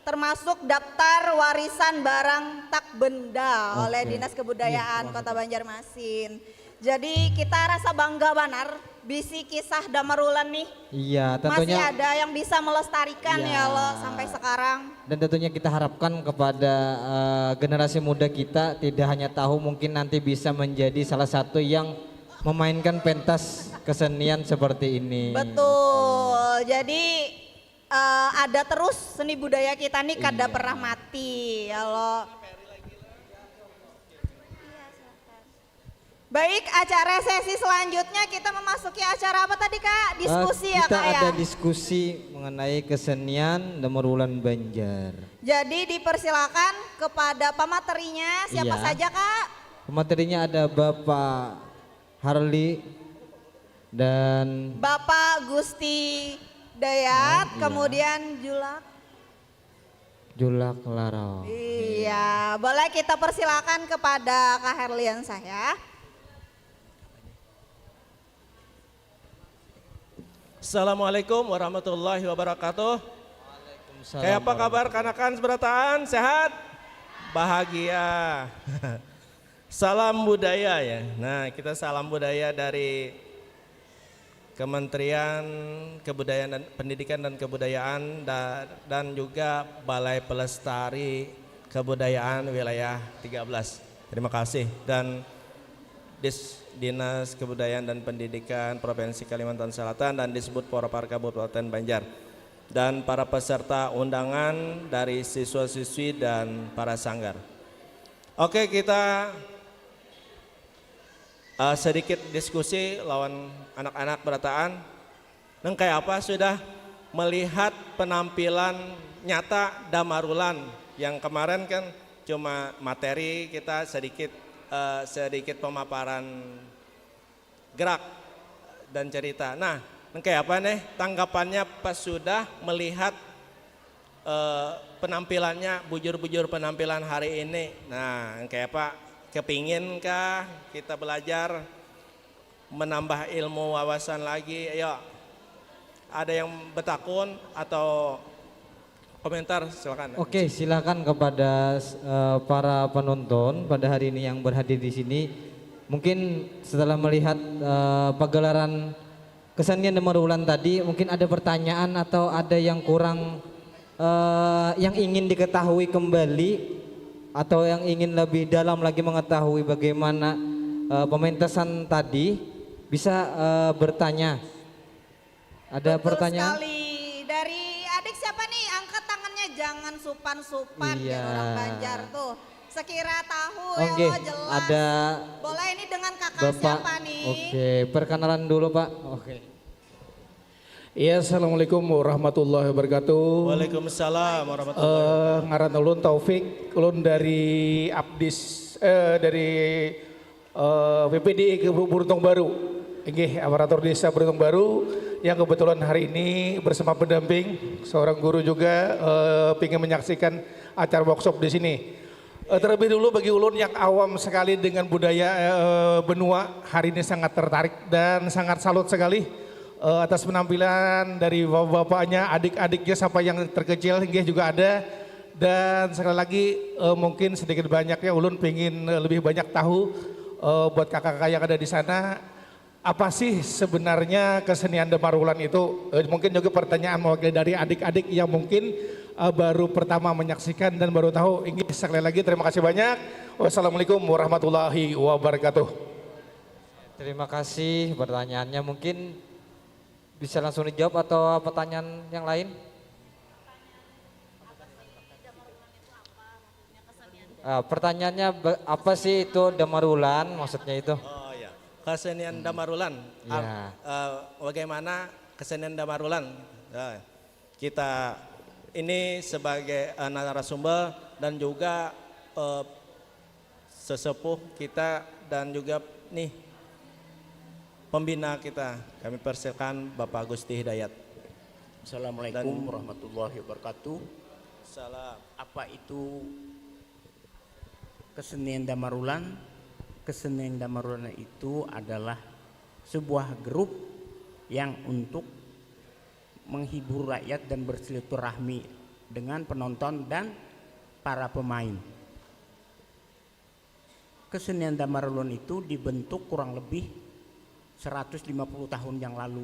termasuk daftar warisan barang tak benda oleh Oke. Dinas Kebudayaan Iya, Kota Banjarmasin. Jadi kita rasa bangga banar bisi kisah Damar Wulan nih. Iya, Masih tentunya ada yang bisa melestarikan Iya. Ya lo sampai sekarang. Dan tentunya kita harapkan kepada eh, generasi muda kita tidak hanya tahu, mungkin nanti bisa menjadi salah satu yang memainkan pentas kesenian seperti ini. Betul. Jadi eh, ada terus seni budaya kita nih kada Iya. Pernah mati ya lo. Baik, acara sesi selanjutnya kita memasuki acara apa tadi Kak? Diskusi Eh, ya kita Kak ya? Ada diskusi mengenai kesenian Damar Wulan Banjar. Jadi dipersilakan kepada pematerinya siapa Iya. Saja Kak? Pematerinya ada Bapak Harli dan Bapak Gusti Dayat, Oh, iya. Kemudian Julak. Julak Larau. Iya, boleh kita persilakan kepada Kak Herliansah ya. Assalamualaikum warahmatullahi wabarakatuh. Waalaikumsalam Kayak apa kabar kanakan seberataan? Sehat? Bahagia. Salam budaya ya. Nah, kita salam budaya dari Kementerian Kebudayaan dan Pendidikan dan Kebudayaan da- dan juga Balai Pelestari Kebudayaan Wilayah tiga belas. Terima kasih dan Dis Dinas Kebudayaan dan Pendidikan Provinsi Kalimantan Selatan dan Disbud Porpar Kabupaten Banjar dan para peserta undangan dari siswa-siswi dan para sanggar. Oke, kita eh, sedikit diskusi lawan anak-anak berataan. Nang kayak apa sudah melihat penampilan nyata Damarulan yang kemarin kan cuma materi kita sedikit eh, sedikit pemaparan gerak dan cerita. Nah, nang kayak apa nih tanggapannya pas sudah melihat eh, penampilannya bujur-bujur penampilan hari ini. Nah, nang kayak apa kepingin kah kita belajar menambah ilmu wawasan lagi? Ayo, ada yang bertakun atau komentar silakan. Oke, silakan kepada eh, para penonton pada hari ini yang berhadir di sini. Mungkin setelah melihat eh, pagelaran kesenian Damar Wulan tadi, mungkin ada pertanyaan atau ada yang kurang eh, yang ingin diketahui kembali atau yang ingin lebih dalam lagi mengetahui bagaimana eh, pementasan tadi, bisa eh, bertanya. Ada Betul pertanyaan? Sekali. Dari adik siapa nih? Angkat tangannya, jangan supan-supan Iya. Biar orang Banjar tuh. Sekira tahu Oke, ya lo jelas. Ada Boleh ini dengan kakak Bapak. Siapa nih? Oke, perkenalan dulu Pak. Oke. Ya, assalamualaikum warahmatullahi wabarakatuh. Waalaikumsalam warahmatullahi Eh, ngaran ulun Taufik, ulun dari Abdis, eh, dari eh, B P D I ke Beruntung Baru. Inggih, aparatur desa Beruntung Baru yang kebetulan hari ini bersama pendamping seorang guru juga eh, ingin menyaksikan acara workshop di sini. Eh, terlebih dulu bagi ulun yang awam sekali dengan budaya eh, benua, hari ini sangat tertarik dan sangat salut sekali eh, atas penampilan dari bapak-bapaknya, adik-adiknya sampai yang terkecil, inggih juga ada. Dan sekali lagi eh, mungkin sedikit banyaknya ulun pingin eh, lebih banyak tahu eh, buat kakak-kakak yang ada di sana, apa sih sebenarnya kesenian Damarulan itu? Eh, mungkin juga pertanyaan mewakili dari adik-adik yang mungkin eh, baru pertama menyaksikan dan baru tahu. Inggih, sekali lagi terima kasih banyak. Wassalamualaikum warahmatullahi wabarakatuh. Terima kasih pertanyaannya. Mungkin bisa langsung dijawab atau pertanyaan yang lain? Ah, pertanyaannya be- apa sih itu Damarulan maksudnya itu? Oh ya, kesenian Damarulan. Ar- Ya. eh, bagaimana kesenian Damarulan? Ya, kita ini sebagai eh, narasumber dan juga eh, sesepuh kita dan juga nih pembina kita. Kami persilakan Bapak Gusti Hidayat. Assalamualaikum warahmatullahi wabarakatuh. Salam. Apa itu kesenian Damarulan? Kesenian Damarulan itu adalah sebuah grup yang untuk menghibur rakyat dan bersilaturahmi dengan penonton dan para pemain. Kesenian Damarulan itu dibentuk kurang lebih seratus lima puluh tahun yang lalu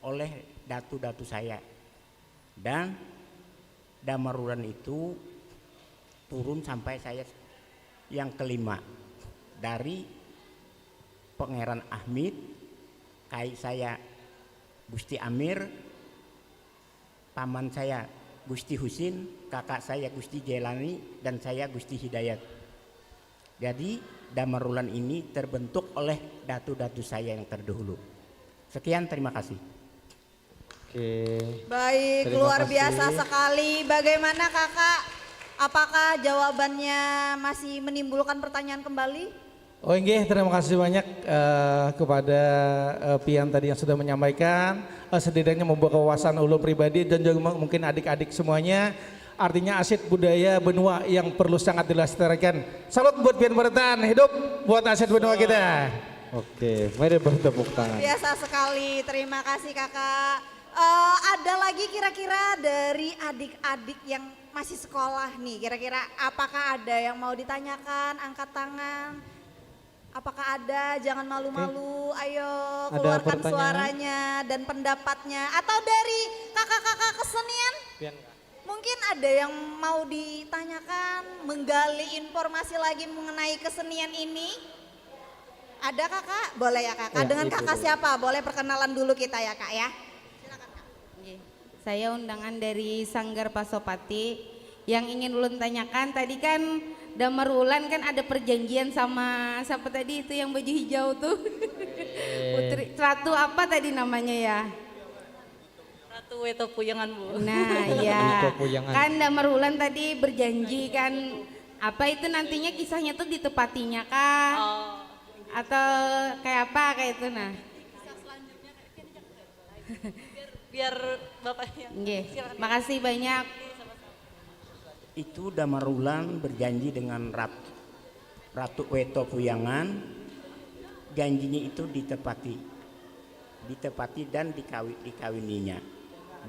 oleh datu-datu saya. Dan Damarulan itu turun sampai saya yang kelima dari Pangeran Ahmid, kai saya Gusti Amir, paman saya Gusti Husin, kakak saya Gusti Jailani, dan saya Gusti Hidayat. Jadi Damarulan ini terbentuk oleh datu-datu saya yang terdahulu. Sekian, terima kasih. Oke. Baik, Terima luar kasih. Biasa sekali. Bagaimana Kakak? Apakah jawabannya masih menimbulkan pertanyaan kembali? Oh inggih, terima kasih banyak eh, kepada eh, Pian tadi yang sudah menyampaikan, eh, setidaknya membuka wawasan ulun pribadi dan juga mungkin adik-adik semuanya. Artinya aset budaya benua yang perlu sangat dilestarikan. Salut buat Pian Bertan, hidup buat aset benua kita. Oke, mari bertepuk tangan. Biasa sekali. Terima kasih Kakak. Eh, ada lagi kira-kira dari adik-adik yang masih sekolah nih, kira-kira apakah ada yang mau ditanyakan, angkat tangan? Apakah ada? Jangan malu-malu, ayo Ada keluarkan pertanyaan? Suaranya dan pendapatnya. Atau dari kakak-kakak kesenian? Mungkin ada yang mau ditanyakan, menggali informasi lagi mengenai kesenian ini? Ada kakak? Boleh ya kakak. Ya, Dengan itu kakak dulu. Siapa? Boleh perkenalan dulu kita ya kak ya. Nggih. Saya undangan dari Sanggar Pasopati. Yang ingin ulun tanyakan tadi kan Damar Wulan kan ada perjanjian sama siapa tadi itu yang baju hijau tuh. Putri Ratu apa tadi namanya ya? Ratu Weto Puyangan, Bu. Nah, ya. Weto Puyangan. Kan Damar Wulan tadi berjanji kan apa itu nantinya kisahnya tuh ditepatinya kah? Oh, Atau kayak apa kayak itu nah? biar Bapak yang Nggih, silakan. Makasih banyak. Itu Damar Wulan berjanji dengan Rat- Ratu Weto Puyangan, janjinya itu ditepati, ditepati dan dikawi- dikawininya.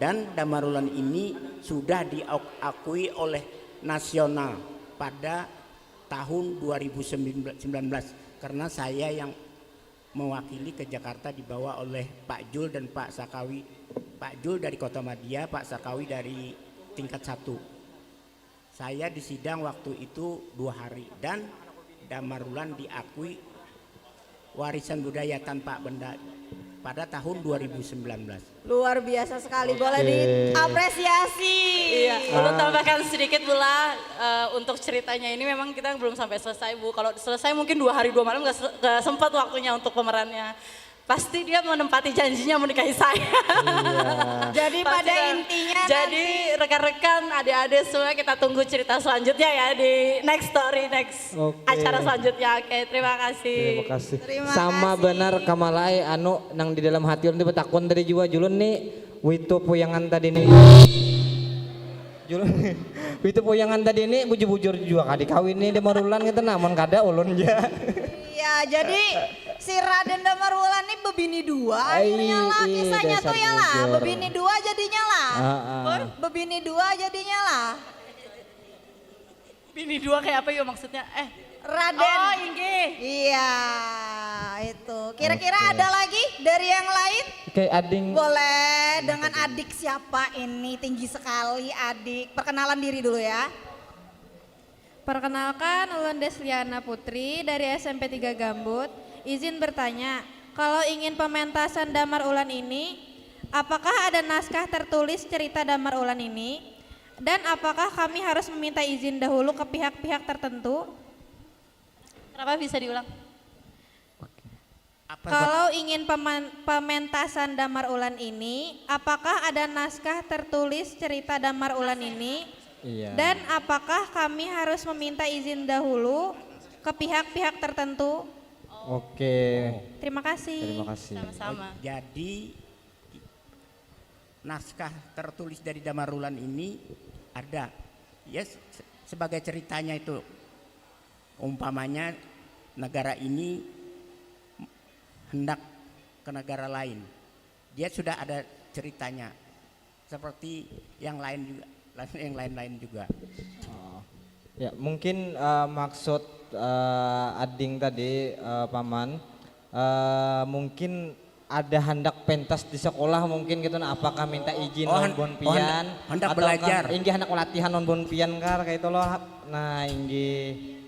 Dan Damar Wulan ini sudah diakui oleh nasional pada tahun dua ribu sembilan belas karena saya yang mewakili ke Jakarta dibawa oleh Pak Jul dan Pak Sakawi, Pak Jul dari Kota Madia, Pak Sakawi dari tingkat satu. Saya disidang waktu itu dua hari dan Damar Wulan diakui warisan budaya tanpa benda pada tahun dua ribu sembilan belas. Luar biasa sekali, boleh diapresiasi. Iya, perlu tambahkan sedikit Bula eh, untuk ceritanya ini memang kita belum sampai selesai Bu. Kalau selesai mungkin dua hari dua malam nggak se- nggak sempat waktunya untuk pemerannya. Pasti dia menempati janjinya menikahi saya. Iya. Jadi Pasti pada kan. Intinya Jadi nanti rekan-rekan, adik-adik semua, kita tunggu cerita selanjutnya ya di next story, next Oke. acara selanjutnya. Oke, terima kasih. Terima kasih. Terima Sama kasih. Benar, Kamalai, anu nang di dalam hati ulun tu betakun tadi jua, Julun nih, Witu Puyangan tadi nih. Julun, Witu Puyangan tadi nih bujur-bujur jua kada kawin nih, Damar Ulan gitu, namun kada ulun ja. Iya, jadi si Raden Damar Ulan nih bebini dua Ai, akhirnya lah iya, kisahnya dasar tuh ya lah, bujur. Bebini dua jadinya lah. Heeh. Bebini dua jadinya lah. Bini dua kayak apa yuk maksudnya? Eh, Raden. Oh, inggih. Iya, itu. Kira-kira Oke. Ada lagi dari yang lain? Oke, ading. Boleh dengan adik siapa ini? Tinggi sekali adik. Perkenalan diri dulu ya. Perkenalkan, ulun Desliana Putri dari S M P tiga Gambut. Izin bertanya, kalau ingin pementasan Damar Ulan ini, apakah ada naskah tertulis cerita Damar Ulan ini? Dan apakah kami harus meminta izin dahulu ke pihak-pihak tertentu? Kenapa bisa diulang? Kalau ingin pemen- pementasan Damar Ulan ini, apakah ada naskah tertulis cerita Damar Ulan ini? Iya. Dan apakah kami harus meminta izin dahulu ke pihak-pihak tertentu? Oke. Terima kasih. Terima kasih. Sama-sama. Jadi naskah tertulis dari Damar Ulan ini ada ya se- sebagai ceritanya itu, umpamanya negara ini hendak ke negara lain, dia sudah ada ceritanya seperti yang lain juga, yang lain-lain juga. Oh. Ya, mungkin eh, maksud eh, ading tadi, eh, paman, eh, mungkin ada handak pentas di sekolah mungkin gitu, nah, apakah minta izin Oh, lawan hen- bun oh, pian hendak- hendak atau belajar. Inggih handak latihan lawan bun pian kah, kayak itu loh. Nah, inggih.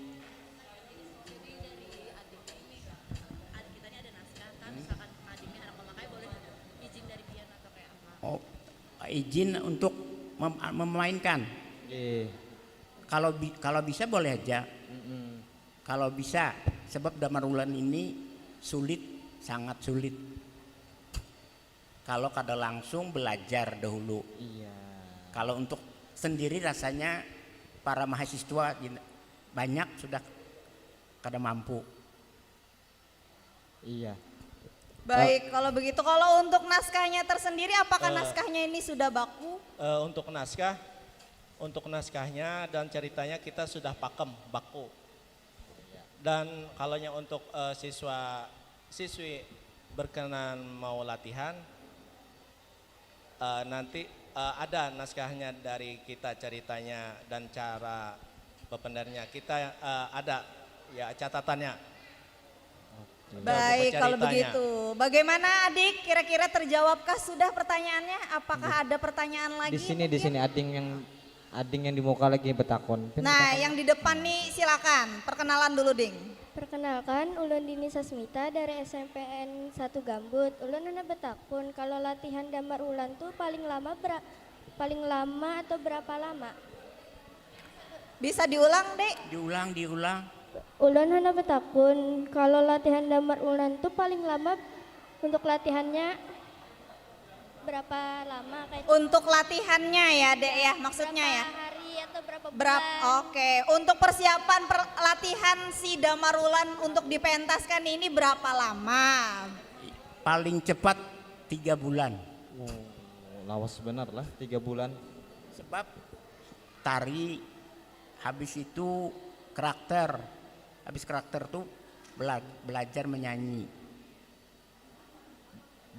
Oh, izin untuk mem- memainkan. Inggih. Kalau bi- kalau bisa boleh aja. Mm-mm. Kalau bisa, sebab Damar Ulan ini sulit, sangat sulit. Kalau kada langsung belajar dahulu. Iya. Kalau untuk sendiri rasanya para mahasiswa gin- banyak sudah kada mampu. Iya. Baik, kalau begitu kalau untuk naskahnya tersendiri apakah naskahnya ini sudah baku? Eh, untuk naskah, untuk naskahnya dan ceritanya kita sudah pakem, baku. Dan kalau yang untuk eh, siswa siswi berkenan mau latihan, eh, nanti eh, ada naskahnya dari kita, ceritanya dan cara bependarnya. Kita eh, ada ya catatannya. Baik, kalau ceritanya. Begitu. Bagaimana Adik? Kira-kira terjawabkah sudah pertanyaannya? Apakah ada pertanyaan lagi? Di sini, di mungkin? Sini ading yang ading yang di muka lagi betakon. Pin, Nah, betakon. Yang di depan nih silakan. Perkenalan dulu, Ding. Perkenalkan, ulun Dini Sasmita dari S M P N satu Gambut. Ulun handak betakun, kalau latihan Damar Ulan tu paling lama bera- paling lama atau berapa lama? Bisa diulang, Dek? Diulang, diulang. Ulun handak betakun, kalau latihan Damar Ulan tu paling lama untuk latihannya berapa lama kayak Untuk latihannya ya, Dek ya, maksudnya ya. Berapa hari atau berapa bulan? Berapa? Oke, untuk persiapan per- latihan si Damar Ulan untuk dipentaskan ini berapa lama? Paling cepat tiga bulan. Oh, lawas benar lah tiga bulan. Sebab tari, habis itu karakter, habis karakter tuh bela- belajar menyanyi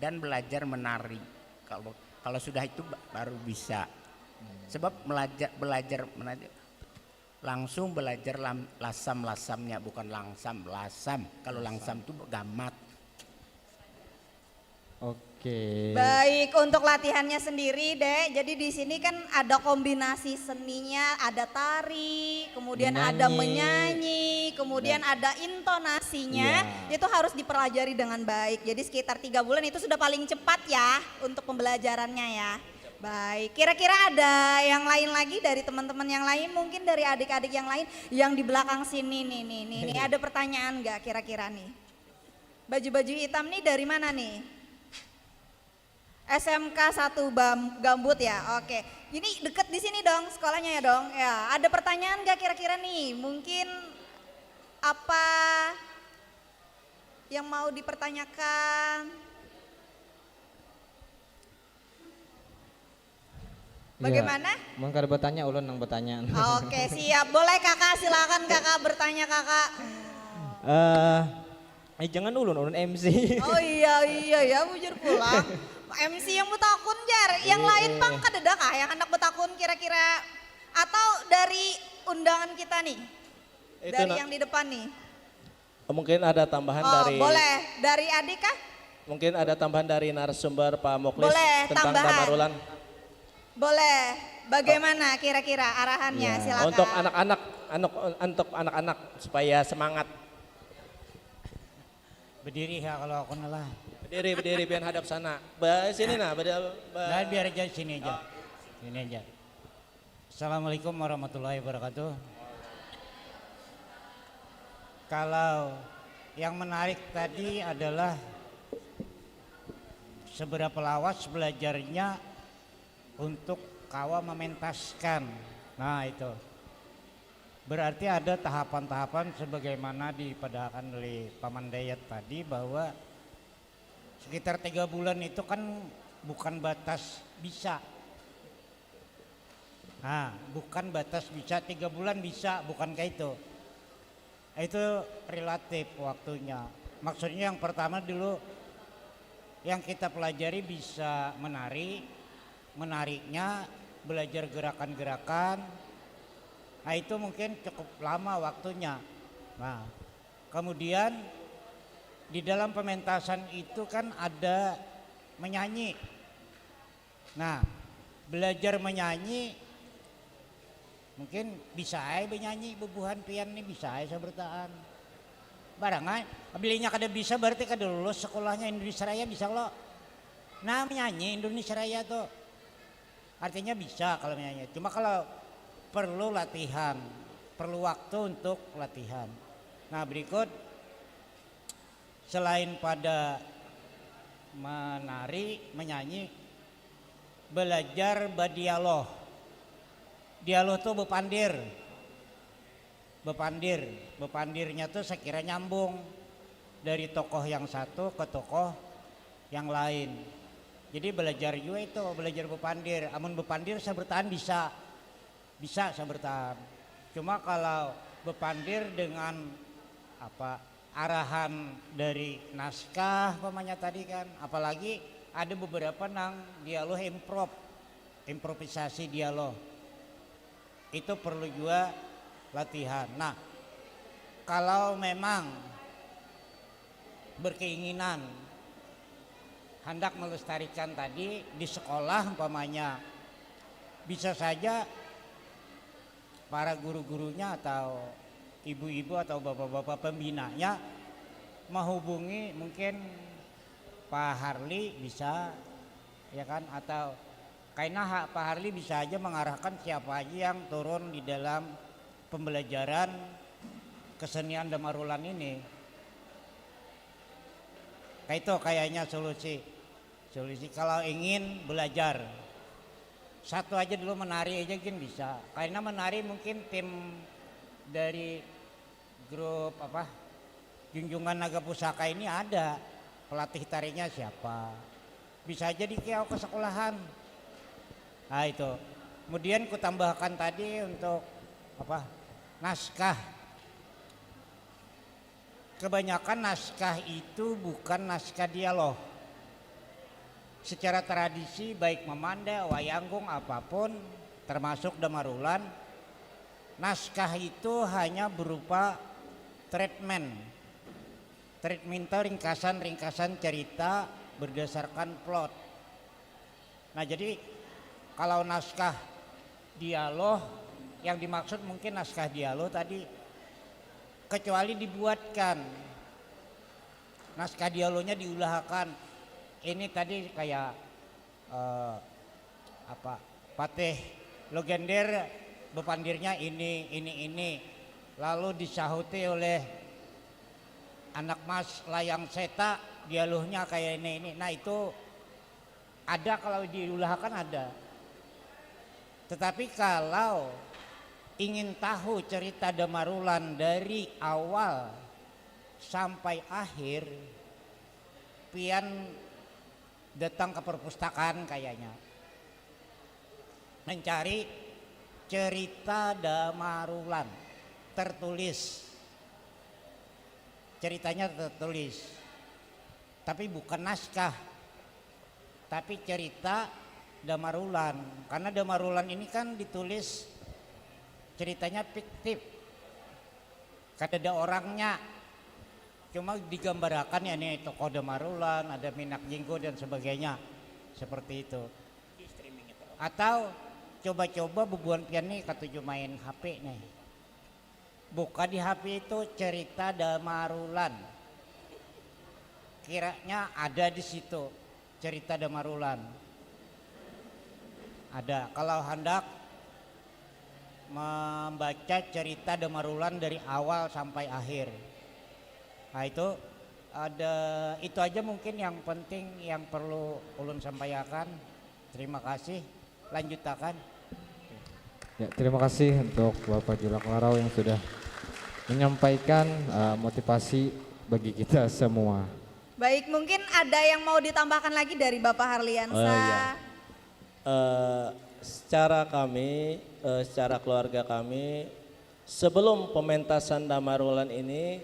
dan belajar menari. Kalau kalau sudah itu ba- baru bisa. Sebab melajar belajar menari langsung belajar lam- lasam-lasamnya, bukan langsam, lasam. Kalau langsam tuh gamat. Oke. Baik, untuk latihannya sendiri, Dek. Jadi di sini kan ada kombinasi seninya, ada tari, kemudian ada Menyanyi. Menyanyi, kemudian ada intonasinya. Iya. Itu harus dipelajari dengan baik. Jadi sekitar tiga bulan itu sudah paling cepat ya untuk pembelajarannya ya. Baik, kira-kira ada yang lain lagi dari teman-teman yang lain, mungkin dari adik-adik yang lain yang di belakang sini nih, nih, nih, nih. Ada pertanyaan nggak kira-kira nih? Baju-baju hitam nih dari mana nih? S M K satu Bam- Gambut ya. Oke. Ini deket di sini dong sekolahnya ya dong. Ya, ada pertanyaan gak kira-kira nih? Mungkin apa yang mau dipertanyakan? Bagaimana? Mun kada bertanya, ulun nang bertanya. Oke, siap. Boleh kakak, silakan kakak bertanya kakak. Eh, eh jangan ulun, ulun M C. Oh iya iya ya, bujur pulang. M C yang betakun jar, yang Iya, lain iya. Pang kadada kah yang hendak betakun kira-kira atau dari undangan kita nih, Itu dari na- yang di depan nih. Mungkin ada tambahan Oh dari boleh, dari Adi kah? Mungkin ada tambahan dari narasumber Pak Muklis Boleh, tentang tambahan. Damarulan. Boleh. Bagaimana kira-kira arahannya? Ya, Silakan. Untuk anak-anak, anak untuk anak-anak supaya semangat. Berdiri ya kalau aku nalah. Berdiri, berdiri, pian hadap sana. Ba, sini nah, beda, ba- Nah, biar aja sini aja. Sini aja. Assalamualaikum warahmatullahi wabarakatuh. Kalau yang menarik tadi adalah seberapa lawas belajarnya untuk kawa mementaskan. Nah, itu. Berarti ada tahapan-tahapan sebagaimana dipadahakan oleh Paman Dayat tadi bahwa sekitar tiga bulan itu kan bukan batas bisa. Nah, bukan batas bisa, tiga bulan bisa, bukan kayak itu. Itu relatif waktunya. Maksudnya yang pertama dulu yang kita pelajari bisa menari, menariknya, belajar gerakan-gerakan. Nah, itu mungkin cukup lama waktunya. Nah, kemudian di dalam pementasan itu kan ada menyanyi. Nah, belajar menyanyi mungkin bisa aja menyanyi bubuhan pian nih bisa aja sabertaan. Barang aja, bila inya kada bisa berarti kada lulus sekolahnya Indonesia Raya bisa lo. Nah, menyanyi Indonesia Raya tuh artinya bisa kalau menyanyi. Cuma kalau perlu latihan, perlu waktu untuk latihan. Nah, berikut selain pada menari, menyanyi, belajar badialog. Dialog tuh bepandir. Bepandir. Bepandirnya tuh sekira nyambung dari tokoh yang satu ke tokoh yang lain. Jadi belajar juga itu, belajar bepandir. Amun bepandir saya bertahan bisa. Bisa saya bertahan. Cuma kalau bepandir dengan apa arahan dari naskah umpamanya tadi kan, apalagi ada beberapa nang dialog improv, improvisasi dialog. Itu perlu juga latihan. Nah, kalau memang berkeinginan hendak melestarikan tadi di sekolah umpamanya, bisa saja para guru-gurunya atau ibu-ibu atau bapak-bapak pembinanya menghubungi mungkin Pak Harli bisa, ya kan, atau kaina ha, Pak Harli bisa aja mengarahkan siapa aja yang turun di dalam pembelajaran kesenian Damarulan ini. Kayak itu kayaknya solusi. Solusi kalau ingin belajar satu aja dulu, menari aja gin bisa. Karena menari mungkin tim dari grup apa Junjungan Naga Pusaka ini ada pelatih tarinya siapa. Bisa aja dikiau ke sekolahan. Nah, itu. Kemudian kutambahkan tadi untuk apa naskah. Kebanyakan naskah itu bukan naskah dialog. Secara tradisi baik Mamanda, Wayanggung, apapun termasuk Damarulan, naskah itu hanya berupa treatment. Treatment itu ringkasan-ringkasan cerita berdasarkan plot. Nah, jadi kalau naskah dialog yang dimaksud mungkin naskah dialog tadi kecuali dibuatkan naskah dialognya diulahakan ini tadi kayak eh, apa Patih Legender bepandirnya ini ini ini lalu disahuti oleh Anak mas layang seta dialuhnya kayak ini ini. Nah itu ada kalau diulahakan ada. Tetapi kalau ingin tahu cerita Damarulan dari awal sampai akhir, pian datang ke perpustakaan kayaknya. Mencari cerita Damarulan tertulis. Ceritanya tertulis. Tapi bukan naskah. Tapi cerita Damarulan. Karena Damarulan ini kan ditulis ceritanya fiktif. Kada ada orangnya. Cuma digambarakan ya nih tokoh Damarulan, ada Minak Jinggo dan sebagainya. Seperti itu. Atau coba-coba bubuhan pian nih katuju main H P nih. Buka di H P itu cerita Damarulan. Kiranya ada di situ cerita Damarulan. Ada. Kalau hendak membaca cerita Damarulan dari awal sampai akhir. Nah itu ada itu aja mungkin yang penting yang perlu ulun sampaikan. Terima kasih. Lanjutakan. Ya, terima kasih untuk Bapak Julak Larau yang sudah menyampaikan uh, motivasi bagi kita semua. Baik, mungkin ada yang mau ditambahkan lagi dari Bapak Harliansa. Uh, ya. uh, secara kami, uh, secara keluarga kami, sebelum pementasan Damarulan ini,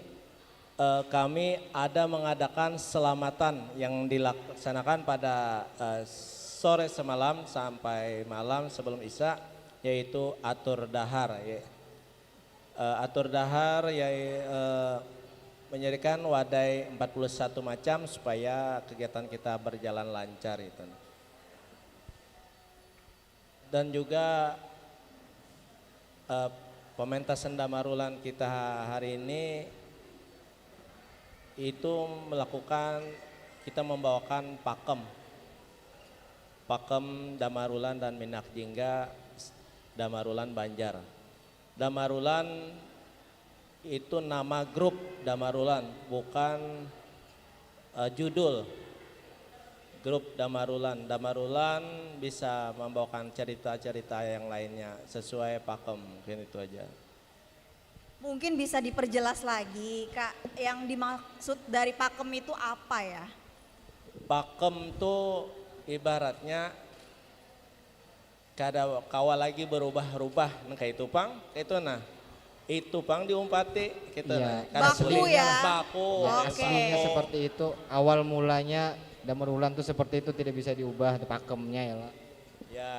uh, kami ada mengadakan selamatan yang dilaksanakan pada uh, sore semalam sampai malam sebelum Isya, yaitu atur dahar. Ya. Uh, atur dahar ya uh, menyediakan wadai empat puluh satu macam supaya kegiatan kita berjalan lancar itu. Dan juga uh, pementasan Damarulan kita hari ini itu melakukan kita membawakan pakem pakem Damarulan dan Minak Jingga Damarulan Banjar. Damarulan itu nama grup Damarulan, bukan uh, judul grup Damarulan. Damarulan bisa membawakan cerita-cerita yang lainnya sesuai pakem, mungkin itu aja. Mungkin bisa diperjelas lagi, Kak, yang dimaksud dari pakem itu apa ya? Pakem tuh ibaratnya kada kawa lagi berubah-rubah nang kaitu pang, kaitu nah. Itu pang diumpati kita iya. Nah. Kada baku ya. Baku. Ya, okay. Aslinya seperti itu. Awal mulanya Damarulan tuh seperti itu, tidak bisa diubah pakemnya ya lah. Ya,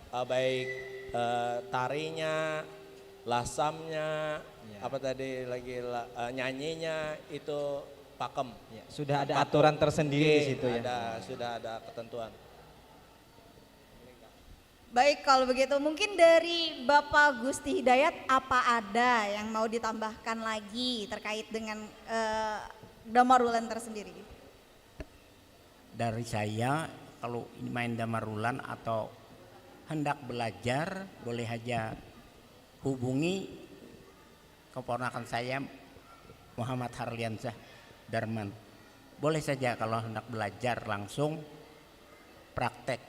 uh, baik uh, tarinya, lasamnya, ya. Apa tadi lagi uh, nyanyinya itu pakem. Ya, sudah ada aturan tersendiri di situ ya. Ada, sudah ada ketentuan. Baik, kalau begitu mungkin dari Bapak Gusti Hidayat apa ada yang mau ditambahkan lagi terkait dengan uh, Damarulan tersendiri? Dari saya, kalau main Damarulan atau hendak belajar, boleh saja hubungi keponakan saya Muhammad Harliansyah Darman. Boleh saja kalau hendak belajar langsung praktek.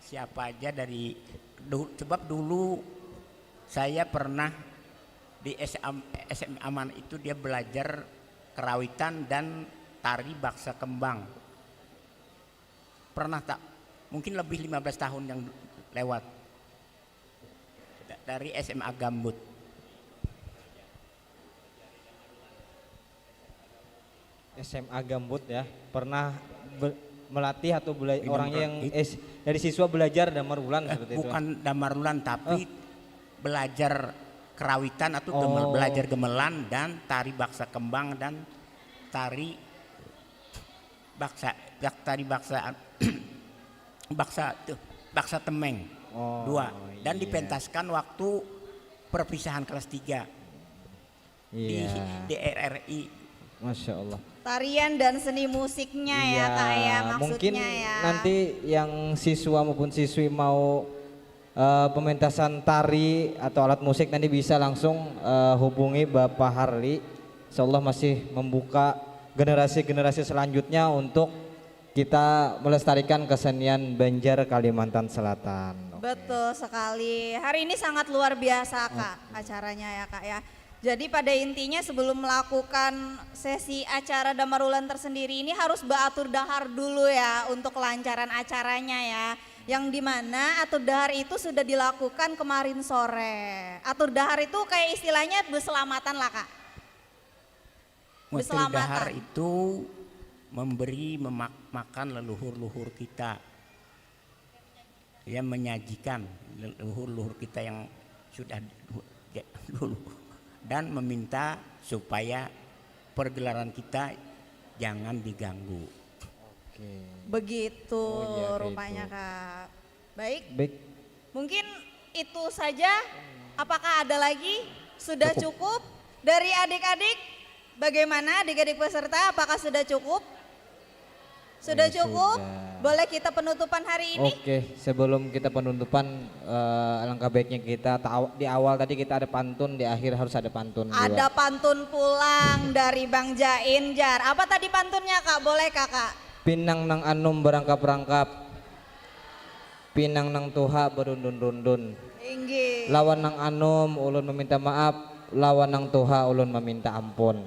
Siapa aja dari dulu, sebab dulu saya pernah di SMA, SMA itu dia belajar kerawitan dan tari baksa kembang. Pernah tak? Mungkin lebih lima belas tahun yang lewat. Dari SMA Gambut. SMA Gambut ya, pernah melatih atau orangnya yang eh, dari siswa belajar Damarulan eh, seperti bukan itu. Bukan Damarulan tapi oh. Belajar kerawitan atau oh. Gemel, belajar gemelan dan tari baksa kembang dan tari baksa tari baksa baksa tuh baksa temeng oh, dua dan iya. Dipentaskan waktu perpisahan kelas tiga iya. Di, di R R I. Masya Allah. Tarian dan seni musiknya iya, ya kak ya maksudnya mungkin ya. Nanti yang siswa maupun siswi mau Eh, pementasan tari atau alat musik nanti bisa langsung eh, hubungi Bapak Harli. Insya Allah masih membuka generasi-generasi selanjutnya untuk kita melestarikan kesenian Banjar Kalimantan Selatan. Oke. Betul sekali. Hari ini sangat luar biasa, Kak, acaranya ya, Kak, ya. Jadi pada intinya sebelum melakukan sesi acara Damarulan tersendiri ini harus beratur dahar dulu ya untuk kelancaran acaranya ya. Yang dimana atur dahar itu sudah dilakukan kemarin sore. Atur dahar itu kayak istilahnya berselamatan lah, Kak. Atur dahar Berselamatan. itu memberi memak- makan leluhur-leluhur kita. Ya, menyajikan leluhur-leluhur kita yang sudah du- ya, dulu dan meminta supaya pergelaran kita jangan diganggu. Oke. Begitu Oh, iya, kayak rupanya, itu. Kak. Baik, Baik, mungkin itu saja. Apakah ada lagi? Sudah Cukup. Cukup. Dari adik-adik, bagaimana adik-adik peserta? Apakah sudah cukup? Sudah Ya, cukup? Sudah. Boleh kita penutupan hari ini? Oke, sebelum kita penutupan, eh, alangkah baiknya kita tahu di awal tadi kita ada pantun, di akhir harus ada pantun juga. Ada pantun pulang dari Bang Jain, Jar. Apa tadi pantunnya, Kak? Boleh, Kakak? Pinang nang anum berangkap-rangkap, pinang nang tuha berundun-rundun. Inggih. Lawan nang anum ulun meminta maaf, lawan nang tuha ulun meminta ampun.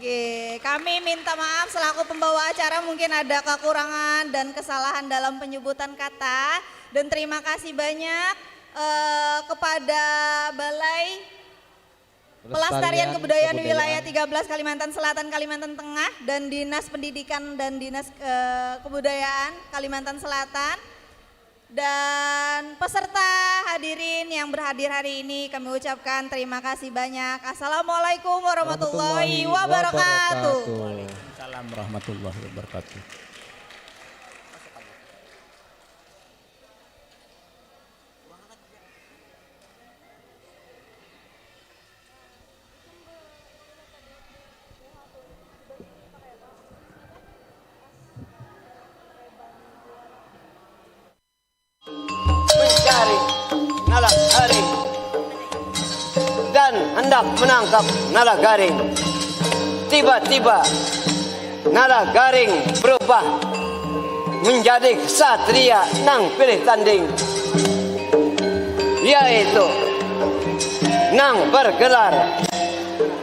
Inggih. Kami minta maaf selaku pembawa acara, mungkin ada kekurangan dan kesalahan dalam penyebutan kata. Dan terima kasih banyak eh, kepada Balai Pelestarian Kebudayaan Wilayah tiga belas Kalimantan Selatan, Kalimantan Tengah, dan Dinas Pendidikan dan Dinas eh, Kebudayaan Kalimantan Selatan. Dan peserta hadirin yang berhadir hari ini, kami ucapkan terima kasih banyak. Assalamualaikum warahmatullahi wabarakatuh. Salam warahmatullahi wabarakatuh. Mencari Nalagaring dan hendak menangkap Nalagaring. Tiba-tiba Nalagaring berubah menjadi satria nang pilih tanding, yaitu nang bergelar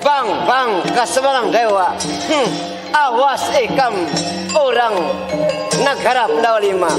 Bang Bang Kasemalang Dewa. Hmm, awas ikam orang negara Pendawa Lima.